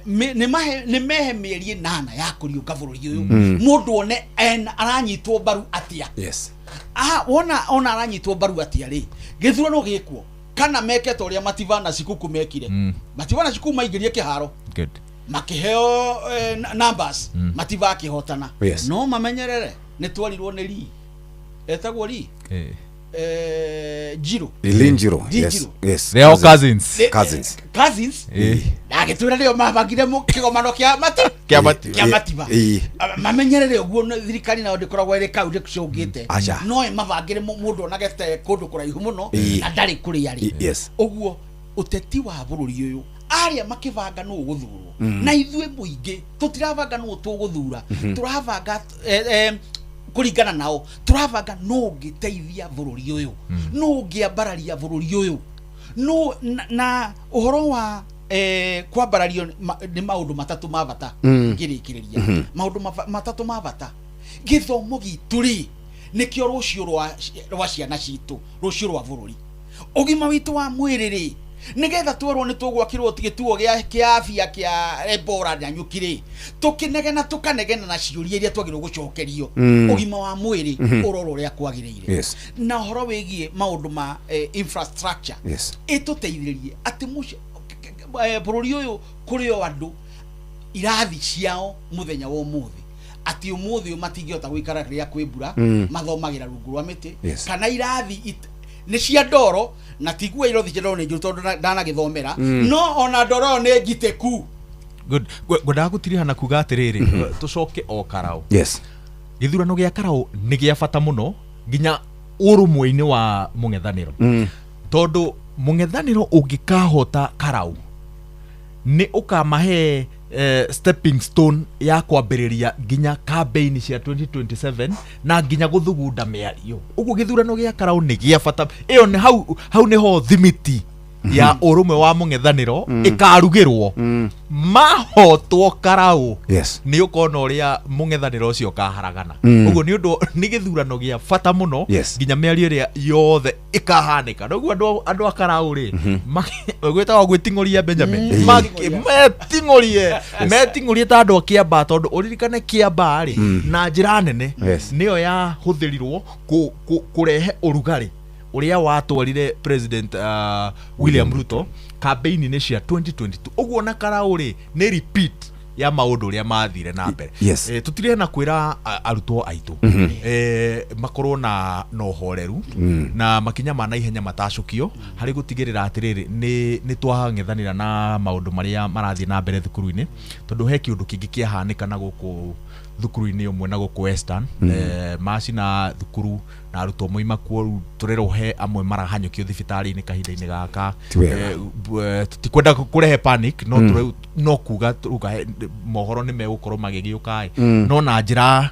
Nĩ mehe mĩeri 8 ya kũriũnga bũrũri ũyũ, mũndũ one aranyitwo mbaru atĩa. Wona ona aranyitwo mbaru atĩa rĩ, gĩthurano gĩkwo kana meke ta ũrĩa Mativa na Sikuku mekire. Mativa na Sikuku maingĩrie kĩharo, makĩheo numbers, Mativa akĩhotana. No mamenyerere nĩ twerirwo nĩ ri etagwo ri Njirũ.
Linjiro.
Lee
Yes.
Njirũ.
Yes.
They are all cousins.
Cousins.
Cousins. Na agĩtwĩra nĩo mabangire kĩgomano kĩa mati
Kĩa Matiba.
Kĩa Matiba. Mamenyerere ũguo thirikari nayo ndĩkoragwo ĩrĩ kau ndĩcũngĩte.
Aca.
No ĩmabangĩre mũndũ onage ta e kũndũ kũraihu mũno na ndarĩ kũrĩa rĩ. Ũguo ũteti wa bũrũri ũyũ, arĩa makĩbanga nũ ũgũthurwo, na ithuĩ mũingĩ tũtirabanga nũ tũgũthura, tũrabanga kũringana nao, tũrabanga nũ ũngĩteithia bũrũri ũyũ, nũ ũngĩambararia bũrũri ũyũ, nũ na ũhoro wa kwambarario nĩ maũndũ matatũ ma bata. Ngĩrĩkĩrĩria, maũndũ matatũ ma bata, gĩthomo gitũ rĩ, nĩkĩo rũciũ rwa ciana citũ, rũciũ rwa bũrũri. Ũgima witũ wa mwĩrĩ rĩ, nĩgetha twerwo nĩ tũgwakĩrwo gĩtuo kĩa afya kĩa Ebola na nyuki rĩ, tũkĩnegena tũkanegena na ciũria iria twagĩrĩirwo gũcokerio. Ũgima wa mwĩrĩ ũrorwo ũrĩa kwagĩrĩire. Na ũhoro wĩgiĩ maũndũ ma infrastructure, ĩtũteithĩrĩrie atĩ bũrũri ũyũ kũrĩ o andũ irathi ciao mũthenya wa ũmũthĩ, atĩ ũmũthĩ ũyũ matingĩhota gũikara rĩrĩa kwĩ mbura, mathomagĩra rungu rwa mĩtĩ, kana irathi nĩ cia ndoro, na tigua irathi cia ndoro nĩ njũru tondũ ndanagĩthomera, no ona ndoro ĩyo nĩ njitĩku.
Good. Ngwendaga gũtiriha na kuga atĩrĩrĩ, tũcoke o Karau. Gĩthurano gĩa Karau nĩ gĩa bata mũno nginya ũrũmwe-inĩ wa mũng'ethanĩro, tondũ mũng'ethanĩro ũngĩkahota Karau nĩ ũkamahe stepping stone ya kwambĩrĩria nginya campaign cia 2027 na nginya gũthugunda mĩario. Ũguo gĩthurano gĩa Karau nĩ gĩa bata. Ĩyo nĩ hau nĩho thimiti ya ũrũmwe wa mũng'ethanĩro ĩkarugĩrwo. Mahotwo Karau, nĩ ũkona ũrĩa mũng'ethanĩro ũcio ũkaharagana. Ũguo nĩ ũndũ nĩ gĩthurano gĩa bata mũno, nginya mĩario ĩrĩa yothe ĩkahanĩka. Noguo andũ a Karau rĩ, gwĩtagwo gwĩting'ũria Benjamin, meting'ũrie ta andũ a Kĩambaa, tondũ ũririkane Kĩambaa rĩ, na njĩra nene nĩyo yahũthĩrirwo kũrehe ũrugarĩ ũrĩa watwarire President William Ruto campaign-inĩ cia 2022. Ũguo na Karau rĩ, nĩ repeat ya maũndũ ũrĩa mathire na mbere. Tũtirĩ na kwĩra arutwo aitũ makorwo na ũhoreru na makinya ma naihenya matacũkio harĩ gũtigĩrĩra atĩrĩrĩ nĩ twang'ethanĩra na maũndũ marĩa marathiĩ na mbere thukuru-inĩ, tondũ he kĩũndũ kĩngĩ kĩahanĩka na gũkũ thukuru-inĩ ũmwe na gũkũ Western, macina thukuru na arutwo moima kuo, tũrerwo he amwe marahanyũkio thibitarĩ-inĩ kahinda-inĩ gaka. Tutikwenda kũrehe panic, no no kuga tuga mohoro nĩ megũkorwo magĩgĩũka, no na njĩra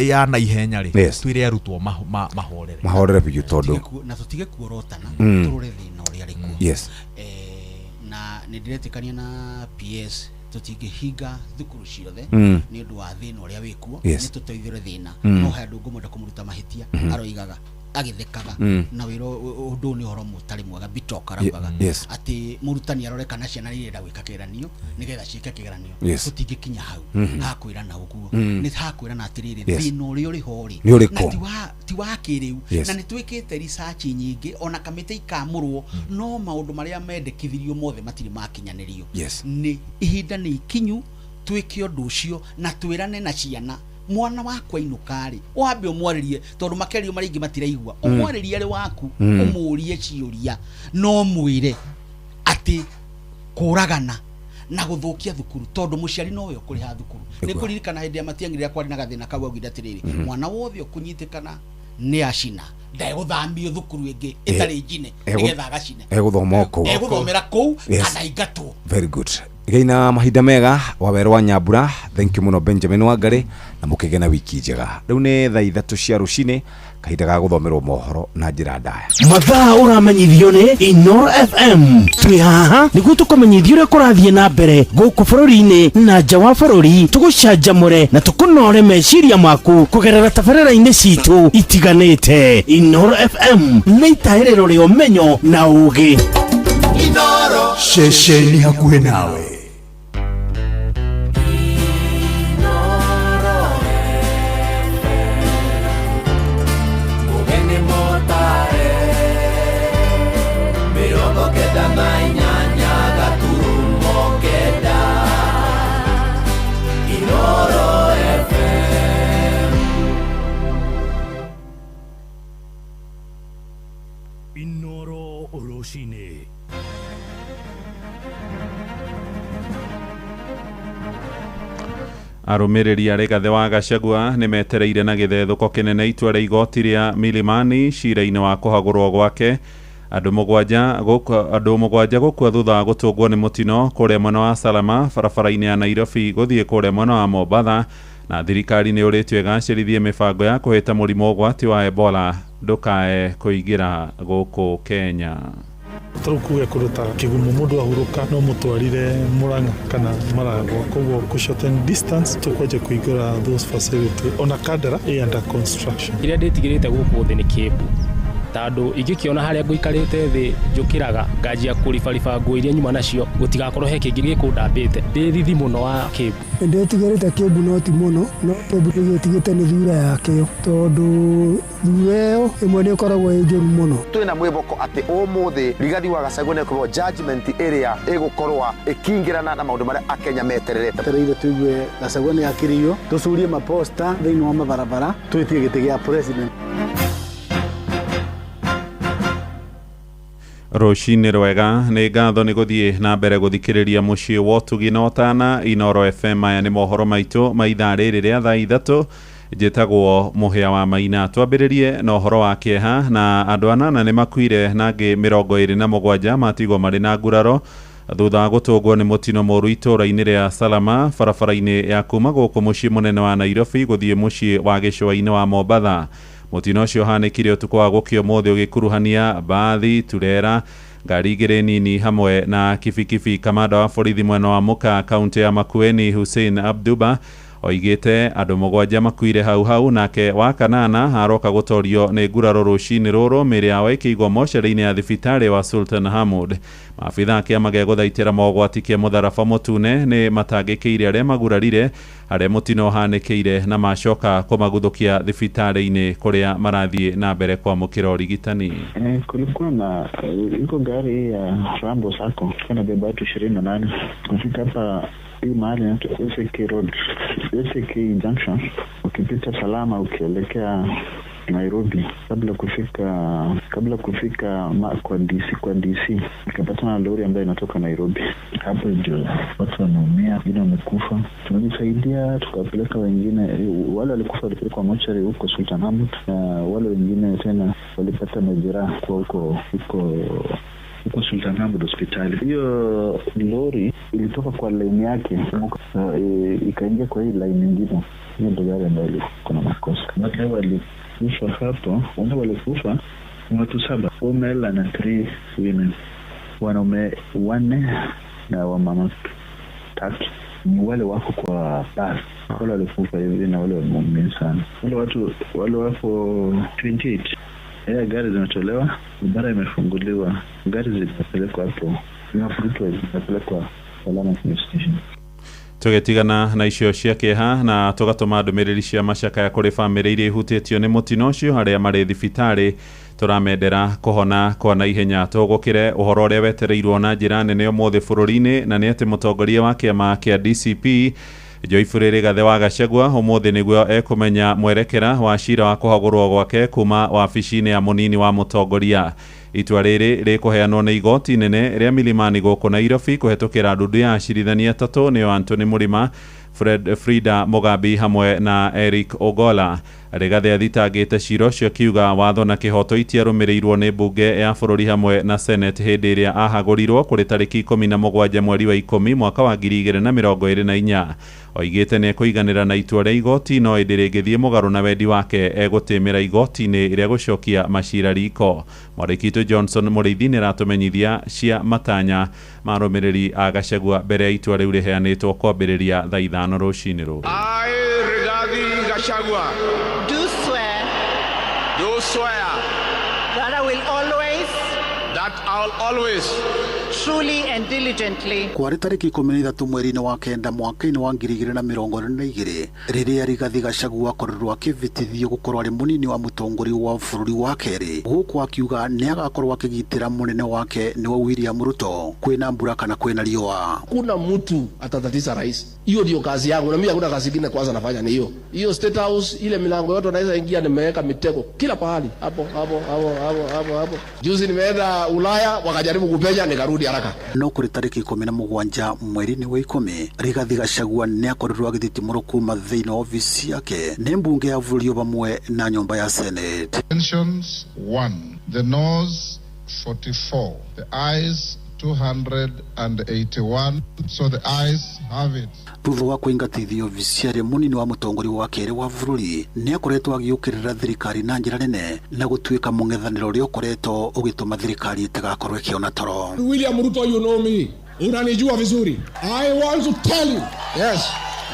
ya naihenya rĩ, twĩre arutwo mahorere
mahorere biũ, tondũ
na tũtige kuorotana, tũrore thĩna ũrĩa arĩ kuo. Na nĩ ndĩretĩkania na PS tũtingĩhinga thukuru ciothe nĩ ũndũ wa thĩna ũrĩa wĩkuo, nĩ tũteithũre thĩna. No he andũ ngũmwenda kũmũruta mahĩtia, aroigaga agĩthekaga na wĩra ũndũ nĩ ũhoro mũtarĩ mwega. Bitok araugaga atĩ mũrutani arore kana ciana irenda gwĩka kĩgeranio nĩgetha ciĩke kĩgeranio. Tũtingĩkinya hau hakwĩrana ũguo, nĩ hakwĩrana atĩrĩrĩ, thĩna ũrĩa ũrĩ ho rĩ na ti wa kĩrĩu, na nĩ twĩkĩte research nyingĩ ona kamĩtĩ ikamũrwo, no maũndũ marĩa mendekithirio mothe matirĩ makinyanĩrio. Nĩ ihinda nĩ ikinyu twĩke ũndũ ũcio na twĩrane na ciana. Mwana wakwa inũka rĩ, wambe ũmwarĩrie, tondũ makerio marĩa ingĩ matiraigua, ũmwarĩrie arĩ waku, ũmũrie ciũria, no mwĩre atĩ kũragana na gũthũkia thukuru, tondũ mũciari nowe ũkũrĩha thukuru. Nĩ kũririkana hĩndĩ ya Matiang'i rĩrĩa kwarĩ na gathĩna kau, augire atĩrĩrĩ, mwana wothe ũkũnyitĩkana nĩ acina ndegũthamio thukuru ĩngĩ ĩtarĩ njine, nĩgetha agacine,
egũthoma kũu,
egũthomera kũu kana ingatwo.
Very good. Gĩina mahinda mega Wawerũ wa Nyambura, thank you mũno Benjamin Wangari, na mũkĩgĩa na wiki njega. Rĩu nĩ thaa 3 cia rũcinĩ, kahinda ga gũthomerwo mohoro na njĩra ndaya.
Mathaa ũramenyithio nĩ Inoro FM. Twĩ haha nĩguo tũkũmenyithie ũrĩa kũrathiĩ na mbere gũkũ bũrũri-inĩ na nja wa bũrũri, tũgũcanjamũre na tũkũnore meciria maku kũgerera tabarĩra-inĩ citũ itiganĩte. Inoro FM nĩ itahĩrĩro rĩa ũmenyo na ũũgĩ.
Inoro ceceni hakuhĩ nawe.
Arũmĩrĩri a Rigathĩ wa Gachagua nĩ metereire na gĩthethũko kĩnene itua rĩa igoti rĩa Milimani cira-inĩ wa kũhagũrwo gwake. Andũ mũgwanja gũkua thutha wa gũtũngwo nĩ mũtino kũrĩa mwena wa Salama barabara-inĩ ya Nairobi gũthiĩ kũrĩa mwena wa Mombatha, na thirikari nĩ ũrĩtio ĩgacĩrithie mĩbango ya kũhĩta mũrimũ ũgwati wa Ebola ndũkae kũingĩra gũkũ Kenya.
Tarĩu kuge kũndũ ta Kĩgumo mũndũ ahurũka no mũtwarire Murang'a kana Maragwa, koguo kũ shorten distance tũkwanjia kũhingũra those facility. Ona Kandara ĩ under construction.
Kĩrĩa ndĩtigĩrĩte gũkũ thĩ nĩ Kĩmbu, tondũ ingĩkĩona harĩa ngũikarĩte thĩ njũkĩraga nganjia kũribariba nguo iria nyuma nacio, gũtigakorwo he kĩngĩ gĩkũndambĩte. Ndĩ thithi mũno wa Kĩmbu.
Ndĩtigĩrĩte Kĩmbu no ti mũno, no Kĩmbu ndĩgĩtigĩte nĩ thura yakĩo, tondũ thura ĩyo ĩmwe nĩ ĩkoragwo ĩ njũru mũno.
Twĩna mwĩhoko atĩ ũmũthĩ Rigathi wa Gachagua nĩ ekũheo judgment ĩrĩa ĩgũkorwo ĩkĩingĩrana na maũndũ marĩa Akenya metererete.
Tereire tuigue Gachagua nĩ akĩrĩirio, tũcurie maposta thĩinĩ wa mabarabara, twĩtie gĩtĩ gĩa president.
Rũcinĩ rwega, nĩ ngatho nĩ gũthiĩ na mbere gũthikĩrĩria mũciĩ wa ũtugi na ũtana Inoro FM. Maya nĩ mohoro maitũ ma ithaa rĩrĩ rĩa thaa 3. Njĩtagwo Mũhĩa wa Maina. Twambĩrĩrie na ũhoro wa kĩeha, na andũ 8 nĩ makuire na angĩ 27 matigwo marĩ na nguraro Thutha wa gũtũngwo nĩ mũtino mũru itũũra-inĩ rĩa Salama barabara-inĩ ya kuma gũkũ mũciĩ mũnene wa Nairobi gũthiĩ mũciĩ wa gĩcũa-inĩ wa Mombatha. Mũtino ũcio ũhanĩkire ũtukũ wa gũkĩa ũmũthĩ ũgĩkuruhania mbathi, turera, ngari igĩrĩ nini hamwe na kibikibi. Kamanda wa borithi mwena wa Muka kaunti ya Makueni Hussein Abduba oigĩte andũ 7 makuire hau hau, nake wa kanana aroka gũtorio nĩ nguraro rũcinĩ rũrũ, mĩĩrĩ yao ĩkĩigwo mocarĩ-inĩ ya thibitarĩ wa Sultan Hamud. Maabitha a kĩama gĩa gũthaitĩra mogwati kĩa mũtharaba mũtune nĩ matangĩkĩire arĩa magurarire arĩa mũtino ũhanĩkĩire na macoka kũmaguthũkia thibitarĩ-inĩ kũrĩa marathiĩ na mbere kwamũkĩra ũrigitani.
Kulikuwa na iko gari ya Rambo Sacco inabeba watu 28 kufika hapa hii mahali inaitwa SK Road, SK Junction, ukipita Salama ukielekea Nairobi, kabla kufika kwa DC nikapatana na lori ambayo inatoka Nairobi. Hapo ndio watu wanaumia, wengine wamekufa. Tumejisaidia tukapeleka wengine, wale walikufa walipelekwa mochari huko Sultan Hamud, na wale wengine tena walipata majeraha kwa huko Sultan Hamud hospitali. Hiyo lori ilitoka kwa line yake ikaingia kwa hii line nyingine. Hiyo ndio gari ambayo ilikuwa na makosa. Watu walikufa hapo, wale walikufa ni watu 7, 4 male and 3 women. Wanaume 4 na wamama 3. Ni wale wako kwa bus. Wale walikufa hivi na wale wameumia sana. Wale watu wale wako 28. Gari zinatolewa, barabara imefunguliwa, gari zinapelekwa hapo, zinafurutwa zinapelekwa Salama Police Station.
Tũgĩtigana na icio cia kĩeha na tũgatũma ndũmĩrĩri cia macakaya kũrĩ bamĩrĩ iria ihutĩtio nĩ mũtino ũcio arĩa marĩ thibitarĩ. Tũramendera kũhona kwa naihenya. Tũgũkĩre ũhoro ũrĩa wetereirwo na njĩra nene ũmũthĩ bũrũri-inĩ, na nĩ atĩ mũtongoria wa kĩama kĩa DCP Joyfrey Rigathi wa Gachagua ũmũthĩ nĩguo ekũmenya mwerekera wa cira wa kũhagũrwo gwake kuma wabici-inĩ ya mũnini wa mũtongoria. Itua rĩrĩ rĩkũheanwo nĩ igoti nene rĩa Milimani gũkũ Nairobi kũhetũkĩra ndundu ya acirithania 3 nĩo Anthony Mũrima, Frida Mugambi hamwe na Eric Ogola. Rigathi athitangĩte cira ũcio akiuga watho na kĩhoto itiarũmĩrĩirwo nĩ mbunge ya bũrũri hamwe na Senate hĩndĩ ĩrĩa ahagũrirwo kũrĩ tarĩki 17 mweri wa 10 mwaka wa 2024. Oigĩte nĩ ekũiganĩra na itua rĩa igoti no ĩndĩ rĩngĩthiĩ mũgarũ na wendi wake egũtĩmĩra igoti-inĩ rĩa gũcokia macira riko. Mwandĩki Johnson Mũrĩithi nĩ aratũmenyithia cia matanya marũmĩrĩri a Gachagua mbere ya itua rĩu rĩheanĩtwo kwambĩrĩria thaa 5 rũcinĩ rũrũ.
I, Rigathi Gachagua,
do swear that I will always truly and diligently.
Kwarĩ tarĩki 13 mweri-inĩ wa 9 mwaka-inĩ wa 2022 rĩrĩa Rigathi Gachagua akorirwo akĩhĩtithio gũkorwo arĩ mũnini wa mũtongoria wa bũrũri wa kerĩ, gũkũ akiuga nĩ agakorwo akĩgitĩra mũnene wake nĩwe William Ruto kwĩna mbura kana kwĩna riũa.
Kuna mtu atatatiza rais, hiyo ndio kazi yangu, na mimi hakuna kazi nyingine kwanza nafanya ni hiyo hiyo. State House ile milango yote naweza ingia, nimeweka mitego kila pahali, hapo hapo hapo hapo hapo hapo. Juzi nimeenda Ulaya wakajaribu kupenya, nikarudi haraka.
No kũrĩ tarĩki 17 mweri-inĩ wa 10 Rigathi Gachagua nĩ akorirwo agĩthitimũrwo kuma thĩinĩ wa ofici yake nĩ mbunge ya bũrũri vamwe na nyũmba ya Senate.
Abstentions 1, the noes 44, the ayes 281, so the ayes have it.
Thutha wa kũingatithio ofici arĩ mũnini wa mũtongoria wa kerĩ wa bũrũri nĩ akoretwo agĩũkĩrĩra thirikari na njĩra nene na gũtuĩka mũng'ethanĩro ũrĩa ũkoretwo ũgĩtũma thirikari ĩtigakorwo ĩkĩona toro.
William Ruto, you know me, unanijua vizuri. I want to tell you, yes,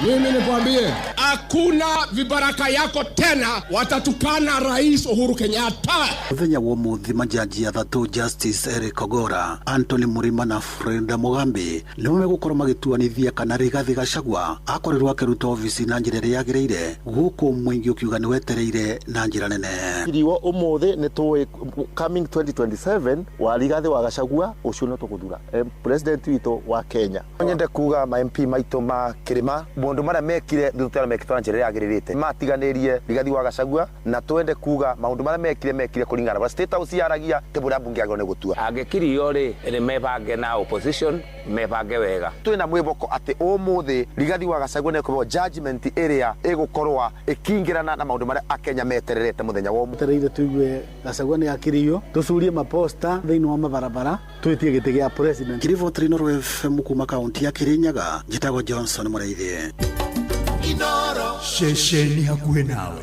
mimi nikwambie hakuna vibaraka yako tena watatukana Rais Uhuru Kenyatta.
Muthenya wa umuthi majaji athatu Justice Eric Ogora, Anthony Murima na Freda Mugambi nĩo megũkorwo magĩtuanithia kana Rigathi Gachagua akorirwo akĩruta ofici na njĩra ĩrĩa yagĩrĩire, gũkũ mũingĩ ũkiuga nĩ wetereire na njĩra nene.
Iriwo umuthi nĩ tũĩ coming 2027 wa Rigathi wa Gachagua ũcio no tũgũthura president witũ wa Kenya. Nyende kuga ma MP maitũ ma Kĩrĩma maũndũ marĩa mekire nĩ mekĩtwo na njĩra ĩrĩa yagĩrĩrĩte. Matiganĩrie Rigathi wa Gachagua na twende kuga maũndũ marĩa mekire kũringana na State House yaragia tebũ rĩa mbunge yagĩrĩirwo nĩ gũtua.
Angĩkirio rĩ, nĩ mebange na opposition, mebange wega.
Twĩna mwĩhoko atĩ ũmũthĩ Rigathi wa Gachagua nĩ ekũheo judgment ĩrĩa ĩgũkorwo ĩkĩingĩrana na maũndũ marĩa Akenya metererete mũthenya wa ũmũthĩ.
Twetereire tuigue Gachagua nĩ akiriio, tũcurie maposta thĩinĩ wa mabarabara, twĩtie gĩtĩ gĩa president.
Kiriboti Inooro FM kuma kaunti ya Kirinyaga, njĩtagwo Johnson Mũrĩithi.
Ceceni hakuhĩ nawe.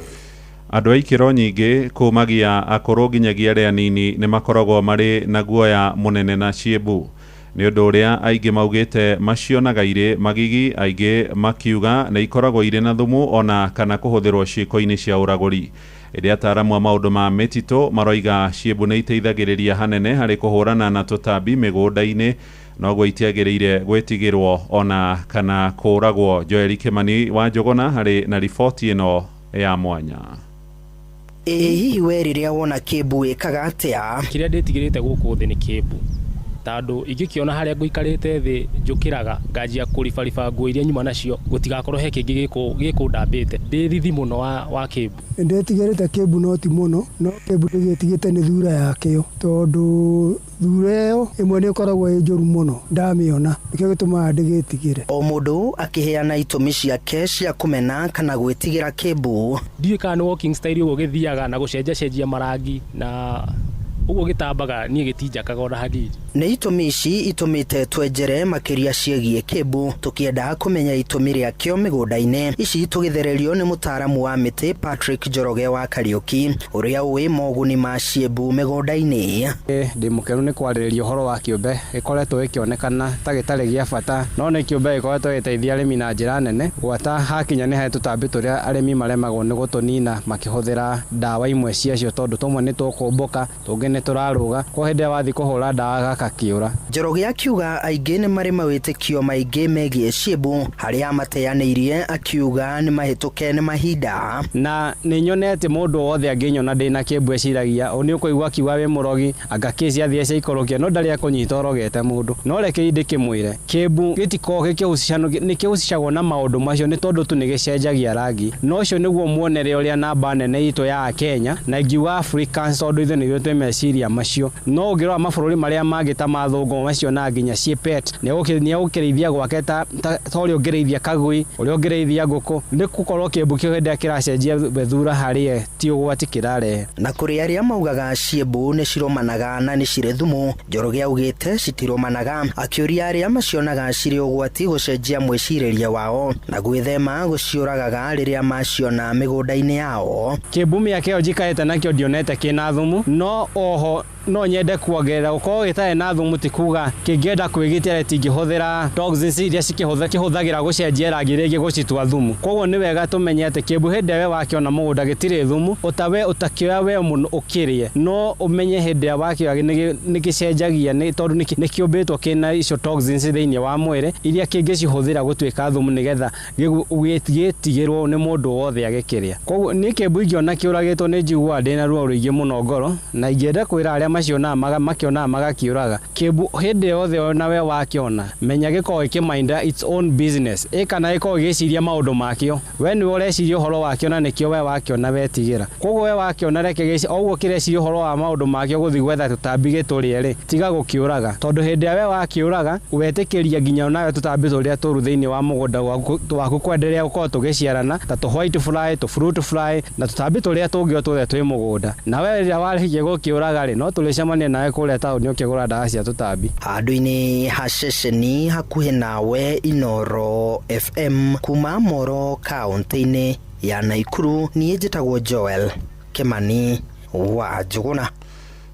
Andũ a ikĩro nyingĩ kumagia akũrũ nginyagia arĩa anini nĩ makoragwo marĩ na guoya mũnene na ciĩmbu nĩ ũndũ ũrĩa aingĩ maugĩte macionaga irĩ magigi, aingĩ makiuga nĩ ikoragwo irĩ na thumu ona kana kũhũthĩrwo ciĩko-inĩ cia ũragũri. Ĩndĩ ataaramu a maũndũ ma mĩtitũ maroiga ciĩmbu nĩ iteithagĩrĩria hanene harĩ kũhũrana na tũtambi mĩgũnda-inĩ, noguo itiagĩrĩire gwĩtigĩrwo ona kana kũũragwo. Joel Kimani wa Njũgũna harĩ na riboti ĩno ya mwanya.
Ĩ hihi we rĩrĩa wona kĩmbu wĩkaga atĩa?
Kĩrĩa ndĩtigĩrĩte gũkũ thĩ nĩ kĩmbu, tondũ ingĩkĩona harĩa ngũikarĩte thĩ njũkĩraga nganjia kũribariba nguo iria nyuma nacio, gũtigakorwo he kĩngĩ gĩkũndambĩte. Ndĩ thithi mũno wa kĩmbu.
Ndĩtigĩrĩte kĩmbu no ti mũno, no kĩmbu ndĩgĩtigĩte nĩ thura yakĩo, tondũ thura ĩyo ĩmwe nĩ ĩkoragwo ĩ njũru mũno ndamĩona, nĩkĩo gĩtũmaga ndĩgĩtigĩre.
O mũndũ akĩheana itũmi ciake cia kũmena kana gwĩtigĩra kĩmbu.
Ndiũĩ kana nĩ walking style ũguo gĩthiaga na gũcenjacenjia marangi na ũguo gĩtambaga niĩ gĩtinjakaga ona hanini.
Nĩ itũmi ici itũmĩte twenjere makĩria ciĩgiĩ kĩmbu, tũkĩenda kũmenya itũmi rĩakĩo mĩgũnda-inĩ. Ici tũgĩthererio nĩ mũtaaramu wa mĩtĩ Patrick Njoroge wa Kariũki, ũrĩa ũĩ moguni ma ciĩmbu mĩgũnda-inĩ.
Ndĩ mũkenu nĩ kwarĩrĩria ũhoro wa kĩũmbe gĩkoretwo gĩkĩonekana ta gĩtarĩ gĩa bata, no nĩ kĩũmbe gĩkoretwo gĩgĩteithia arĩmi na njĩra nene, gwata hakinya nĩ harĩ tũtambi tũrĩa arĩmi maremagwo nĩ gũtũnina makĩhũthĩra ndawa imwe ciacio, tondũ tũmwe nĩ tũkũmbũka, tũngĩ nĩ tũrarũga, kwa hĩndĩ ĩrĩa wathiĩ kũhũra ndawa gaka kĩũra.
Njoroge akiuga aingĩ nĩ marĩ mawĩtĩkio maingĩ megiĩ ciĩmbu, harĩa mateanĩirie akiuga nĩ mahĩtũke nĩ mahinda.
Na nĩ nyonete mũndũ wothe angĩnyona ndĩna kĩmbu eciragia nĩ ũkũigua akiuga wĩ mũrogi, anga kĩci athiĩ ciaikũrũkia, no ndarĩ akũnyita ũrogete mũndũ. No reke ndĩkĩmwĩre kĩmbu gĩtikoragwo gĩkĩhusicano, nĩ kĩhusicagwo na maũndũ macio nĩ tondũ tu nĩ gĩcenjagia rangi. No ũcio nĩguo muonere ũrĩa namba nene itũ ya Kenya na ingiuga Africans, tondũ ithuĩ nĩithuĩ twĩ meciria macio. No ũngĩrora mabũrũri marĩa mangĩ ta mathũngũ macionaga nginya ciĩ pet, nĩ egũkĩrĩithia gwake ta ũrĩa ũngĩrĩithia kagui, ũrĩa ũngĩrĩithia ngũkũ, nĩ gũkorwo kĩmbu kĩu hĩndĩ ĩrĩa kĩracenjia thura harĩ ye ti ũgwati kĩrarehe.
Na kũrĩ arĩa maugaga ciĩmbu nĩ cirũmanaga na nĩ cirĩ thumu, Njoroge augĩte citirũmanaga, akĩũria arĩa macionaga cirĩ ũgwati gũcenjia mwĩcirĩrie wao na gwĩthema gũciũragaga rĩrĩa maciona mĩgũnda-inĩ yao.
Kĩmbu mĩaka ĩyo njikarĩte nakĩo ndionete kĩna thumu, no oho no nyende kuongerera gũkorwo gĩtarĩ na thumu ti kuga kĩngĩenda kwĩgitĩra ĩtingĩhũthĩra toxins iria cikĩhũthagĩra gũcenjia rangi rĩngĩ gũcitua thumu. Koguo nĩ wega tũmenye atĩ kĩmbu hĩndĩ ĩrĩa we wakĩona mũgũnda gĩtirĩ thumu, ũtawe ũtakĩoya we mũno ũkĩrĩe, no ũmenye hĩndĩ ĩrĩa wakĩoya nĩ gĩcenjagia, nĩ tondũ nĩ kĩũmbĩtwo kĩna icio toxins thĩinĩ wa mwĩrĩ iria kĩngĩcihũthĩra gũtuĩka thumu nĩgetha gĩtigĩrwo nĩ mũndũ wothe agĩkĩrĩa. Koguo nĩ kĩmbu ingĩona kĩũragĩtwo nĩ njiguaga ndĩna ruo rũingĩ mũno ngoro, na ingĩenda kwĩra arĩa macionaga makĩonaga magakĩũraga kĩmbu hĩndĩ yothe ona we wakĩona, menya gĩkoragwo gĩkĩminda its own business, ĩ kana gĩkoragwo gĩgĩciria maũndũ makĩo, we nĩwe ũreciria ũhoro wakĩo na nĩkĩo we wakĩona wetigĩra. Koguo we wakĩona reke o ũguo kĩreciria ũhoro wa maũndũ makĩo gũthiĩ gwetha tũtambi gĩtũrĩe rĩ, tiga gũkĩũraga, tondũ hĩndĩ ĩrĩa we wakĩũraga wetĩkĩria nginya onawe tũtambi tũrĩa tũru thĩinĩ wa mũgũnda waku kwenderea gũkorwo tũgĩciarana ta tũ white fly, tũ fruit fly na tũtambi tũrĩa tũngĩ o tuothe twĩ mũgũnda. Na we rĩrĩa warĩkia gũkĩũraga rĩ, no tũrĩcemania nawe kũrĩa taũni ũkĩgũra ndawa cia tũtambi.
Handũ-inĩ ha ceceni hakuhĩ nawe Inooro FM kuma Moro kaunti-inĩ ya Naikuru, niĩ njĩtagwo Joel Kimani wa Njũgũna.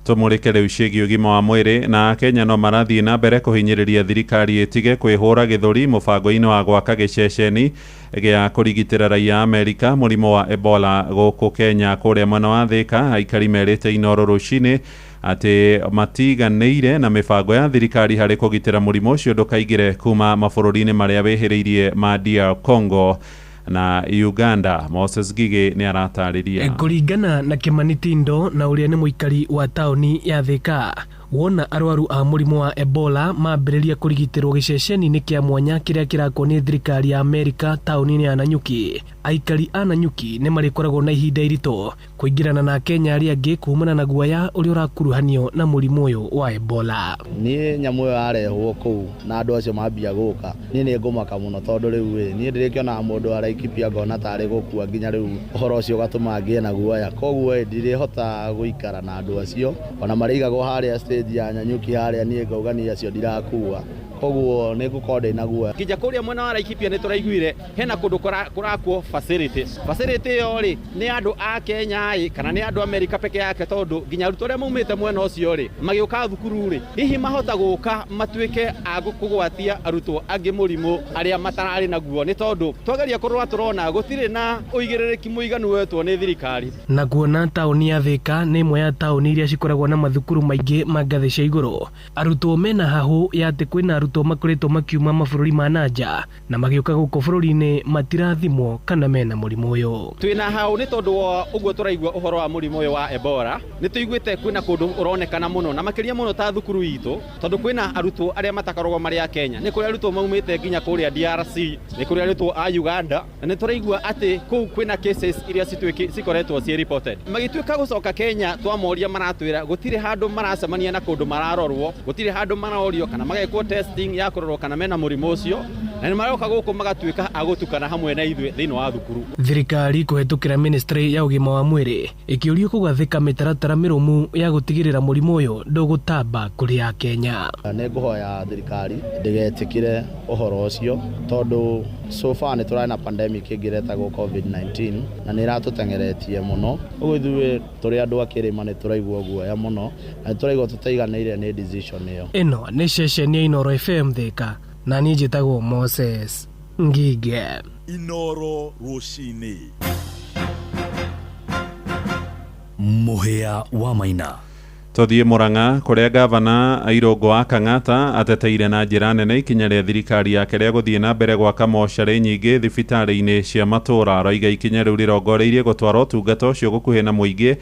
Tũmũrĩke rĩu ciĩgiĩ ũgima wa mwĩrĩ. Na Kenya no marathiĩ na mbere kũhinyĩrĩria thirikari ĩtige kwĩhũra gĩthũri mũbango-inĩ wa gwaka gĩceceni gĩa kũrigitĩra raia a Amerika mũrimũ wa Ebola gũkũ Kenya. Kũrĩa mwena wa Thĩka, aikari merĩte Inooro rũcinĩ atĩ matiganĩire na mĩbango ya thirikari harĩ kũgitĩra mũrimũ ũcio ndũkaingĩre kuma mabũrũri-inĩ marĩa wĩhĩrĩirie ma DR Congo na Uganda. Moses Gige nĩ aratarĩria.
Kũringana na Kimani Tindo na ũrĩa nĩ mũikari wa taũni ya Thĩka,
Wona arwaru a mũrimũ wa Ebola mambĩrĩria kũrigitĩrwo gĩceceni-inĩ kĩa mwanya kĩrĩa kĩrakwo nĩ thirikari ya Amerika taũni-inĩ ya Nanyuki. Aikari a Nanyuki nĩ marĩkoragwo na ihinda iritũ kũingĩrana na Kenya arĩa angĩ kumana na guoya ũrĩa ũrakuruhanio na mũrimũ ũyũ wa Ebola.
Niĩ nyamũ ĩyo yarehwo kũu na andũ acio mambia gũka, niĩ nĩ ngũmaka mũno tondũ rĩu ĩ niĩ ndĩrĩkĩonaga mũndũ araikipia ngona tarĩ gũkua nginya rĩu ũhoro ũcio ũgatũma ngĩe na guoya, koguo ĩ ndirĩhota gũikara na andũ acio ona marĩigagwo harĩa stage ya Nanyuki harĩa niĩ ngauga niĩ acio ndirakua, koguo nĩ ngũkorwo ndĩna guoya.
Nginya kũrĩa mwena wa Laikipia nĩ tũraiguire hena kũndũ kũrakwo facility ĩyo rĩ nĩ andũ a Kenya ĩ kana nĩ andũ Amerika peke yake, tondũ nginya arutwo arĩa maumĩte mwena ũcio rĩ magĩũka thukuru rĩ hihi mahota gũka matuĩke a kũgwatia arutwo angĩ mũrimũ arĩa matararĩ naguo, nĩ tondũ twageria kũrora tũrona gũtirĩ na ũigĩrĩrĩki mũiganu wetwo nĩ thirikari.
Na kuona taũni ya Thika nĩ ĩmwe ya taũni iria cikoragwo na mathukuru maingĩ ma ngathĩ cia igũrũ, arutwo mena hahũ ya atĩ kwĩna arutwo makoretwo makiuma mabũrũri ma nanja na magĩũka gũkũ bũrũri-inĩ matirathimwo kana mena mũrimũ ũyũ.
Twĩna hau nĩ tondũ wa ũguo tũraigua ũhoro wa mũrimũ ũyũ wa Ebola, nĩ tũiguĩte kwĩna kũndũ ũronekana mũno na makĩria mũno ta thukuru itũ, tondũ kwĩna arutwo arĩa matakoragwo marĩ a Kenya, nĩ kũrĩ arutwo maumĩte nginya kũrĩa DRC, nĩ kũrĩ arutwo a Uganda, na nĩ tũraigua atĩ kũu kwĩna cases iria cikoretwo ciĩ reported. Magĩtuĩka gũcoka Kenya twamoria maratwĩra gũtirĩ handũ maracemania na kũndũ mararorwo, gũtirĩ handũ marorio kana magekwo testing ya kũrorwo kana mena mũrimũ ũcio, na nĩ maroka gũkũ magatuĩka a gũtukana hamwe na ithuĩ thĩinĩ wa thukuru.
Thirikari kũhetũkĩra ministry ya ũgima wa mwĩrĩ ĩkĩũrio kũgathĩka mĩtaratara mĩrũmu ya gũtigĩrĩra mũrimũ ũyũ ndũgũtamba kũrĩ Akenya.
Nĩ ngũhoya thirikari ndĩgetĩkĩre ũhoro ũcio tondũ so far nĩ tũrarĩ na pandemic ĩngĩ ĩretagwo COVID-19 na nĩ ĩratũteng'eretie mũno, ũguo ithuĩ tũrĩ andũ a kĩrĩma nĩ tũraigua guoya mũno na nĩ tũraigua tũtaiganĩire nĩ decision ĩyo.
Ĩno nĩ ceceni ya Inooro FM Thika na niĩ njĩtagwo Moses Ngige.
Inooro rũcinĩ. Mũhĩa wa Maina.
Tũthiĩ Murang'a kũrĩa gavana Irũngũ wa Kang'ata ateteire na njĩra nene ikinya rĩa thirikari yake rĩa gũthiĩ na mbere gwaka mocarĩ nyingĩ thibitarĩ-inĩ cia matũũra. Aroiga ikinya rĩu rĩrongoreirie gũtwara ũtungata ũcio gũkuhĩ na mũingĩ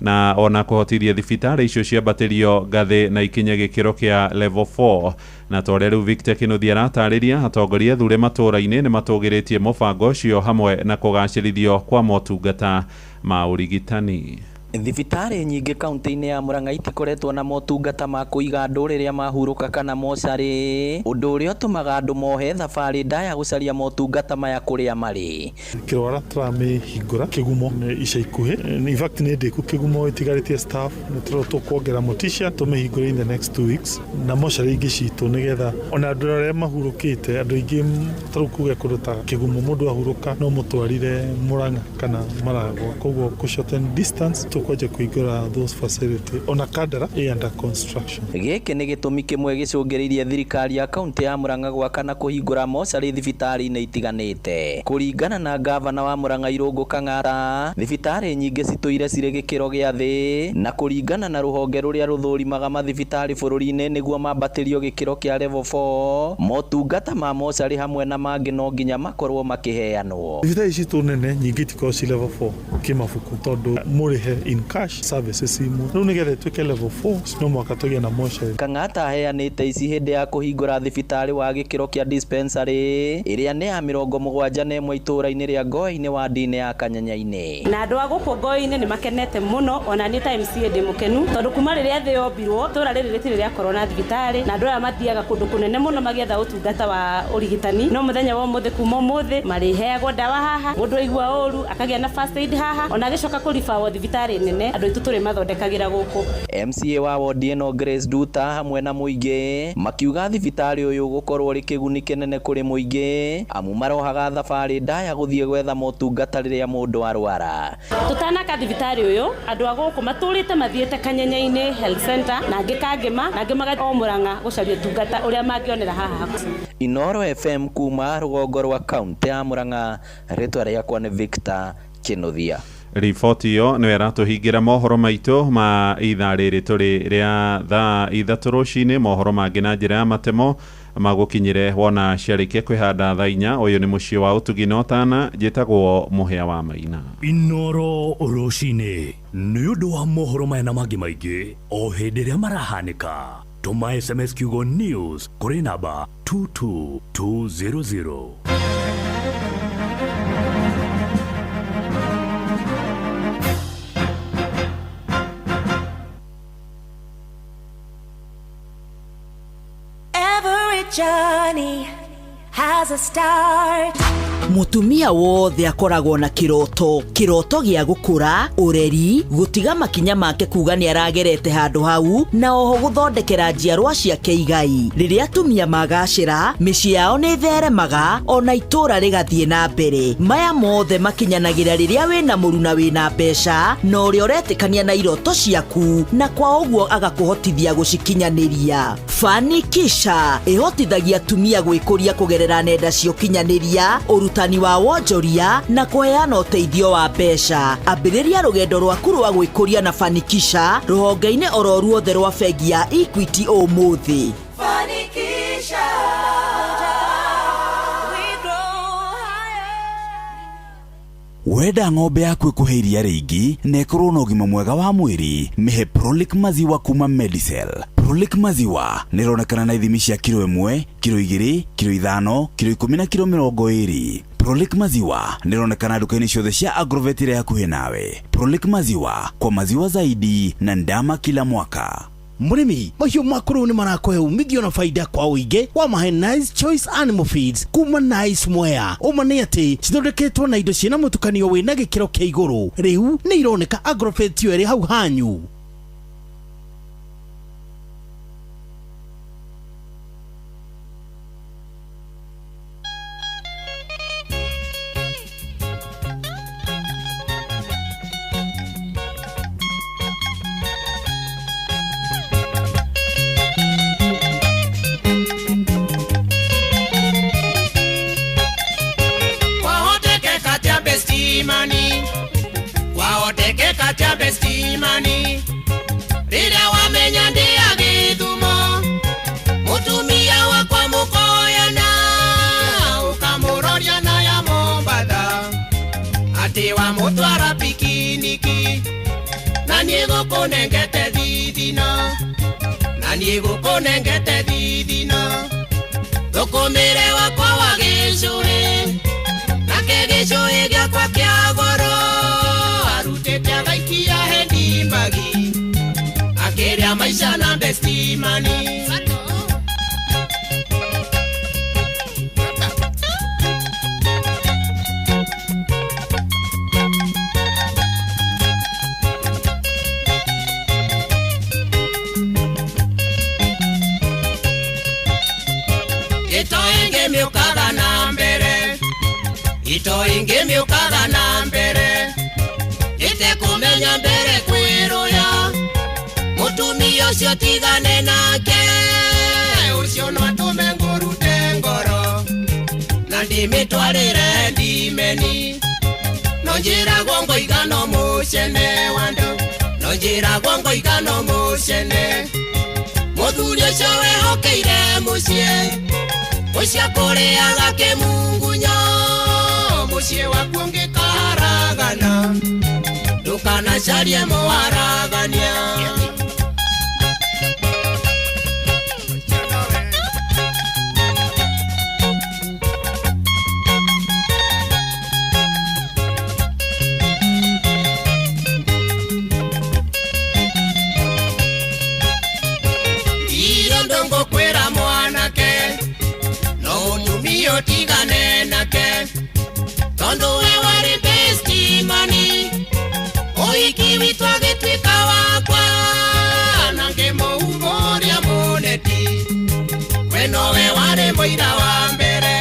na ona kũhotithia thibitarĩ icio ciambatĩrio ngathĩ na ikinye gĩkĩro kĩa level 4. Na ta ũrĩa rĩu Victor Kĩnuthia aratarĩria, atongoria athure matũũra-inĩ nĩ matũgĩrĩtie mũbango ũcio hamwe na kũgacĩrithio kwa motungata ma ũrigitani.
Thibitarĩ nyingĩ kaunti-inĩ ya Murang'a itikoretwo na motungata ma kũiga andũ rĩrĩa mahurũka kana mocarĩ, ũndũ ũrĩa ũtũmaga andũ mohe thabarĩ ndaya gũcaria motungata maya kũrĩa marĩ.
Kĩrwara tũramĩhingũra kĩgumo ica ikuhĩ, in fact nĩ ndĩku kĩgumo ĩtigarĩtie staff, nĩ tũkuongerera motisha tũmĩhingũre in the next 2 weeks na mocarĩ ingĩ citũ nĩgetha ona andũ arĩa mahurũkĩte, andũ aingĩ tarĩu kuge kũndũ ta kĩgumo mũndũ ahurũka no mũtwarire Murang'a kana Maragwa, koguo kũ shorten distance tũkwanjia kũhingũra those facility ona Kandara ĩ under construction.
Gĩkĩ nĩ gĩtũmi kĩmwe gĩcũngĩrĩirie thirikari ya kaunti ya Murang'a gwaka na kũhingũra mocarĩ thibitarĩ-inĩ itiganĩte. Kũringana na gavana wa Murang'a Irũngũ Kang'ata, thibitarĩ nyingĩ citũire cirĩ gĩkĩro gĩa thĩ, na kũringana na rũhonge rũrĩa rũthũrimaga mathibitarĩ bũrũri-inĩ nĩguo mambatĩrio gĩkĩro kĩa level 4, motungata ma mocarĩ hamwe na mangĩ no nginya makorwo makĩheanwo.
Thibitarĩ citũ nene nyingĩ itikoragwo ci level 4 kĩmabuku tondũ mũrĩhe in cash services imwe, rĩu nĩgetha ĩtuĩke level 4 no mũhaka tũgĩe na mocarĩ.
Kang'ata aheanĩte ici hĩndĩ ya kũhingũra thibitarĩ wa gĩkĩro kĩa dispensary ĩrĩa nĩ ya 71 itũũra-inĩ rĩa Ngoĩ-inĩ wadi-inĩ ya Kanyanya-inĩ.
Na andũ a gũkũ Ngoĩ-inĩ nĩ makenete mũno, ona niĩ ta MCA ndĩ mũkenu tondũ kuma rĩrĩa thĩ yombirwo itũũra rĩrĩ rĩtirĩ rĩakorwo na thibitarĩ, na andũ aya mathiaga kũndũ kũnene mũno magĩetha ũtungata wa ũrigitani, no mũthenya wa ũmũthĩ kuma ũmũthĩ marĩheagwo ndawa haha, mũndũ aigua ũru akagĩa na first aid haha, ona agĩcoka kũribawo thibitarĩ nene andũ aitũ tũrĩ mathondekagĩra gũkũ.
MCA wa wodi ĩno Grace Duta hamwe na mũingĩ makiuga thibitarĩ ũyũ gũkorwo ũrĩ kĩguni kĩnene kũrĩ mũingĩ amu marohaga thabarĩ ndaya gũthiĩ gwetha motungata rĩrĩa mũndũ arwara.
Tũtanaka thibitarĩ ũyũ andũ a gũkũ matũrĩte mathiĩte Kanyanya-inĩ health center na angĩ Kangema na angĩ magathiĩ o Murang'a gũcaria ũtungata ũrĩa mangĩonera haha.
Inooro FM kuma rũgongo rwa kaunti ya Murang'a, rĩtwa rĩakwa nĩ Victor Kĩnuthia.
Riboti ĩyo nĩyo ĩratũhingĩra mohoro maitũ ma ithaa rĩrĩ tũrĩ rĩa thaa 3 rũcinĩ. Mohoro mangĩ na njĩra ya matemo Magũkinyĩre wona ciarĩkia kwĩhanda thaa 4. Ũyũ nĩ mũciĩ wa ũtugi na ũtana, njĩtagwo Mũhĩa wa Maina.
Inoro rũcinĩ nĩ ũndũ wa mohoro maya na mangĩ maingĩ o hĩndĩ ĩrĩa marahanĩka, tũma SMS kiugo news kũrĩ namba 22200.
Every journey has a start.
Mutumia wothe akoragwo na kiroto, kiroto gĩa gũkũra, ũreri, gũtiga makinya make kuga nĩ aragerete handũ hau, na oho gũthondekera njiarwa ciake igai. Rĩrĩa atumia magacĩra, mĩciĩ yao nĩ ĩtheremaga, ona itũũra rĩgathiĩ na mbere. Maya mothe makinyanagĩra rĩrĩa wĩna mũruna wĩna mbeca, na ũrĩa ũretĩkania na iroto ciaku, na kwa ũguo agakũhotithia gũcikinyanĩria. Fanikisha ĩhotithagia atumia gwĩkũria kũgerera nenda cia ũkinyanĩria, ũrutani wa wonjoria na kũheana ũteithio wa mbeca. Ambĩrĩria rũgendo rwaku rwa gwĩkũria na Fanikisha rũhonge-inĩ oro ruothe rwa bengi ya Equity ũmũthĩ.
Fanikisha. We grow higher.
Wenda ng'ombe yaku ĩkũhe iria rĩingĩ na ĩkorwo na ũgima mwega wa mwĩrĩ, mĩhe Prolic maziwa kuma Medicel. Prolic maziwa nĩ ĩronekana na ithimi cia kiro 1, kiro 2, kiro 5, kiro 10 na kiro 20. Prolic maziwa nĩ ĩronekana nduka-inĩ ciothe cia Agrovet iria hakuhĩ nawe. Prolic maziwa, kwa maziwa zaidi na ndama kila mwaka.
Mũrĩmi, mahiũ maku rĩu nĩ marakũhe umithio na faida kwa ũingĩ wa mahe Nice Choice Animal Feeds kuma Nice Mwea. Ũma nĩ atĩ cithondeketwo na indo ciĩna mũtukanio wĩna gĩkĩro kĩa igũrũ. Rĩu nĩ ironeka Agrovet yo ĩrĩ hau hanyu.
Kwahotekeka tia bestimani, rĩrĩa wamenya ndĩ ya gĩthumo, mũtumia wakwa mũkoyana, ũkamũroria na ya Mombatha, atĩ wamũtwara pikiniki, na niĩ gũkũnengete thithino, na niĩ gũkũnengete thithino, thũkũmĩre wakwa wa gĩcũhĩ, nake gĩcũhĩ gĩakwa kĩa goro, arutĩte agaikia hendimbagi, akĩrĩa maica na bestimani. Ito ĩngĩ mĩũkaga na mbere, ito ĩngĩ mĩũkaga na mbere, ĩtekũmenya mbere kwĩrũya, mũtumia ũcio tigane nake, ũcio no atũme ngũrute ngoro, na ndĩmĩtwarĩre ndimeni, no njĩragwo ngoiga no mũcene wando, no njĩragwo ngoiga no mũcene, mũthuri ũcio wehokeire mũciĩ, ũcio kũrĩaga kĩmungunyo, mũciĩ waku ũngĩkaharagana, ndũkanacarie mũharagania. Iro ndũngũkwĩra mwanake, no mũtumia ũtigane nake, tondũ we warĩ bestimani, ũhiki witũ agĩtuĩka wakwa, na ngĩmũhumbũria mũneti, we nowe warĩ mũira wa mbere.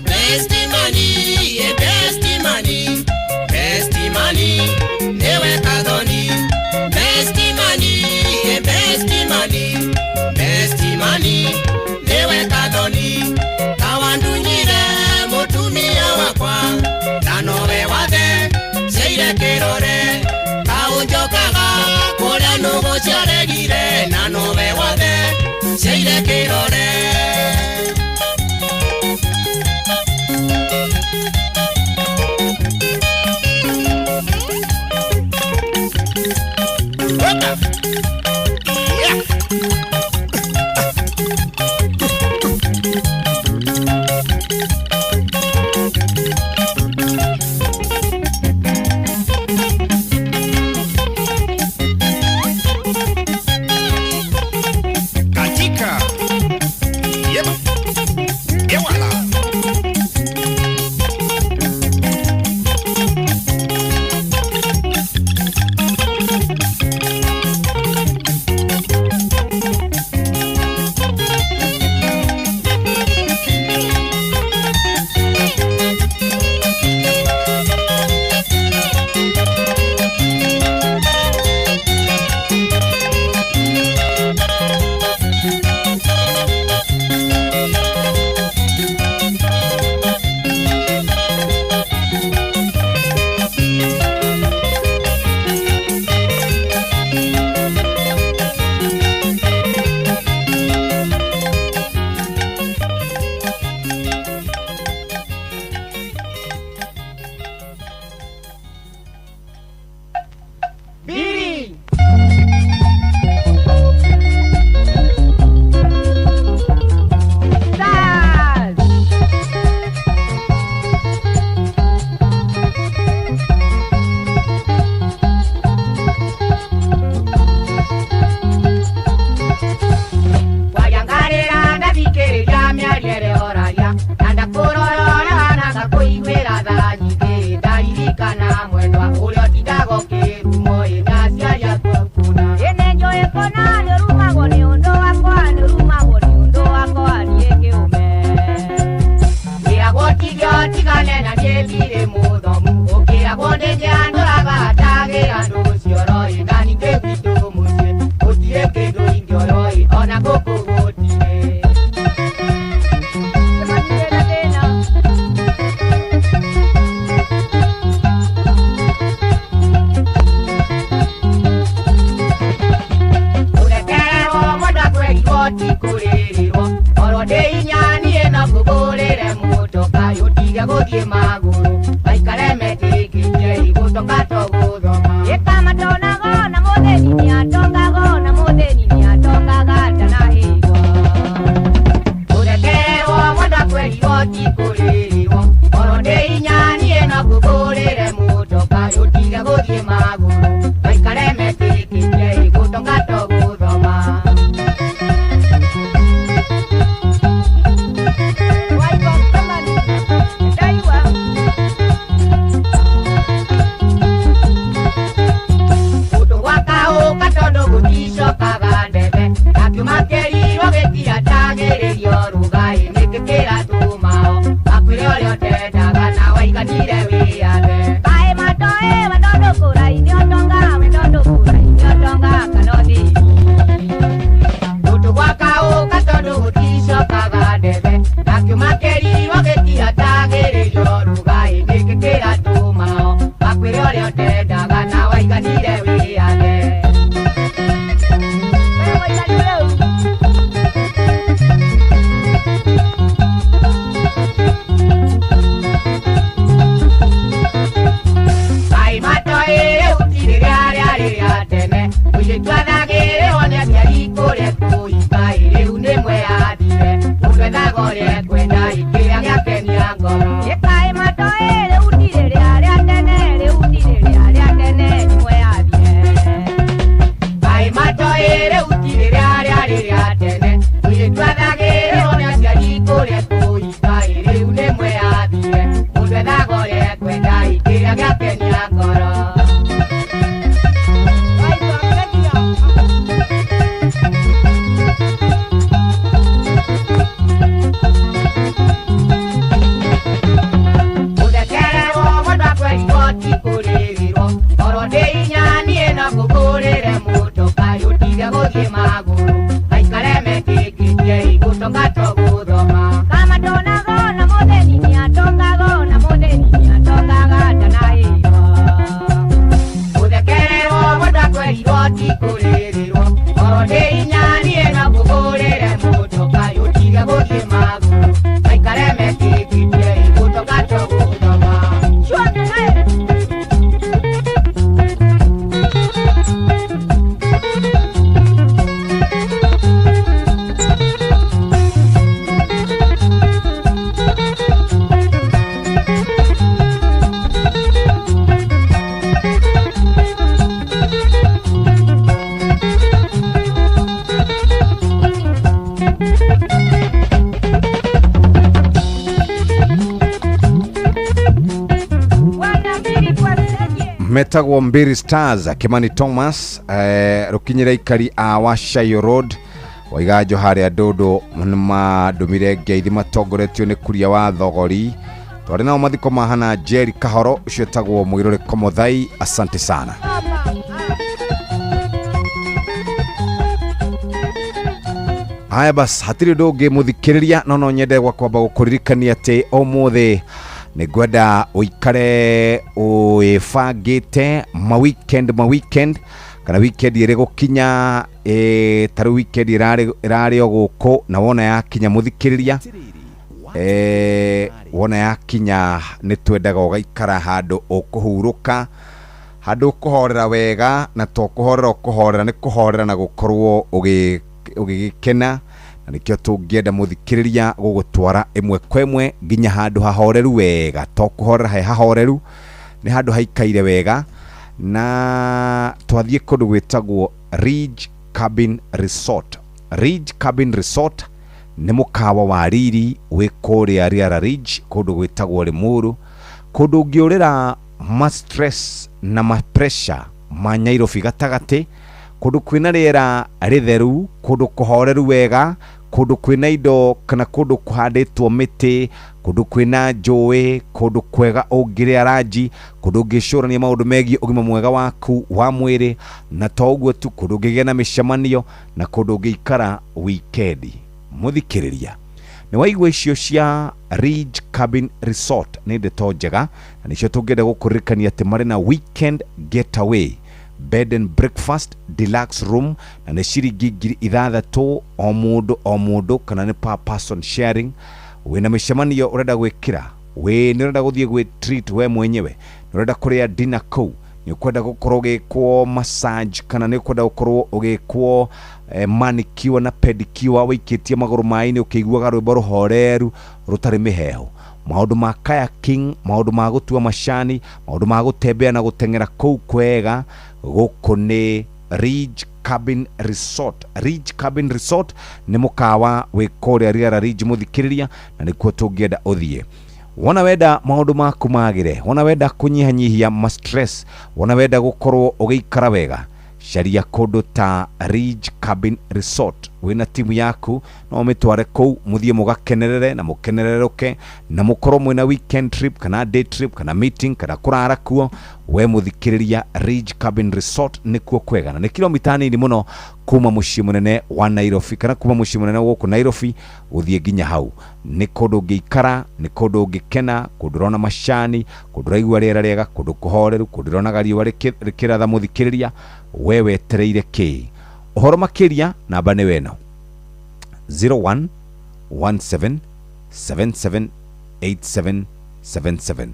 Bestimani, bestimani, bestimani, newe kadoni. Bestimani, bestimani, bestimani, newe kadoni.
Katika. Yep. Ewala.
Biri. Stars. Wayangarĩra ndathikĩrĩria mĩario ĩrĩa ũraria na ndakũrora na ngakũiguĩra tha nyingĩ ndaririkana mwendwa ũrĩa ũtindaga ũkĩrumwo ĩ na aciari aku akuna.
Ĩnĩ njũĩ kũna nĩũrumagwo nĩ ũndũ wakwa nĩũrumagwo nĩ ũndũ wakwa niĩ kĩũme.
Wĩragwo ũtige ũtigane na niĩ ndirĩ mũthomu ũkĩragwo ndĩngĩandũraga ndagĩra andũ cioro ĩ na ningĩ gwitũ mũciĩ gũtirĩ kĩndũ ingĩoyo ĩ ona gũkũ gũtirĩ.
Kĩmani na thĩna.
Kũrekererwo mwendwa kwerirwo ti kũrĩrĩrwo oro ndĩ inya niĩ no ngũgũrĩre mũtoka ũtige gũthiĩ magũrũ maikare metĩkĩtie igũtoka to gũthoma.
Ĩka matonago na mũthĩni nĩatongago na mũthĩni nĩatongaga ndanahĩgwo.
Kũrekererwo mwendwa kwerirwo ti kũrĩrĩrwo oro ndĩ inya niĩ no ngũgũrĩre mũtoka ũtige gũthiĩ magũrũ maikare metĩkĩtie igũtoka to gũthoma.
Waigua Kĩmani ndaigua.
Kũndũ gwa kaũka tondũ gũticokaga ndebe akiuma kĩrirwo gĩtiatagĩrĩrio rũgai nĩkĩ kĩratũmao akwĩre ũrĩa ũtendaga na waiganire wĩyathe.
Kaĩ matoĩ wendo ndũkũrai nĩũtonga wendo ndũkũrai nĩũtonga kana ũthĩni.
Kũndũ gwa kaũka tondũ gũticokaga ndebe akiuma kĩrirwo gĩtiatagĩrĩrio rũgai nĩkĩ kĩratũmao akwĩre ũrĩa ũtendaga na waiganire wĩyathe.
We mũiganu rĩu.
Kaĩ matoĩ rĩu ti rĩrĩa rĩarĩ rĩa tene mũirĩtu athagĩrĩrwo nĩ aciari kũrĩa kũhika ĩ rĩu nĩ mweyathire mũndũ ethaga ũrĩa ekwenda ĩ kĩrĩa gĩakenia ngoro.
Ĩkaĩ matoĩ rĩu ti rĩrĩa rĩa tene rĩu ti rĩrĩa rĩa tene nĩ mweyathire.
Kaĩ matoĩ rĩu ti rĩrĩa rĩarĩ rĩa tene mũirĩtu athagĩrĩrwo nĩ aciari kũrĩa kũhika ĩ rĩu nĩ mweyathire mũndũ ethaga ũrĩa ekwenda ĩ kĩrĩa gĩakenia ngoro.
Waigua Kĩgio.
Kũrekererwo mwendwa kwerirwo ti kũrĩrĩrwo oro ndĩ inya niĩ no ngũgũrĩre mũtoka ũtige gũthiĩ magũrũ maikare metĩkĩtie igũtoka to gũthoma.
Kama tonago na mũthĩni nĩatongago na mũthĩni nĩatongaga ndanahĩgwo.
Kũrekererwo mwendwa kwerirwo ti kũrĩrĩrwo oro ndĩ inya niĩ no ngũgũrĩre mũtoka ũtige gũthiĩ magũrũ maikare metĩkĩtie igũtoka to gũthoma.
Sure, hey.
Metagwo Mbiri Stars, Kimani Thomas, rũkinyĩre aikari a Washayo Road Waiganjo harĩa Ndũndũ nĩmandũmire ngeithi matongoretio nĩ kuria wa thogori. Twarĩ nao mathiko mahana Jerry Kahoro ũcio etagwo Mũirũrĩ Komothai, asante sana. Haya bas, hatirĩ ũndũ ũngĩ mũthikĩrĩria, no no nyende gwakwamba gũkũririkania atĩ ũmũthĩ nĩ ngwenda ũikare wĩbangĩte ma weekend kana weekend ĩrĩ gũkinya, ta rĩu weekend ĩrarĩ o gũkũ, na wona yakinya mũthikĩrĩria, wona yakinya nĩ twendaga ũgaikara handũ ũkũhurũka, handũ ũkũhorera wega, na to kũhorera ũkũhorera, nĩ kũhorera na gũkorwo ũgĩgĩkena, na nĩkĩo tũngĩenda mũthikĩrĩria gũgũtwara ĩmwe kwa ĩmwe nginya handũ hahoreru wega, to kũhorera he hahoreru, nĩ handũ haikaire wega, na twathiĩ kũndũ gwĩtagwo Ridge Cabin Resort. Ridge Cabin Resort nĩ mũkawa wa riri wĩ kũrĩa Riara Ridge, kũndũ gwĩtagwo Limuru, kũndũ ũngĩũrĩra ma stress na ma pressure ma Nairobi gatagatĩ, kũndũ kwĩna rĩera rĩtheru, kũndũ kũhoreru wega, kũndũ kwĩna indo kana kũndũ kũhandĩtwo mĩtĩ, kũndũ kwĩna njũĩ, kũndũ kwega ũngĩrĩa ranji, kũndũ ũngĩcũrania maũndũ megiĩ ũgima mwega waku wa mwĩrĩ, na to ũguo tu, kũndũ ũngĩgĩa na mĩcemanio na kũndũ ũngĩikara wikendi. Mũthikĩrĩria, nĩ waigua icio cia Ridge Cabin Resort nĩ ndeto njega, na nĩcio tũngĩenda gũkũririkania atĩ marĩ na weekend getaway, bed and breakfast, deluxe room, na nĩ ciringi 6,000 o mũndũ o mũndũ, kana nĩ per person sharing. Wĩna mĩcemanio ũrenda gwĩkĩra, wĩ nĩ ũrenda gũthiĩ gwĩ treat we mwenyewe, nĩ ũrenda kũrĩa dinner kũu, nĩ ũkwenda gũkorwo ũgĩkwo massage, kana nĩ ũkwenda gũkorwo ũgĩkwo manicure na pedicure, wĩikĩtie magũrũ maĩ-inĩ ũkĩiguaga rwĩmbo rũhoreru rũtarĩ mĩheho, maũndũ ma kayaking, maũndũ ma gũtua macani, maũndũ ma gũtembea na gũteng'era kũu kwega. Gũkũ nĩ Ridge Cabin Resort. Ridge Cabin Resort nĩ mũkawa wĩ kũrĩa Riara Ridge mũthikĩrĩria, na nĩkuo tũngĩenda ũthiĩ. Wona wenda maũndũ maku magĩre, wona wenda kũnyihanyihia ma stress, wona wenda gũkorwo ũgĩikara wega, caria kũndũ ta Ridge Cabin Resort. Wĩna timu yaku no ũmĩtware kũu, mũthiĩ mũgakenerere na mũkenererũke, na mũkorwo mwĩna weekend trip kana day trip kana meeting kana kũrara kuo. We mũthikĩrĩria, Ridge Cabin Resort nĩkuo kwega, na nĩ kilomita nini mũno kuma mũciĩ mũnene wa Nairobi, kana kuma mũciĩ mũnene gũkũ Nairobi gũthiĩ nginya hau. Nĩ kũndũ ũngĩikara, nĩ kũndũ ũngĩkena, kũndũ ũrona macani, kũndũ ũraigua rĩera rĩega, kũndũ kũhoreru, kũndũ ũronaga riũa rĩkĩratha. Mũthikĩrĩria, we wetereire kĩ? Ũhoro makĩria namba nĩ weno 01 17 77 87 77,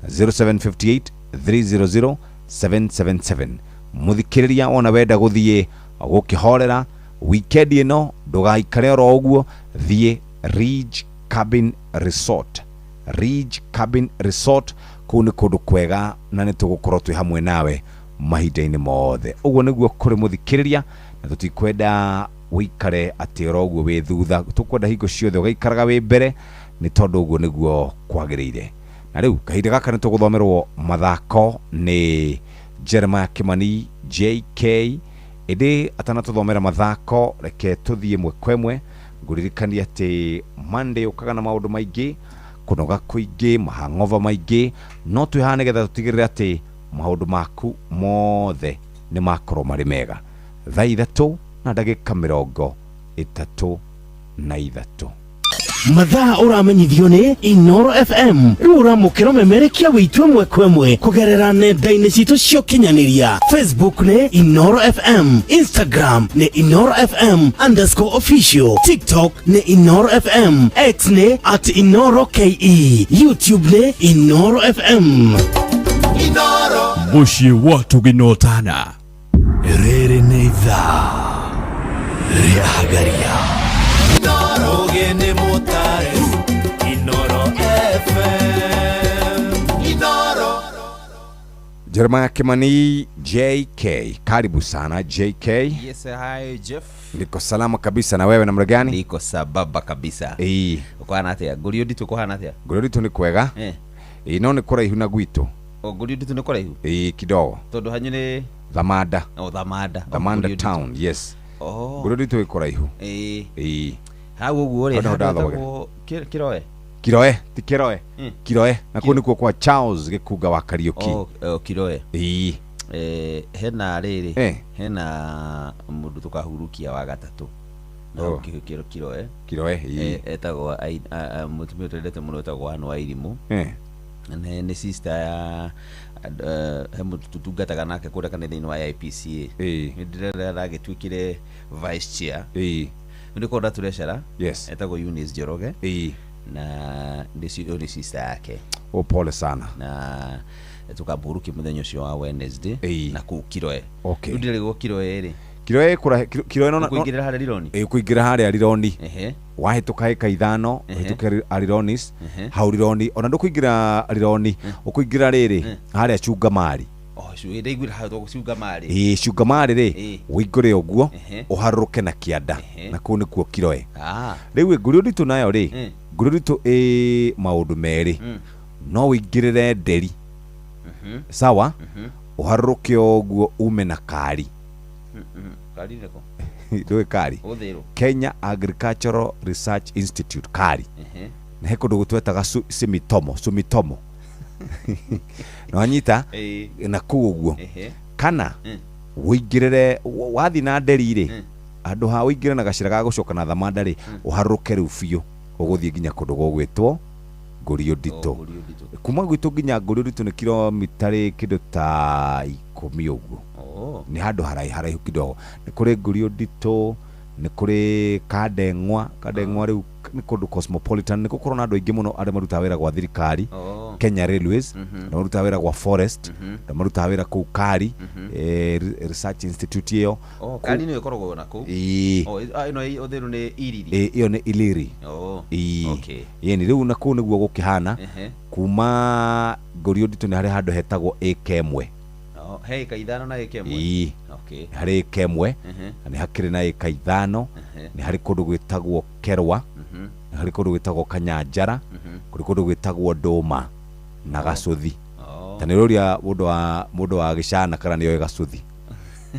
0758 300 777. Mũthikĩrĩria, wona wenda gũthiĩ gũkĩhorera weekend ĩno, ndũgaikare oro ũguo, thiĩ Ridge Cabin Resort. Ridge Cabin Resort, kũu nĩ kũndũ kwega, na nĩ tũgũkorwo twĩ hamwe nawe mahinda-inĩ mothe. Ũguo nĩguo kũrĩ mũthikĩrĩria, na tũtikwenda ũikare atĩ oro ũguo wĩ thutha, tũkwenda hingo ciothe ũgaikaraga wĩ mbere, nĩ tondũ ũguo nĩguo kwagĩrĩire. Na rĩu kahinda gaka nĩ tũgũthomerwo mathako nĩ Jeremiah Kimani JK. Ĩndĩ atanatũthomera mathako, reke tũthiĩ ĩmwe kwa ĩmwe. Ngũririkania atĩ Monday ũkaga na maũndũ maingĩ, kũnoga kũingĩ, mahang'ova maingĩ, no twĩ haha nĩgetha tũtigĩrĩre atĩ maũndũ maku mothe nĩ makorwo marĩ mega. 3:33.
Mathaa ũramenyithio nĩ Inoro FM. Rĩu ũramũkĩra ũmemerekia witũ ĩmwe kwa ĩmwe kũgerera nenda-inĩ citũ cia ũkinyanĩria. Facebook nĩ Inoro FM, Instagram nĩ Inoro FM underscore official, TikTok nĩ Inoro FM, X nĩ at Inoro KE, YouTube nĩ Inoro FM.
Mũciĩ wa tũginotana. Rĩrĩ nĩ ithaa rĩa Hagaria.
Ũgĩ nĩ mũtare Inoro FM Inoro.
Jeremiah Kimani JK, karibu sana JK.
Yes, hi Jeff.
Niko salama kabisa, na wewe namna gani?
Niko sababa kabisa.
Ĩĩ.
Ũkũhana atĩa? Ngũrio nditũ kũhana atĩa?
Ngũrio nditũ nĩ kwega. Ĩĩ, no nĩ kũraihu na gwitũ.
O Ngũriũ Nditũ nĩ kũraihu?
Ĩĩ, kidogo.
Tondũ hanyu nĩ
Thamanda.
O Thamanda. O,
Thamanda
Ngũriũ Nditũ.
Town, yes.
Oh.
Ngũriũ Nditũ ĩ kũraihu.
Ĩĩ.
Ĩĩ.
Hau ũguo rĩ,
Hau nĩho
handũ
ndathomagĩra.
hetagwo Kĩroe.
Kiroe, ti Kĩroe. Kiroe. Na kũu
Ki-
nĩkuo kwa Charles Gĩkunga wa Kariũki.
Oh, oh, Kiroe.
Ĩĩ.
Eh, hena rĩrĩ
Eh.
hena mũndũ tũkahurukia wa gatatũ na
Oh.
Kiroe.
Kiroe, ĩĩ.
Eh, etagwo mũtumia twendete mũno etagwo Anne Wairimũ.
Eh.
Nĩ sister ya he mũndũ tũtungataga nake kũrĩa kanitha-inĩ wa IPCA.
Ĩĩ.
Nĩ ndĩrera aragĩtuĩkire vice chair.
Ĩĩ.
Nĩ ndĩkorwo tũrecara.
Yes.
Etagwo Eunice Njoroge.
Ĩĩ.
Na nĩ ũyũ nĩ sister yake.
Oh, pole sana.
Na tũkamũhurukia mũthenya ũcio wa Wednesday.
Ĩĩ.
Na kũu Kiroe.
Okay.
Rĩu ndĩrarigwo Kiroe rĩ.
Kiroe kũrahe Kiroe no
Ũkũingĩrĩra harĩa Rironi?
Ĩĩ, kũingĩra harĩa Rironi.
Ehe.
Wahĩtũka ĩka ithano,
Ehe.
ũhĩtũke Arironis,
Ehe.
hau Rironi, ona ndũkũingĩra Rironi, ũkũingĩra rĩrĩ harĩa Chungamari.
Oh, ndaiguire hau Chungamari.
Ĩĩ, Chungamari rĩ,
Ĩĩ.
ũingĩre ũguo,
Ehe.
ũharũrũke na kĩanda,
Ehe.
na kũu nĩkuo Kiroe.
Ah.
Rĩu ĩ, Ngũriũ Nditũ nayo rĩ,
Mm.
Ngũriũ Nditũ ĩ maũndũ merĩ. No ũingĩrĩre Nderi, sawa, ũharũrũke ũguo ume na Kari.
Kari nĩkũ?
Ndũĩ Kari?
Ũthĩrũ.
Kenya Agricultural Research Institute, Kari.
Ehe.
Na he kũndũ gũtwetaga Sumitomo, Sumitomo. Nĩwanyita?
Ĩĩ.
Na kũu ũguo.
Ehe.
Kana
Mm.
ũingĩrĩre wathiĩ na Nderi rĩ, handũ ha ũingĩre na gacĩra ga gũcoka na Thamanda rĩ, ũharũrũke rĩu biũ ũgũthiĩ nginya kũndũ gũgwĩtwo Ngũriũ Nditũ. Kuma gwitũ nginya Ngũriũ Nditũ nĩ kilomita rĩ kĩndũ ta 10 ũguo.
Oh.
Nĩ handũ haraihu kidogo. Nĩ kũrĩ Ngũriũ Nditũ, nĩ kũrĩ Kandeng'wa. Kandeng'wa rĩu nĩ kũndũ cosmopolitan, nĩ gũkorwo na andũ aingĩ mũno arĩa marutaga wĩra gwa thirikari,
Oh.
Kenya Railways,
Mhm.
na marutaga wĩra gwa forest,
Mhm.
na marutaga wĩra kũu Kari,
Mhm.
Research Institute ĩyo.
Oh,
Kũu-
Kari nĩyo ĩkoragwo na kũu.
Ĩĩ.
Oh, ĩno Ũthĩrũ nĩ Iriri.
Ĩĩ, ĩyo nĩ Iliri.
Oh.
Ĩĩ.
Okay.
Ĩni rĩu na kũu nĩguo gũkĩhana.
Ehe.
Kuma Ngũriũ Nditũ nĩ harĩ handũ hetagwo ĩka ĩmwe.
Oh, he ĩka ithano na ĩka ĩmwe.
Ĩĩ.
Okay.
Nĩ harĩ ĩka ĩmwe,
Mhm.
na nĩ hakĩrĩ na ĩka ithano,
Ehe.
nĩ harĩ kũndũ gwĩtagwo Kerwa,
Mhm.
nĩ harĩ kũndũ gwĩtagwo Kanyanjara,
Mhm.
kũrĩ kũndũ gwĩtagwo Ndũma na Gacũthi.
Oh.
Ta nĩ ũrĩa mũndũ wa gĩcana kana nĩoĩ Gacũthi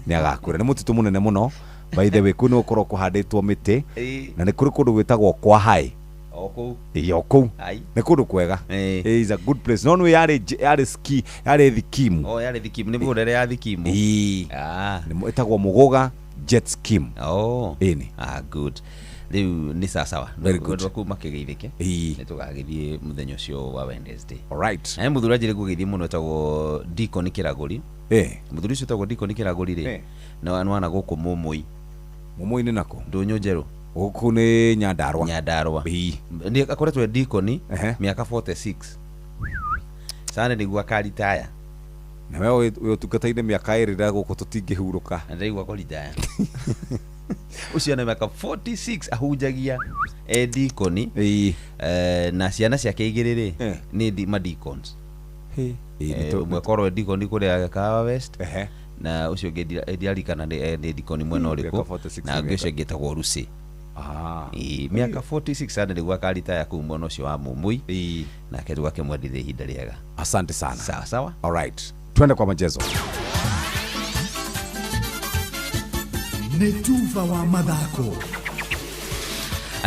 nĩ agakwĩra. Nĩ mũtitũ mũnene mũno. By the way, kũu nĩ gũkoragwo kũhandĩtwo mĩtĩ,
Ĩĩ.
na nĩ kũrĩ kũndũ gwĩtagwo kwa Haĩ.
O kũu.
Ĩĩ, o kũu.
Ai.
Nĩ kũndũ kwega.
Ĩĩ.
Is a good place. No nĩ yarĩ ski, yarĩ thikimu.
Oh, yarĩ thikimu, nĩ mĩgũnda ĩrĩa ya thikimu.
Ĩĩ.
Ah.
Nĩ ĩtagwo Mũgũga Jet Scheme.
Oh.
Ĩni.
Ah, good. Rĩu nĩ sawa.
Very good.
Andũ a kũu makĩgeithĩke.
Ĩĩ.
Nĩ tũgagĩthiĩ mũthenya ũcio wa Wednesday.
Alright.
Na he mũthuri anjĩrĩ ngũgeithie mũno etagwo Deacon Kĩragũri.
Ĩĩ.
Mũthuri ũcio etagwo Deacon Kĩragũri rĩ.
Ĩĩ.
Na nĩ wana gũkũ Mũmũi.
Mũmũi nĩ nakũ?
Ndũnyũ Njerũ.
Gũkũ nĩ Nyandarũa.
Nyandarũa.
Ĩĩ.
Nĩ akoretwo e deacon mĩaka 46. Sane nĩguo akaritaya.
Na we wĩ ũtungata-inĩ mĩaka ĩrĩ na gũkũ tũtingĩhurũka.
Na ndĩraigua kũritaya. Ũcio na mĩaka 46 ahunjagia e deacon.
Ĩĩ.
Na ciana ciake igĩrĩ rĩ nĩ ma deacons.
Ĩĩ, nĩ
Ũmwe akorwo e deacon kũrĩa Kahawa West. Na ũcio ũngĩ ndirarikana nĩ deacon mwena
Mĩaka
ũrĩkũ.
46
Na ũngĩ
nĩ
ũcio ũngĩ etagwo Lucy.
Ah.
Ĩĩ, mĩaka 46 ana nĩguo akaritaya kũu mwena ũcio wa Mũmũi. Nake tũgakĩmwendithia ihinda rĩega.
Asante sana.
Sawa sawa.
Alright. Twende kwa machezo.
Nĩ tuba wa mathako.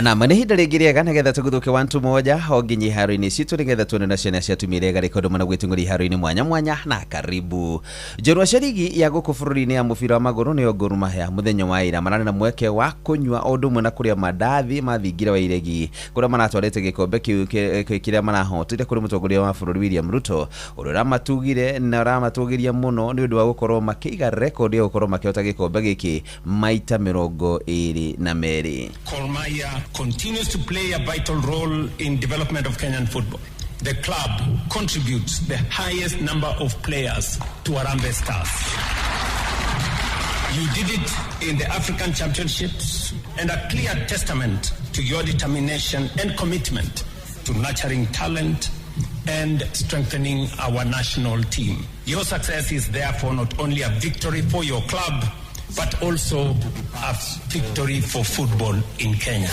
Na nĩ ihinda rĩngĩ rĩega nĩgetha tũgũthũke wantu moja o nginya iharo-inĩ citũ nĩgetha tuone na ciana cia atumia iria igarĩka ũndũ mana gwĩtungũria iharo-inĩ mwanya mwanya na karibu njorua cia rigi ya gũkũ bũrũri-inĩ ya mũbira wa magũrũ nĩyo Gor Mahia mũthenya wa ira mararĩ na mweke wa kũnyua o ũndũ ũmwe na kũrĩa mandathi mathingira wa iregi kũrĩa maratwarĩte gĩkombe kĩu kĩrĩa marahotire kũrĩ mũtongoria wa bũrũri William Ruto ũrĩa ũramatugire na ũramatũgĩria mũno nĩ ũndũ wa gũkorwo makĩiga rekondi ya gũkorwo makĩhota gĩkombe gĩkĩ maita 22.
Gor Mahia continues to play a vital role in development of Kenyan football. The club contributes the highest number of players to Harambee Stars. You did it in the African Championships and a clear testament to your determination and commitment to nurturing talent and strengthening our national team. Your success is therefore not only a victory for your club, but also a victory for football in Kenya.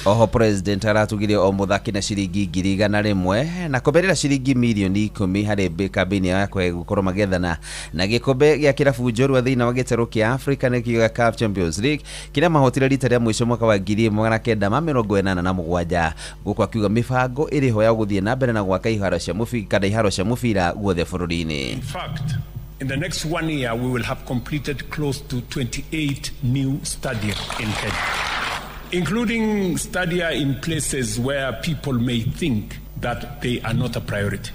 Oho president aratugire o muthaki na ciringi 100,000 na kũberera ciringi mirioni 10 harĩ kambĩini ya gũkorwo magethana na gĩkombe gĩa kĩrabu njorua thĩinĩ wa gĩtarũ kĩa Africa nĩkĩo gĩa CAF Champions League kĩrĩa mahotire rita rĩa mũico mwaka wa 1987 gũkũ akiuga mĩbango ĩrĩho ya gũthiĩ na mbere na gwaka iharo cia mũbira kana iharo cia mũbira guothe bũrũri-inĩ.
In fact, in the next 1 year we will have completed close to 28 new stadia in Kenya, including stadia in places where people may think that they are not a priority.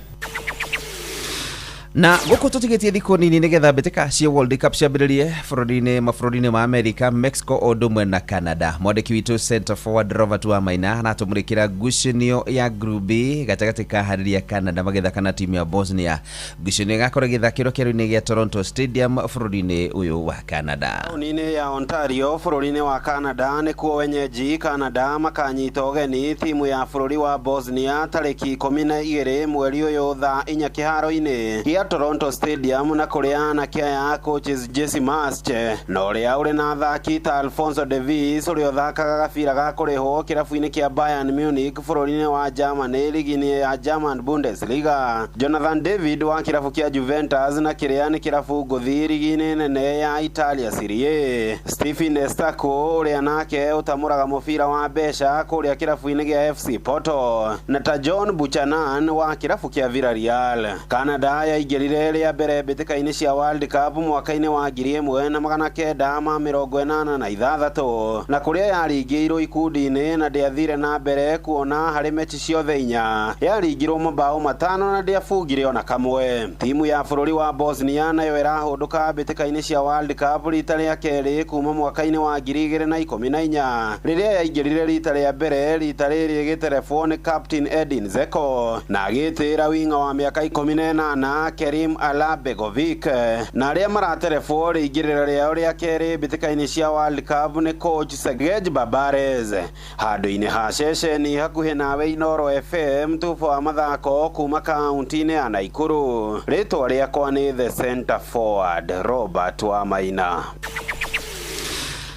Na gũkũ tũtigĩtie thikũ nini nĩgetha mbĩtĩka cia World Cup ciambĩrĩrie bũrũri-inĩ mabũrũri-inĩ ma America, Mexico o ũndũ ũmwe na Canada. Mwandĩki witũ center forward Robert Wamaina aratũmũrĩkĩra ngucanio ya Group B gatagatĩ ka harĩria Canada magĩthaka na timu ya Bosnia. Ngucanio ĩgakorwo ĩgĩthakĩrwo kĩhaaro-inĩ gĩa Toronto Stadium bũrũri-inĩ ũyũ wa Canada.
Taũni-inĩ ya Ontario bũrũri-inĩ wa Canada nĩkuo wenyeji Canada makanyita ũgeni timu ya bũrũri wa Bosnia tarĩki 12 mweri ũyũ thaa 4 kĩharo-inĩ gĩa Toronto Stadium na kũrĩa anake aya coaches Jesse Marsch na ũrĩa ũrĩ na athaki ta Alphonso Davies ũrĩa ũthakaga gabira ga kũrĩhwo kĩrabu-inĩ kĩa Bayern Munich bũrũri-inĩ wa Germany ligi-inĩ ya German Bundesliga, Jonathan David wa kĩrabu kĩa Juventus na kĩrĩa nĩ kĩrabu ngũthi ligi-inĩ nene ya Italia Serie A, Stephen Estaco ũrĩa nake ũtamũraga mũbira wa mbeca kũrĩa kĩrabu-inĩ gĩa FC Porto na ta John Buchanan wa kĩrabu kĩa Villarreal. Canada yaingĩrire rĩa mbere mbĩtĩka-inĩ cia World Cup mwaka-inĩ wa 1986 na kũrĩa yaringĩirwo ikundi-inĩ na ndĩathire na mbere kuona harĩ mechi ciothe 4 yaringirwo mabao 5 na ndĩabungire ona kamwe. Timu ya bũrũri wa Bosnia nayo ĩrahũndũka mbĩtĩka-inĩ cia World Cup rita rĩa kerĩ kuma mwaka-inĩ wa 2014 rĩrĩa yaingĩrire rita rĩa mbere rita rĩrĩ ĩgĩterebwo nĩ Captain Edin Dzeko na agĩtĩĩra winga wa mĩaka 18 Kerim Alabegovic na arĩa maraterebwo rĩingĩrĩra rĩao rĩa kerĩ mbĩtĩka-inĩ cia World Cup nĩ coach Sergej Barbarez. Handũ-inĩ ha ceceni hakuhĩ nawe Inooro FM tubo wa mathako kuma kaunti-inĩ ya Naikuru, rĩtwa rĩakwa nĩ the center forward Robert Wamaina.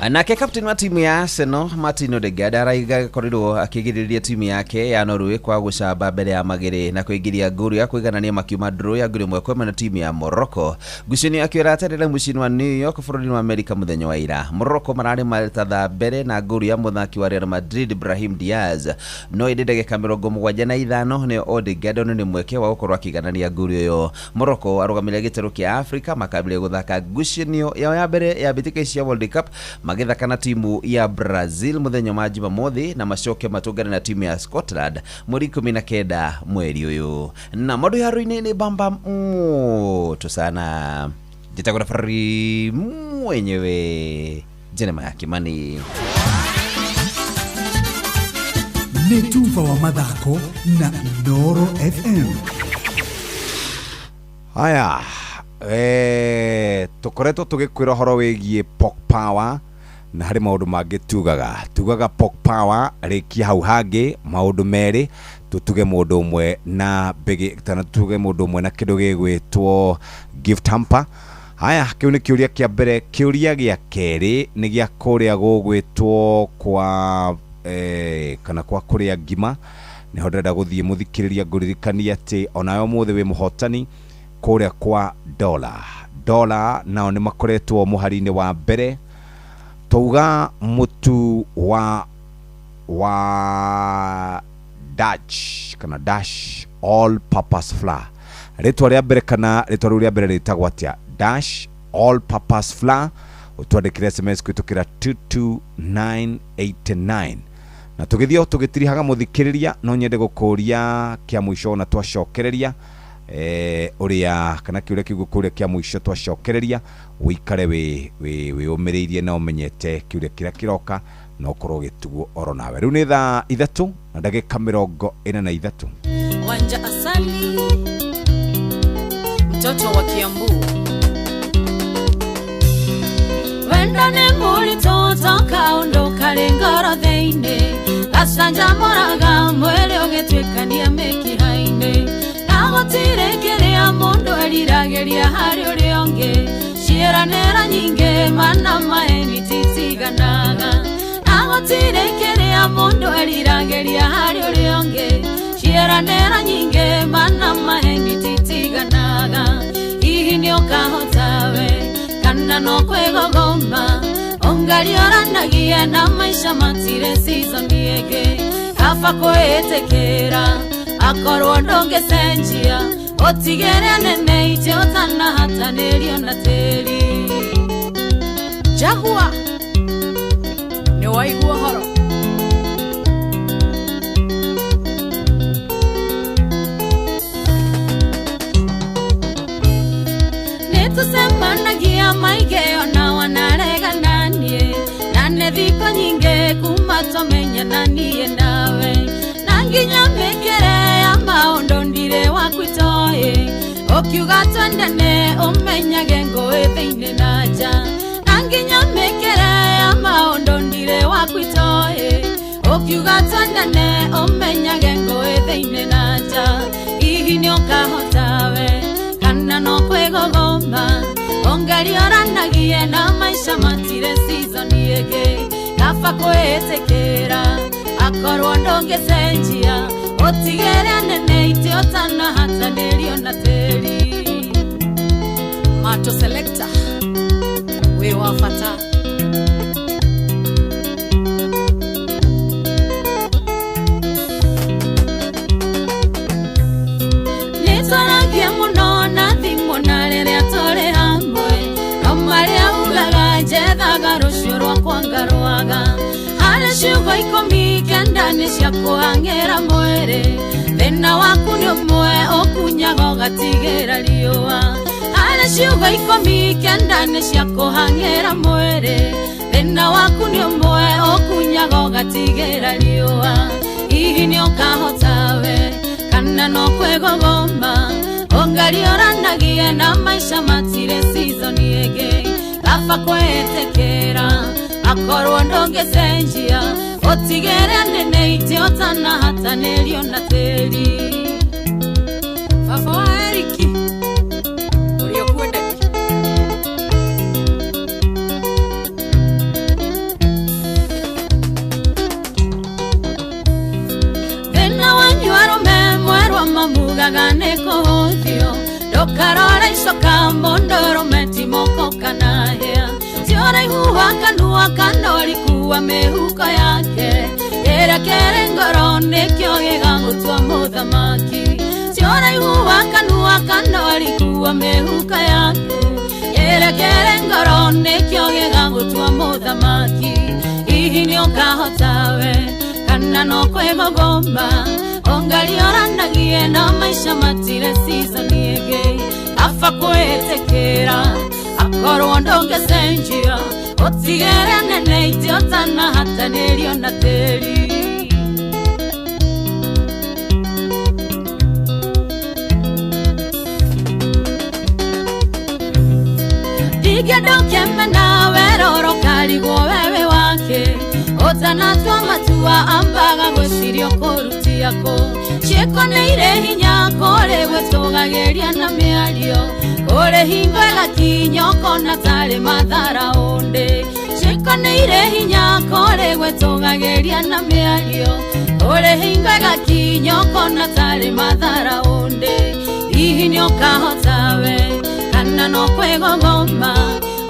Nake captain wa timu ya Arsenal Martin Odegaard arakorirwo akĩgirĩrĩria timu yake ya Norway kwa gũcamba mbere ya magĩrĩ na kũingĩria ngũru ya kũiganania makiuma draw ya ngũru 1-1 na timu ya Morocco. Ngucanio yakĩo ĩraterera mũciĩ-inĩ wa New York bũrũri-inĩ wa Amerika mũthenya wa ira. Morocco mararĩ matatha mbere na ngũru ya mũthaki wa Real Madrid Brahim Diaz, no ĩndĩ ndagĩka 75 nĩyo Odegaard onire mweke wa gũkorwo akĩiganania ngũru ĩyo. Morocco arũgamĩrĩra gĩtarũ kĩa Africa makambĩrĩria gũthaka ngucanio yao ya mbere ya mbĩtĩka cia World Cup magĩthaka na timu ya Brazil mũthenya wa Jumamothi na macoke matũngane na timu ya Scotland mweri 19 mweri ũyũ. Na maũndũ haro-inĩ nĩ bamba moto sana. Njĩtagwo referee mwenyewe Jeremiah Kimani.
Nĩ tuba wa mathako na Inooro FM.
Haya, tũkoretwo tũgĩkwĩra ũhoro wĩgiĩ Pork Power na harĩ maũndũ mangĩ tugaga Pork Power rĩkia hau hangĩ maũndũ merĩ tutuge mũndũ ũmwe na mbĩgĩ kana tutuge mũndũ ũmwe na kĩndũ gĩgwĩtwo gift hamper. Haya, kĩu nĩ kĩũria kĩa mbere. Kĩũria gĩa kerĩ nĩ gĩa kũrĩa gũgwĩtwo kwa kana kwa kũrĩa ngima. Nĩho ndĩrenda gũthiĩ mũthikĩrĩria ngũririkanie atĩ onawe ũmũthĩ wĩ mũhotani kũrĩa kwa Dola nao nĩ makoretwo mũhari-inĩ wa mbere. Twauga mũtu wa Dutch kana Dash all purpose flour, rĩtwa rĩa mbere kana rĩtwa rĩu rĩa mbere rĩtagwo atĩa? Dash all purpose flour. Ũtwandĩkĩre SMS kũhĩtũkĩra 22989 na tũgĩthiĩ o tũgĩtirihaga mũthikĩrĩria, no nyende gũkũria kĩa mũico na twacokereria ũrĩa kana kĩũria kĩu gũkũria kĩa mũico twacokereria ũikare wĩũmĩrĩirie na ũmenyete kĩũria kĩrĩa kĩroka na ũkorwo ũgĩtugwo oro nawe. Rĩu nĩ thaa 3 na ndagĩka 43.
Wanja Asali, mtoto wa Kiambu. Wenda ne mulitoto kaondoka lengoro theine Gasanja moraga mwele ũgĩtuĩkania mĩkiha-inĩ Na gũtirĩ kĩrĩa mũndũ eriragĩria harĩ ũrĩa ũngĩ Ciĩranĩra nyingĩ mana maeni titiganaga Na gũtirĩ kĩrĩa kĩrĩa mũndũ eriragĩria harĩ ũrĩa ũngĩ ciĩranĩro nyingĩ mana maheni titiganaga hihi nĩ ũkahota we kana no kwĩgogoma ũngarioranagia na maica matirĩ season ĩngĩ kaba kwĩtĩkĩra akorwo ndũngĩcenjia ũtigĩre nene itĩ ũtanahatanĩrio na tĩri.
Jagua nĩ waigua ũhoro.
Nĩtũcemanagia maingĩ ona wanaregana niĩ na nĩ thikũ nyingĩ kuma twamenyana niĩ nawe na nginya mĩkĩre ya maũndũ ndirĩ waku itoĩ ũkiuga twendane ũmenyage ngũĩ thĩinĩ na nja na nginya mĩkĩre ya maũndũ ndirĩ waku itoĩ ũkiuga twendane ũmenyage ngũĩ thĩinĩ na nja hihi nĩ ũkahota we kana no kwĩgogoma ũngarioranagie na maica matirĩ season ĩngĩ kaba kwĩtĩkĩra akorwo ndũngĩcenjia ũtigĩre nene itĩ ũtanahatanĩrio na tĩri.
Mato Selector wĩ wa bata.
Nĩtwaragia mũno na thimũ na rĩrĩa tũrĩ hamwe no marĩa ugaga njethaga rũciũ rwakwa ngarwaga harĩ ciugo 19 nĩ cia kũhang'ĩra mwĩrĩ thĩna waku nĩ ũmwe ũkunyaga ũgatigĩra riũa harĩ ciugo 19 nĩ cia kũhang'ĩra mwĩrĩ thĩna waku nĩ ũmwe ũkunyaga ũgatigĩra riũa hihi nĩ ũkahota we kana no kwĩgogoma ũngarioranagia na maica matirĩ season ĩngĩ kaba kwĩtĩkĩra akorwo ndũngĩcenjia ũtigĩre nene itĩ ũtanahatanĩrio na tĩri.
Baba wa Eriki ũrĩa ũkwendete.
Thĩna wanyu arũme mwerwa mamugaga nĩ kũhũthio ndũkarore icoka mũndũ ũrũme ti moko kana hĩa ti ũraihu wa kanua kana ũriku wa mĩhuko yake kĩrĩa kĩrĩ ngoro nĩkĩo gĩgagũtua mũthamaki ti ũraihu wa kanua kana ũriku wa mĩhuko yaku kĩrĩa kĩrĩ ngoro nĩkĩo gĩgagũtua mũthamaki hihi nĩ ũkahota we kana no kwĩgogoma ũngarioranagie na maica matirĩ season ĩngĩ kaba kwĩtĩkĩra akorwo ndũngĩcenjia ũtigĩre nene itĩ ũtanahatanĩrio na tĩri. Ndingĩenda ũkĩmena weroro ũkarigwo wewe wake ũtanatua matua ambaga gwĩciria ũkũrutia kũ ciĩko nĩ irĩ hinya kũrĩ gwĩtũgagĩria na mĩario kũrĩ hingo ĩgakinya ũkona tarĩ mathara ũndĩ ciĩko nĩ irĩ hinya kũrĩ gwĩtũgagĩria na mĩario kũrĩ hingo ĩgakinya ũkona tarĩ mathara ũndĩ hihi nĩ ũkahota we kana no kwĩgogoma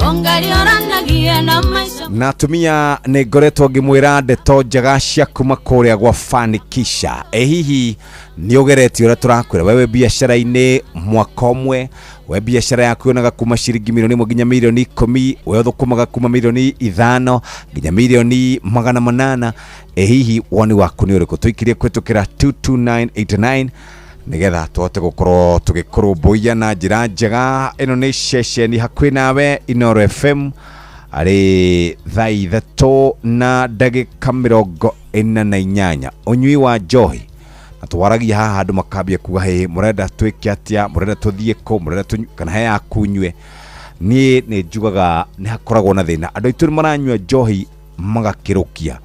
ũngarioranagia na maica.
Na atumia nĩ ngoretwo ngĩmwĩra ndeto njega cia kuma kũrĩa gwa Fanikisha. Ĩ hihi nĩ ũgeretie ũrĩa tũrakwĩra wewe biacara-inĩ mwaka ũmwe we biacara yaku yonaga kuma ciringi milioni 1 nginya milioni 10 we ũthũkũmaga kuma milioni 5 nginya milioni 800. Ĩ hihi woni waku nĩ ũrĩkũ? Tũikirie kũhĩtũkĩra 22989 nigetha tũhote gũkorwo tũgĩkũrũmbũiya na njĩra njega. Ĩno nĩ ceceni hakuhĩ nawe Inooro FM arĩ thaa 3:48. Ũnyui wa njohi na twaragia haha andũ makambia kuga hĩ mũrenda twĩke atĩa, mũrenda tũthiĩ kũ, mũrenda kana he yaku nyue. Niĩ nĩ njugaga nĩ hakoragwo na thĩna, andũ aitũ nĩ maranyua njohi magakĩrũkia,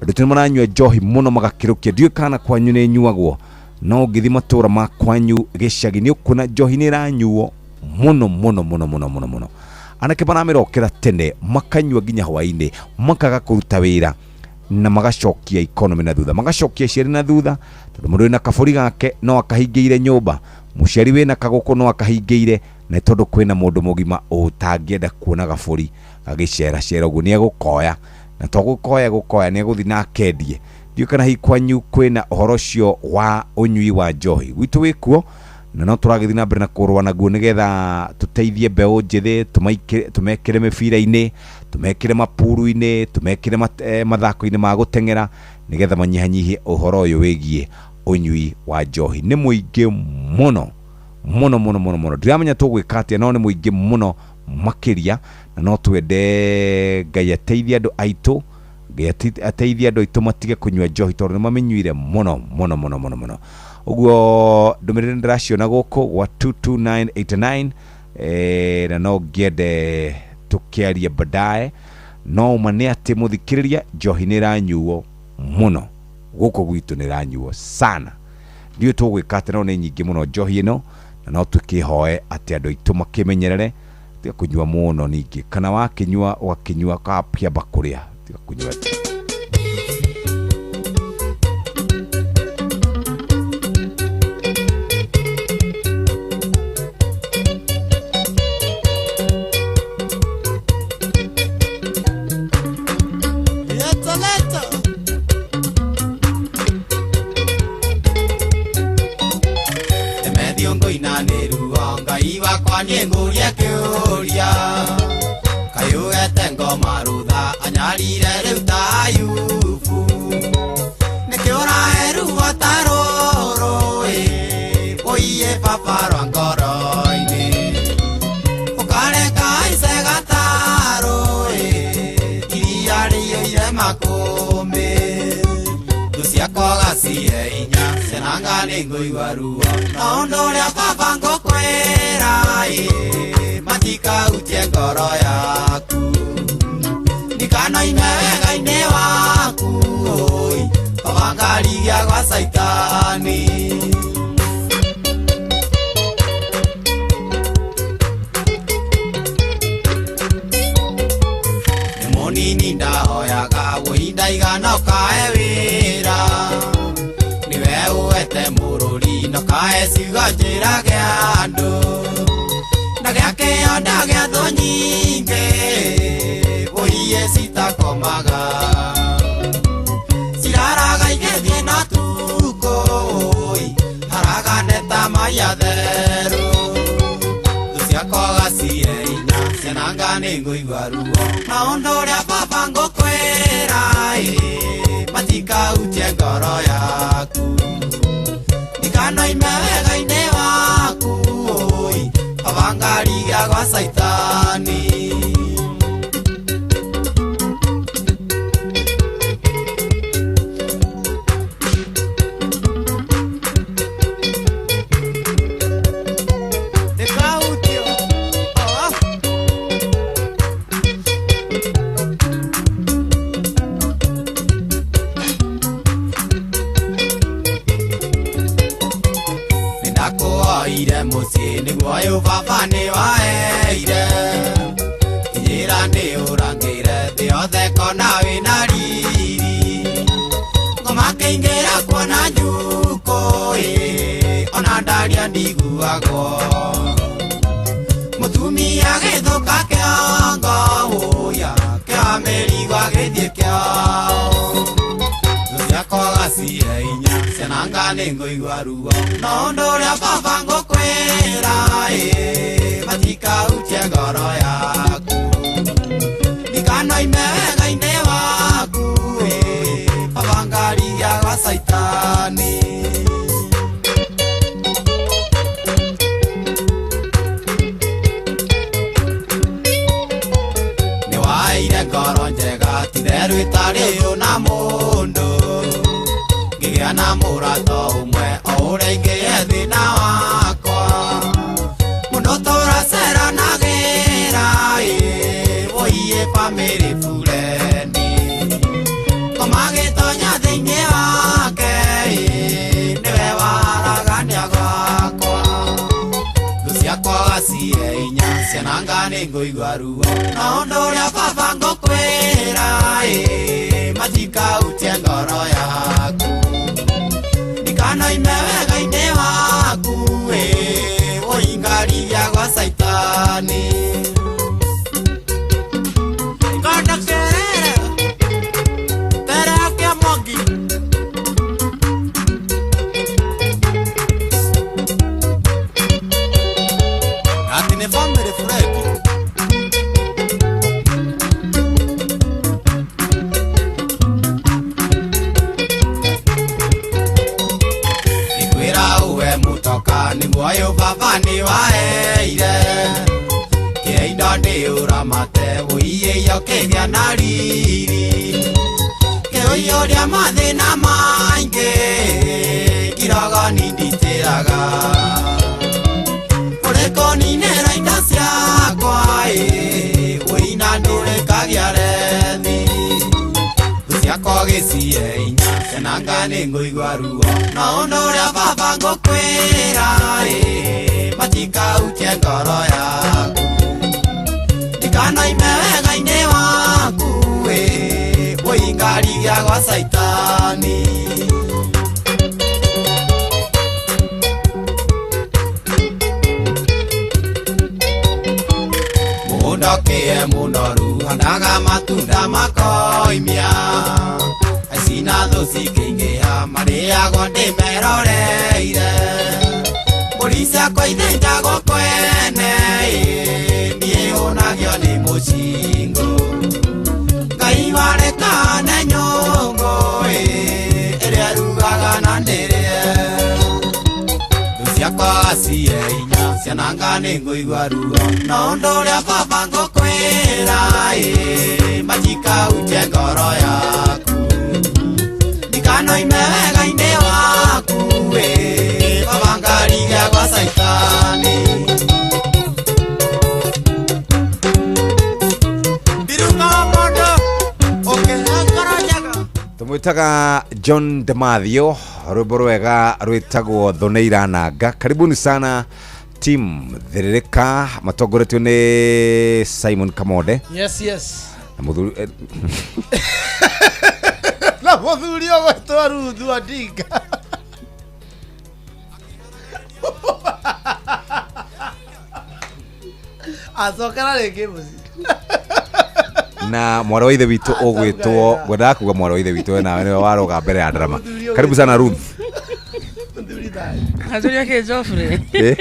andũ aitũ nĩ maranyua njohi mũno magakĩrũkia. Ndiũĩ kana kwanyu nĩ nyuagwo, no ũngĩthiĩ matũra ma kwanyu gĩcagi nĩ ũkuona njohi nĩ ĩranyuo mũno mũno mũno mũno mũno mũno. Anake maramĩrokera tene makanyua nginya hwaĩ-inĩ, makaga kũruta wĩra. Na magacokia economy na thutha, magacokia aciari na thutha, tondũ mũndũ wĩna kabũri gake no akahingĩire nyũmba, mũciari wĩna kagũkũ no akahingĩire, na tondũ kwĩna mũndũ mũgima ũtangĩenda kuona gabũri gagĩceracera ũguo nĩ egũkoya, na to gũkoya gũkoya, nĩ egũthiĩ na akendie. Ndiũĩ kana hihi kwanyu kwĩna ũhoro ũcio wa ũnyui wa njohi. Gwitũ wĩkuo, na no tũragĩthiĩ na mbere na kũrũa naguo nĩgetha tũteithie mbeũ njĩthĩ, tũmekĩre mĩbira-inĩ, tũmekĩre mapuru-inĩ, tũmekĩre mathako-inĩ ma gũteng'era, nĩgetha manyihanyihie ũhoro ũyũ wĩgiĩ ũnyui wa njohi. Nĩ mũingĩ mũno mũno mũno mũno mũno, ndiramenya tũgwĩka atĩa, no nĩ mũingĩ mũno makĩria, na no twende Ngai ateithie andũ aitũ, Ngai ateithie andũ aitũ matige kũnyua njohi, tondũ nĩ mamĩnyuire mũno mũno mũno mũno mũno. Ũguo ndũmĩrĩri ndĩraciona gũkũ gwa 22989, na no ngĩende tũkĩarie baadaye, no ma nĩ atĩ mũthikĩrĩria, njohi nĩ ĩranyuo mũno gũkũ gwitũ, nĩ ĩranyuo sana. Ndiũĩ tũgwĩka atĩa, no nĩ nyingĩ mũno njohi ĩno, na no tũkĩhoe atĩ andũ aitũ makĩmenyerere, tiga kũnyua mũno ningĩ, kana wakĩnyua ũgakĩnyua ũkakĩamba kũrĩa, tiga kũnyua.
Leta, leta. Emethiongo-ina nĩ ruo, Ngai wakwa niĩ ngũrie kĩũria, kaĩ ũgete ngoma rũtha anyarire rĩu ta Ayubu, nĩkĩ ũrahe ruo ta rũrũ ĩ, ũiye baba rwa ngoro-inĩ, ũkareka aice gatarũ ĩ, iria rĩiyũire makũmbĩ, thũ ciakwa ũgacihe hinya, ciananga nĩ ngũigua ruo, no ũndũ ũrĩa baba ngũkwĩra ĩ, matikahutie ngoro yaku, ndikanoime wega-inĩ waku oi, baba ngarigia gwa Caitani. Nĩ mũnini ndahoyaga wũi ndaigana ũkahe wĩra, nĩwe ũete mũrũri na ũkahe ciugo njĩrage andũ, ndagĩa kĩo ndagĩa thũ nyingĩ, ũiye citakomaga, ciraraga igĩthiĩ na tukũ oi, haragane ta mai atherũ, thũ ciakwa ũgacihe hinya, ciananga nĩ ngũigua ruo, na ũndũ ũrĩa baba ngũkwĩra ĩ, matikahutie ngoro yaku, ndikanoime wega-inĩ waku oi, baba ngarigia gwa Caitani. Ndikahutio. Oh. Nĩndakũhoire mũciĩ nĩguo ũyũ baba nĩwaheire, kĩnjĩra nĩ ũrangĩire thĩ yothe kona wĩna riri, ngoma kĩingĩra kuona njukũ ĩ, ona ndaria ndiguagwo, mũtumia gĩthũka kĩongo ũya, kĩa mĩrigo agĩthiĩ kĩao, thũ ciakwa ũgacihe hinya, ciananga nĩ ngũigua ruo, no ũndũ ũrĩa baba ngũkwĩra ĩ, matikahutie ngoro yaku, ndikanoime wega-inĩ waku ĩ, baba ngarigia gwa Caitani. Nĩwaheire ngoro njega, ti-therũ ĩtarĩ ũyũ na mũndũ, ngĩgĩa na mũrata ũmwe o ũrĩa ingĩhe thĩna wakwa, mũndũ tũraceranagĩra ĩ, ũiye bamĩrĩ bureni, ngoma gĩtonya thĩinĩ wake ĩ, nĩwe waragania gwakwa, thũ ciakwa ũgacihe hinya, ciananga nĩ ngũigua ruo, na ũndũ ũrĩa baba ngũkwĩra ĩ, matika matikautie ngoro yaku ndikanoime wega-inĩ waku ĩ ũingarigia gwa caitani Ngoda kerere tere yake mogi Ati ni family Fred Nikwĩra uwe mũtoka nĩ muoyo baba nĩ waheire Kĩindo ndĩũramate wũiyĩio kĩgĩa na riri Kĩũiyũria mathĩna maingĩ kirogo ninditĩraga Ũrĩkũninĩra indo ciakwa ĩ wũina ndũrĩkagia rethi Thũ ciakwa gĩcihe inya cenanga nĩ ngũigua ruo No ũndũ ũrĩa baba ngũkwĩra ĩ matikautie ngoro yaku Ndikanoime wega-inĩ waku ĩ ũingarigia gwa caitani Mũgũnda ũkĩe mũnoru handaga matunda makoimia Aici na thũ cikĩingĩha marĩagwo ndĩmeroreire Mbũri ciakwa ithĩnjagwo kwene ĩ niĩ hũnagio nĩ mũcingo Ngai warekane nyũngũ ĩ ĩrĩa ĩrugaga na ndĩrĩe Thũ ciakwa cihe inya ciananga nĩ ngũigua ruo No ũndũ ũrĩa baba ngũkwĩra ĩ matikautie ngoro yaku Ndikanoime wega-inĩ waku ĩ baba ngarigia gwa caitani Ndirunga wa mũndũ ũkĩhe ngoro njega
Tumwitaga John Demathio, rwimbo rwega rwitagwo thũ nĩ irananga. Karibuni sana team Thiririka matongoretio nĩ Simon Kamonde
Yes, yes.
na mũthuri
Na mũthuri ũgwĩtwo Ruthu Odinga. Acokera rĩngĩ mũciĩ.
na mwarĩ wa ithe witũ ũgwĩtwo ngwendaga kuga mwarĩ wa ithe witũ we nawe nĩwe waroga mbere ya ndarama. Karibu sana Ruth.
Athuri ake Geoffrey.
Eh?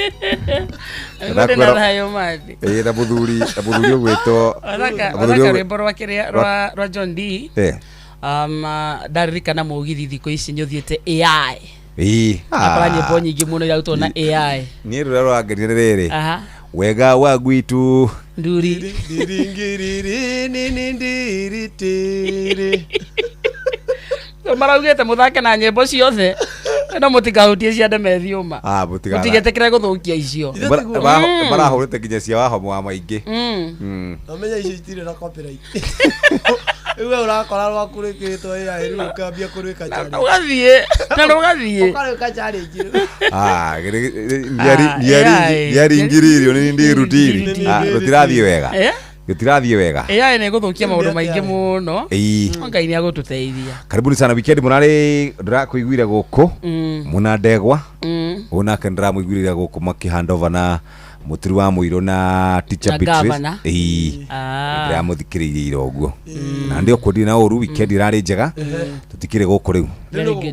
Ngode na thayo mathi.
Ĩ, na mũthuri ũgwĩtwo
Wathaka
na mũthuri
wathaka
ũgwĩ-
rwĩmbo rwa kĩrĩa rwa John D.
Eh.
Ndaririkana mũgithi thikũ ici nĩ ũthiĩte AI.
Ĩ,
Akora
ah.
nyĩmbo nyingĩ mũno irarutwo na AI.
Niĩ rũrĩa rũrangenia nĩ rĩrĩ
Aha.
wega wa gwitũ
Nduri.
Ndiringiriri
Maraugĩte mũthake na nyĩmbo ciothe no mũtikahutie cia Ndemethiũma.
Ah, mũtigana-
Mũtigetĩkĩre gũthũkia icio.
Marahũrĩte nginya cia wahomo wa maingĩ.
Nomenya icio itirĩ na copyright. Rĩu we ũrakora rwaku rwĩkĩrĩtwo AI rĩu ũkambia kũrwĩka challenge.
Ũgathiĩ na rũgathiĩ.
Ũkarwĩka challenge rĩu.
Ah,
Ah, AI.
ndiaringiririo nĩ ndirutiri rũtirathiĩ wega
Eh?
gĩtirathiĩ wega.
AI nĩ ĩgũthũkia maũndũ maingĩ mũno.
Ĩĩ.
No Ngai nĩ agũtũteithia.
Karibuni sana weekend mũrarĩ ndĩrakũiguire gũkũ mũna ndegwa ũyũ nake ndĩramũiguire gũkũ makĩhandover na mũturi wa mũirũ na teacher
Na
Beatrice.
governor.
Ĩĩ.
Ah.
Ndĩramũthikĩrĩirie ira ũguo na ndĩ okuo ndirĩ na ũru weekend ĩrarĩ njega tũtikĩrĩ gũkũ rĩu.
Very good.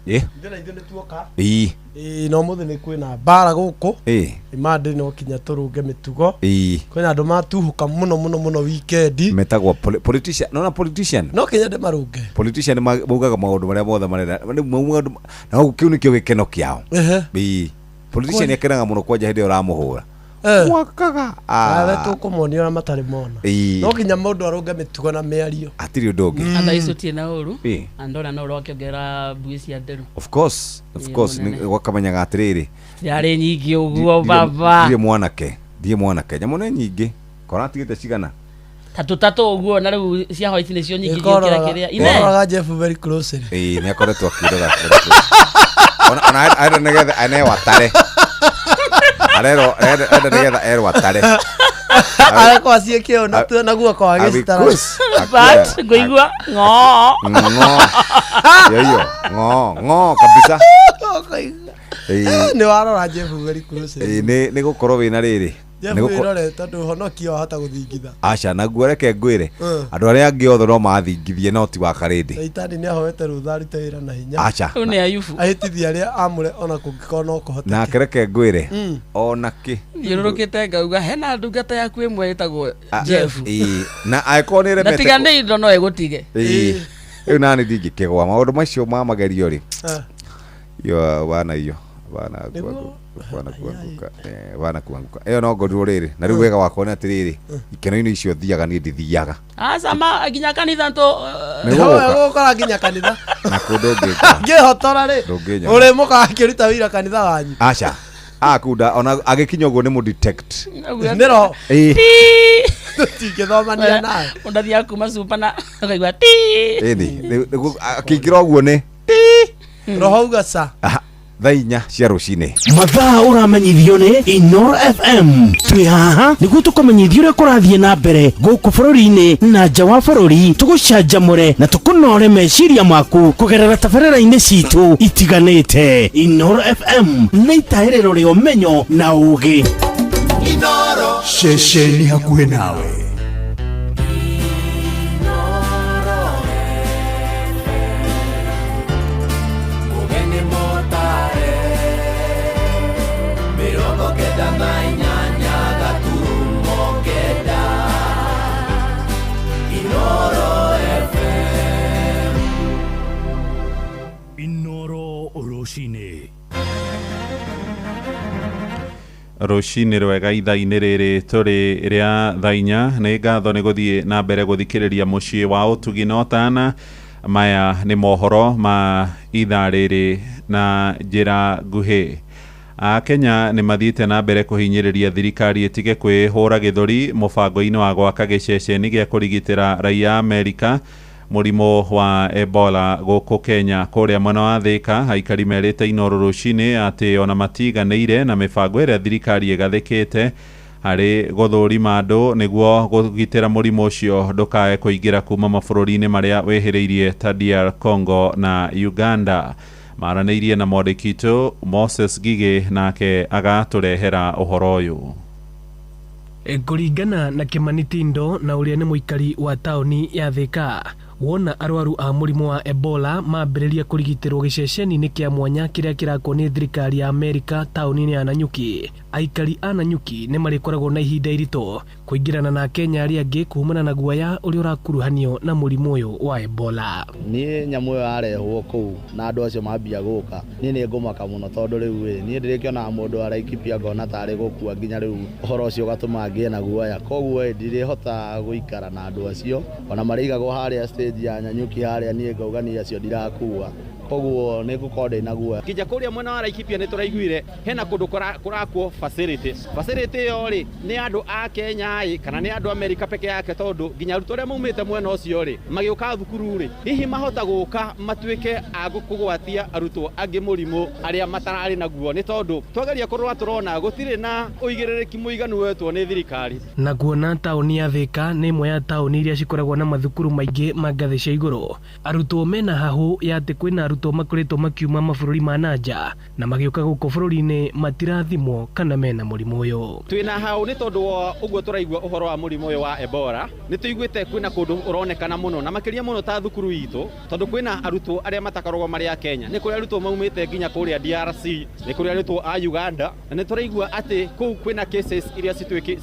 Ĩ.
Ithuĩ na ithuĩ nĩ tuoka.
Ĩĩ.
Ĩĩ, na ũmũthĩ nĩ kwĩna mbara gũkũ.
Ĩĩ.
Imandĩ no kinya tũrũnge mĩtugo.
Ĩĩ.
Kwĩna andũ matuhũka mũno mũno mũno weekend.
Metagwo politician nona politician
No kinya ndĩmarũnge.
Politician maugaga maũndũ marĩa mothe marenda Rĩu maugaga na ũguo kĩu nĩkĩo gĩkeno kĩao.
Ehe.
Ĩĩ. Politician akenaga mũno kwanja hĩndĩ ĩyo ũramũhũra.
Mwakaga.
Ah.
Nawe tũkũmonia ũrĩa matarĩ mona.
Ĩĩ.
No kinya mũndũ arũnge mĩtugo na mĩario.
Hatirĩ ũndũ ũngĩ.
Atha icio tirĩ na ũru.
Ĩĩ.
Na ndona no ũrakĩongerera mbui cia nderu.
Of course, of
Ĩĩ,
course
mũnene.
gwakamenyaga atĩrĩrĩ.
Yarĩ nyingĩ ũguo baba.
Ndirĩ mwanake, ndirĩ mwanake. Nyamũ nĩ nyingĩ. Kora atigĩte cigana?
Tatũ tatũ ũguo na rĩu cia white nĩcio nyingĩ gũkĩra kĩrĩa. Ine.
Ĩroraga Jeff very closely.
Ĩĩ, nĩ akoretwo akĩrora. Ona ona aenda nĩgetha anewatare. Arerwo arenda nĩgetha erwo atare.
Arekwa ciĩkĩo na guoko agĩcitara.
But ngũigua ng'oo.
Ng'o. Yoyo, ng'o, ng'o kabisa. Ĩĩ.
Nĩ warora Jeff very close.
Ĩĩ, nĩ gũkorwo wĩna rĩrĩ.
Jeff
Nĩ gũkorwo-
wĩrore tondũ honokio wahota gũthingitha.
Aca naguo reke ngwĩre
Mm.
andũ arĩa angĩ othe no mathingithie no ti wa karĩndĩ.
Caitani nĩ ahoete rũtha arute wĩra na hinya.
Aca.
Rĩu nĩ Ayubu.
Ahĩtithia arĩa amũre ona kũngĩkorwo no kũhoteke.
Nake reke ngwĩre
Mm.
ona kĩ.
Thiũrũrũkĩte ngauga hena ndungata yaku ĩmwe ĩtagwo
A-
Jeff.
Ĩĩ, na angĩkorwo nĩ
Na
ĩremete
tiga nĩ indo no ĩgũtige.
Ĩĩ. Rĩu nani ndingĩkĩgwa maũndũ macio ma magerio rĩ. Yo wana iyo wana
Nĩguo.
kuanguka wana kuanguka wana kuanguka ĩyo no ngorirwo rĩrĩ na rĩu wega wakwa nĩ atĩrĩrĩ ikeno-inĩ icio thiaga niĩ ndithiaga
Aca ma nginya kanitha tũ
Nĩ gũgũka.
Gũgũkora nginya kanitha.
na kũndũ ũngĩkora
Ngĩhotora rĩ.
Ndũngĩnyona.
Ũrĩmũkaga akĩruta wĩra kanitha wanyu.
aca akunda ona agĩkinya ũguo nĩ mũdetect
Nĩ roho.
Ĩĩ.
Tũtingĩthomania nawe.
Mũndũ athiaga kuma cuba na ũkaigua ti.
Ĩni akĩingĩra ũguo nĩ
Roho uga ca.
Aha, thaa 4 cia rũcinĩ.
Mathaa ũramenyithio nĩ Inoro FM. Twĩ haha nĩguo tũkũmenyithie ũrĩa kũrathiĩ na mbere gũkũ bũrũri-inĩ na nja wa bũrũri, tũgũcanjamũre na tũkũnore meciria maku kũgerera tabarĩra-inĩ citũ itiganĩte. Inoro FM nĩ itahĩrĩro rĩa ũmenyo na ũũgĩ.
Ceceni hakuhĩ nawe.
Mũgeni mũtare 98.9 Inoro FM.
Inoro rũcinĩ.
Rũcinĩ rwega ithaa-inĩ rĩrĩ tũrĩ rĩa thaa 4 nĩ ngatho nĩ gũthiĩ na mbere gũthikĩrĩria mũciĩ wa ũtugi na ũtana. Maya nĩ mohoro ma ithaa rĩrĩ na njĩra nguhĩ. Akenya nĩ mathiĩte na mbere kũhinyĩrĩria thirikari ĩtige kwĩhũra gĩthũri mũbango-inĩ wa gwaka gĩceceni gĩa kũrigitĩra raiya a Amerika mũrimũ wa Ebola gũkũ Kenya. Kũrĩa mwena wa Thika aikari merĩte Inoro rũcinĩ atĩ ona matiganĩire na mĩbango ĩrĩa thirikari ĩgathĩkĩte harĩ gũthũrima andũ nĩguo kũgitĩra mũrimũ ũcio ndũkae kũingĩra kuma mabũrũri-inĩ marĩa wĩhĩrĩirie ta DR Congo na Uganda. Maranĩirie na mwandĩki witũ Moses Gigĩ nake agatũrehera ũhoro ũyũ.
Kũringana na Kĩmani Tindo na ũrĩa nĩ mũikari wa taũni ya Thika, wona arwaru a mũrimũ wa Ebola mambĩrĩria kũrigitĩrwo gĩceceni-inĩ kĩa mwanya kĩrĩa kĩrakwo nĩ thirikari ya Amerika taũni-inĩ ya Nanyuki, aikari a Nanyuki nĩ marĩkoragwo na ihinda iritũ kũingĩrana na Akenya arĩa angĩ kumana na guoya ũrĩa ũrakuruhanio na mũrimũ ũyũ wa Ebola.
Niĩ nyamũ ĩyo yarehwo kũu na andũ acio mambia gũka, niĩ nĩ ngũmaka mũno tondũ rĩu ĩ niĩ ndĩrĩkĩonaga mũndũ araikipia ngona tarĩ gũkua nginya rĩu ũhoro ũcio ũgatũma ngĩe na guoya, koguo ĩ ndirĩhota gũikara na andũ acio ona marĩigagwo harĩa stage ya Nanyuki harĩa niĩ ngauga niĩ acio ndirakua, koguo nĩ ngũkorwo ndĩna guoya.
Nginya kũrĩa mwena wa Laikipia nĩ tũraiguire hena kũndũ kũrakwo facility. Facility ĩyo rĩ nĩ andũ a Kenya ĩ kana nĩ andũ Amerika peke yake, tondũ nginya arutwo arĩa maumĩte mwena ũcio rĩ magĩũka thukuru rĩ hihi mahota gũka matuĩke a kũgwatia arutwo angĩ mũrimũ arĩa matararĩ naguo, nĩ tondũ twageria kũrora tũrona gũtirĩ na ũigĩrĩrĩki mũiganu wetwo nĩ thirikari.
Na kuona taũni ya Thika nĩ ĩmwe ya taũni iria cikoragwo na mathukuru maingĩ ma ngathĩ cia igũrũ, arutwo mena hahũ ya atĩ kwĩna arutwo makoretwo makiuma mabũrũri ma nanja na magĩũka gũkũ bũrũri-inĩ matirathimwo kana mena mũrimũ ũyũ.
Twĩna hau nĩ tondũ wa ũguo tũraigua ũhoro wa mũrimũ ũyũ wa Ebola, nĩ tũiguĩte kwĩna kũndũ ũronekana mũno na makĩria mũno ta thukuru itũ, tondũ kwĩna arutwo arĩa matakoragwo marĩ a Kenya, nĩ kũrĩ arutwo maumĩte nginya kũrĩa DRC, nĩ kũrĩ arutwo a Uganda, na nĩ tũraigua atĩ kũu kwĩna cases iria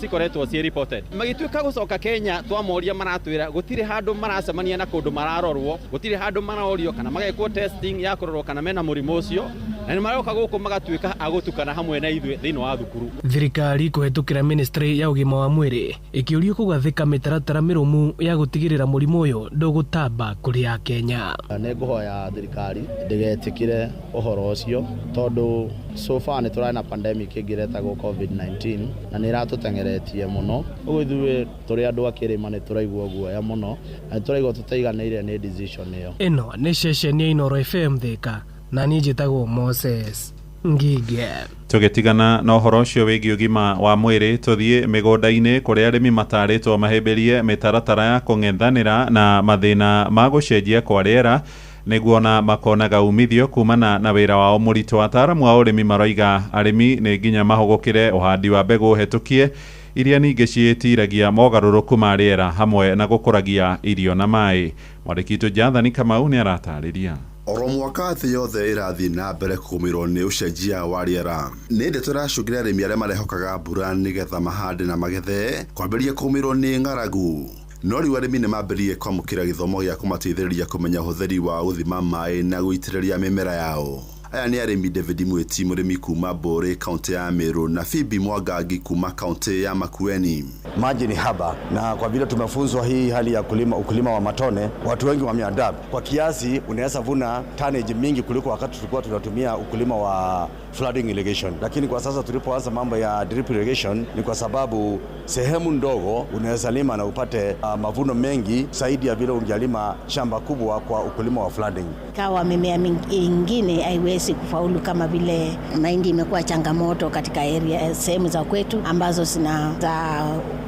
cikoretwo ciĩ reported. Magĩtuĩka gũcoka Kenya twamoria maratwĩra gũtirĩ handũ maracemania na kũndũ mararorwo, gũtirĩ handũ marorio kana magekwo testing ya kũrorwo kana mena mũrimũ ũcio, na nĩ maroka gũkũ magatuĩka a gũtukana hamwe na ithuĩ thĩinĩ wa thukuru.
Thirikari kũhetũkĩra ministry ya ũgima wa mwĩrĩ ĩkĩũrio kũgathĩka mĩtaratara mĩrũmu ya gũtigĩrĩra mũrimũ ũyũ ndũgũtamba kũrĩ Akenya.
Nĩ ngũhoya thirikari ndĩgetĩkĩre ũhoro ũcio tondũ so far nĩ tũrarĩ na pandemic ĩngĩ ĩretagwo COVID-19 na nĩ ĩratũteng'eretie mũno, ũguo ithuĩ tũrĩ andũ a kĩrĩma nĩ tũraigua guoya mũno na nĩ tũraigua tũtaiganĩire nĩ decision ĩyo.
Ĩno nĩ ceceni ya Inoro FM Thika na niĩ njĩtagwo Moses Ngige.
Tũgĩtigana na ũhoro ũcio wĩgiĩ ũgima wa mwĩrĩ, tũthiĩ mĩgũnda-inĩ kũrĩa arĩmi matarĩtwo mahĩmbĩrie mĩtaratara ya kũng'ethanĩra na mathĩna ma gũcenjia kwa rĩera nĩguo na makonaga umithio kumana na wĩra wao mũritũ. Ataaramu a ũrĩmi maroiga arĩmi nĩ nginya mahũgũkĩre ũhandi wa mbegũ hetũkie iria ningĩ ciĩtiragia mogarũrũku ma rĩera hamwe na gũkũragia irio na maĩ. Mwandĩki witũ Jathani Kamau nĩ aratarĩria.
Oro mwaka thĩ yothe ĩrathiĩ na mbere kũgũmĩrwo nĩ ũcenjia wa rĩera. Nĩ ndeto ĩracũngĩra arĩmi arĩa marehokaga mbura nĩgetha mahande na magethe kwambĩrĩria kũgũmĩrwo nĩ ng'aragu. No rĩu arĩmi nĩ mambĩrĩirie kwamũkĩra gĩthomo gĩa kũmateithĩrĩria kũmenya ũhũthĩri wa gũthima maĩ na gũitĩrĩria mĩmera yao. Aya nĩ arĩmi David Mwiti, mũrĩmi kuma Mbũrĩ kaũntĩ ya Meru, na Phoebe Mwangangi kuma kaũntĩ ya Makueni.
Maji ni haba, na kwa vile tumefunzwa hii hali ya kulima ukulima wa matone, watu wengi wameadapt kwa kiasi. Unaweza vuna tonnage mingi kuliko wakati tulikuwa tunatumia ukulima wa flooding irrigation, lakini kwa sasa tulipoanza mambo ya drip irrigation ni kwa sababu sehemu ndogo unaweza lima na upate mavuno mengi zaidi ya vile ungelima shamba kubwa kwa ukulima wa flooding.
Kawa mimea mingine haiwezi kufaulu kama vile mahindi imekuwa changamoto katika area sehemu za kwetu ambazo zina za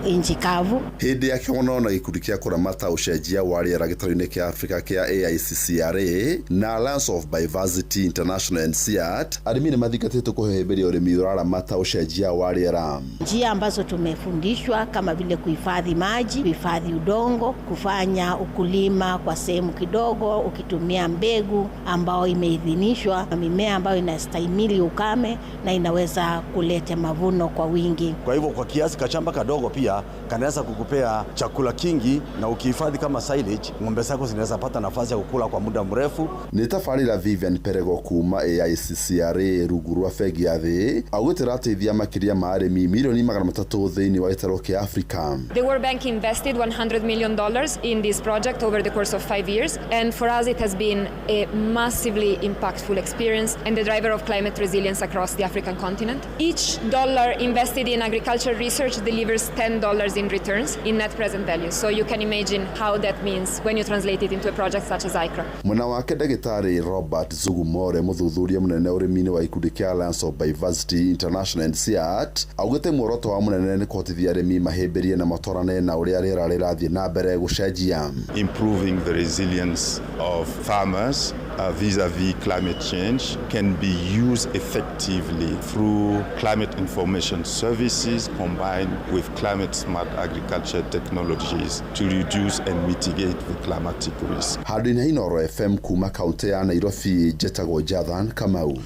nchi kavu.
Hĩndĩ ya kĩgongona na gĩkundi kĩa kũramata ũcenjia wa rĩera gĩtarũ-inĩ kĩa Afrika kĩa AICCRA na Alliance of Biodiversity International and CIAT, arĩmi nĩ mathingatĩtwo kũhĩmbĩria ũrĩmi ũraramata ũcenjia wa rĩera.
Njia ambazo tumefundishwa kama vile kuhifadhi maji, kuhifadhi udongo, kufanya ukulima kwa sehemu kidogo ukitumia mbegu ambao imeidhinishwa, mimea ambayo inastahimili ukame na inaweza kuleta mavuno kwa wingi.
Kwa hivyo kwa kiasi kashamba kadogo pia kanaweza kukupea chakula kingi, na ukihifadhi kama silage, ng'ombe zako zinaweza pata nafasi ya kukula kwa muda mrefu.
Nĩ tabarĩra Vivian Perego kuma AICCRA rungu rwa bengi ya thĩ augĩte ĩrateithia makĩria ma arĩmi milioni 300 thĩinĩ wa gĩtarũ kĩa Afrika.
The World Bank invested $100 million in this project over the course of 5 years, and for us it has been a massively impactful experience and the driver of climate resilience across the African continent. Each dollar invested in agriculture research delivers $10 in returns in net present value. So you can imagine how that means when you translate it into a project such as ICRA.
Mwena wake ndagĩtarĩ Robert Zugumore, mũthuthuria mũnene ũrĩmi-inĩ wa gĩkundi kĩa Alliance of Biodiversity International and CIAT, augĩte muoroto wa mũnene nĩ kũhotithia arĩmi mahĩmbĩrie na matwarane na ũrĩa rĩera rĩrathiĩ na mbere gũcenjia.
Improving the resilience of farmers vis-à-vis climate change can be used effectively through climate information services combined with climate smart agriculture technologies to reduce and mitigate the climatic risk.
Handũ-inĩ ha Inooro FM kuma kaũntĩ ya Nairobi, njĩtagwo Jathan Kamau.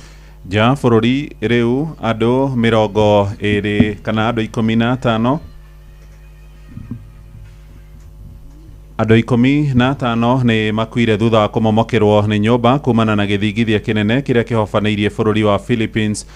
Nja bũrũri rĩu andũ 20 kana andũ 15, andũ 15 nĩ makuire thutha wa kũmomokerwo nĩ nyũmba kumana na gĩthingithia kĩnene kĩrĩa kĩhobanĩirie bũrũri wa Philippines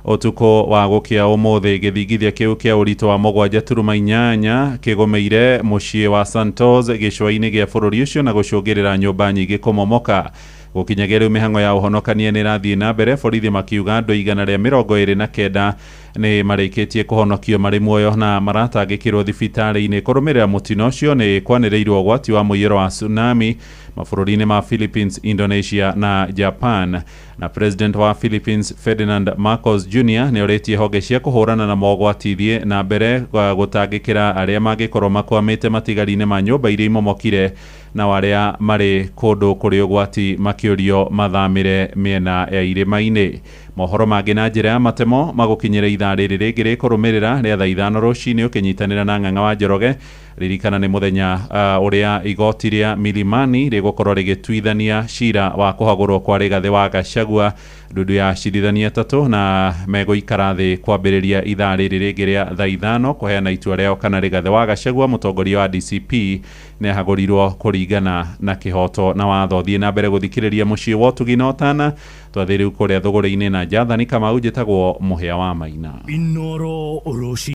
ũtukũ wa gũkĩa ũmũthĩ. Gĩthingithia kĩu kĩa ũritũ wa 7.8 kĩgũmĩire mũciĩ wa Santos gĩcũa-inĩ gĩa bũrũri ũcio na gũcũngĩrĩra nyũmba nyingĩ kũmomoka. Gũkinyagia rĩu mĩhang'o ya ũhonokania nĩ ĩrathiĩ na mbere, borithi makiuga andũ 129 nĩ marĩkĩtie kũhonokio marĩ muoyo na maratangĩkĩrwo thibitarĩ-inĩ. Kũrũmĩrĩra mũtino ũcio nĩ kwanĩrĩirwo ũgwati wa mũiyũro wa tsunami mabũrũri-inĩ ma Philippines, Indonesia na Japan. Na President wa Philippines Ferdinand Marcos Jr nĩ orĩtie honge cia kũhũrana na mogwati ithiĩ na mbere gũtangĩkĩra arĩa mangĩkorwo makwamĩte matigari-inĩ ma nyũmba iria imomokire, na arĩa marĩ kũndũ kũrĩ ũgwati makĩũrio mathamĩre mĩena ya irĩma-inĩ. Mohoro mangĩ na njĩra ya matemo magũkinyĩra ithaa rĩrĩ rĩngĩ rĩkũrũmĩrĩra rĩa thaa 5 rũcinĩ ũkĩnyitanĩra na Ng'ang'a wa Njoroge. Ririkana nĩ mũthenya ũrĩa igoti rĩa Milimani rĩgũkorwo rĩgĩtuithania cira wa kũhagũrwo kwa Rigathĩ wa Gachagua, ndundu ya acirithania atatũ, na megũikara thĩ kwambĩrĩria ithaa rĩrĩ rĩngĩ rĩa thaa 5 kũheana itua rĩao kana Rigathĩ wa Gachagua, mũtongoria wa DCP, nĩ ahagũrirwo kũringana na kĩhoto na watho. Thiĩ na mbere gũthikĩrĩria mũciĩ wa ũtugi na ũtana. Twathiĩ rĩu kũrĩa thũgũrĩ-inĩ na Jathani Kamau. Njĩtagwo Mũhĩa wa Maina.
Inoro rũcinĩ.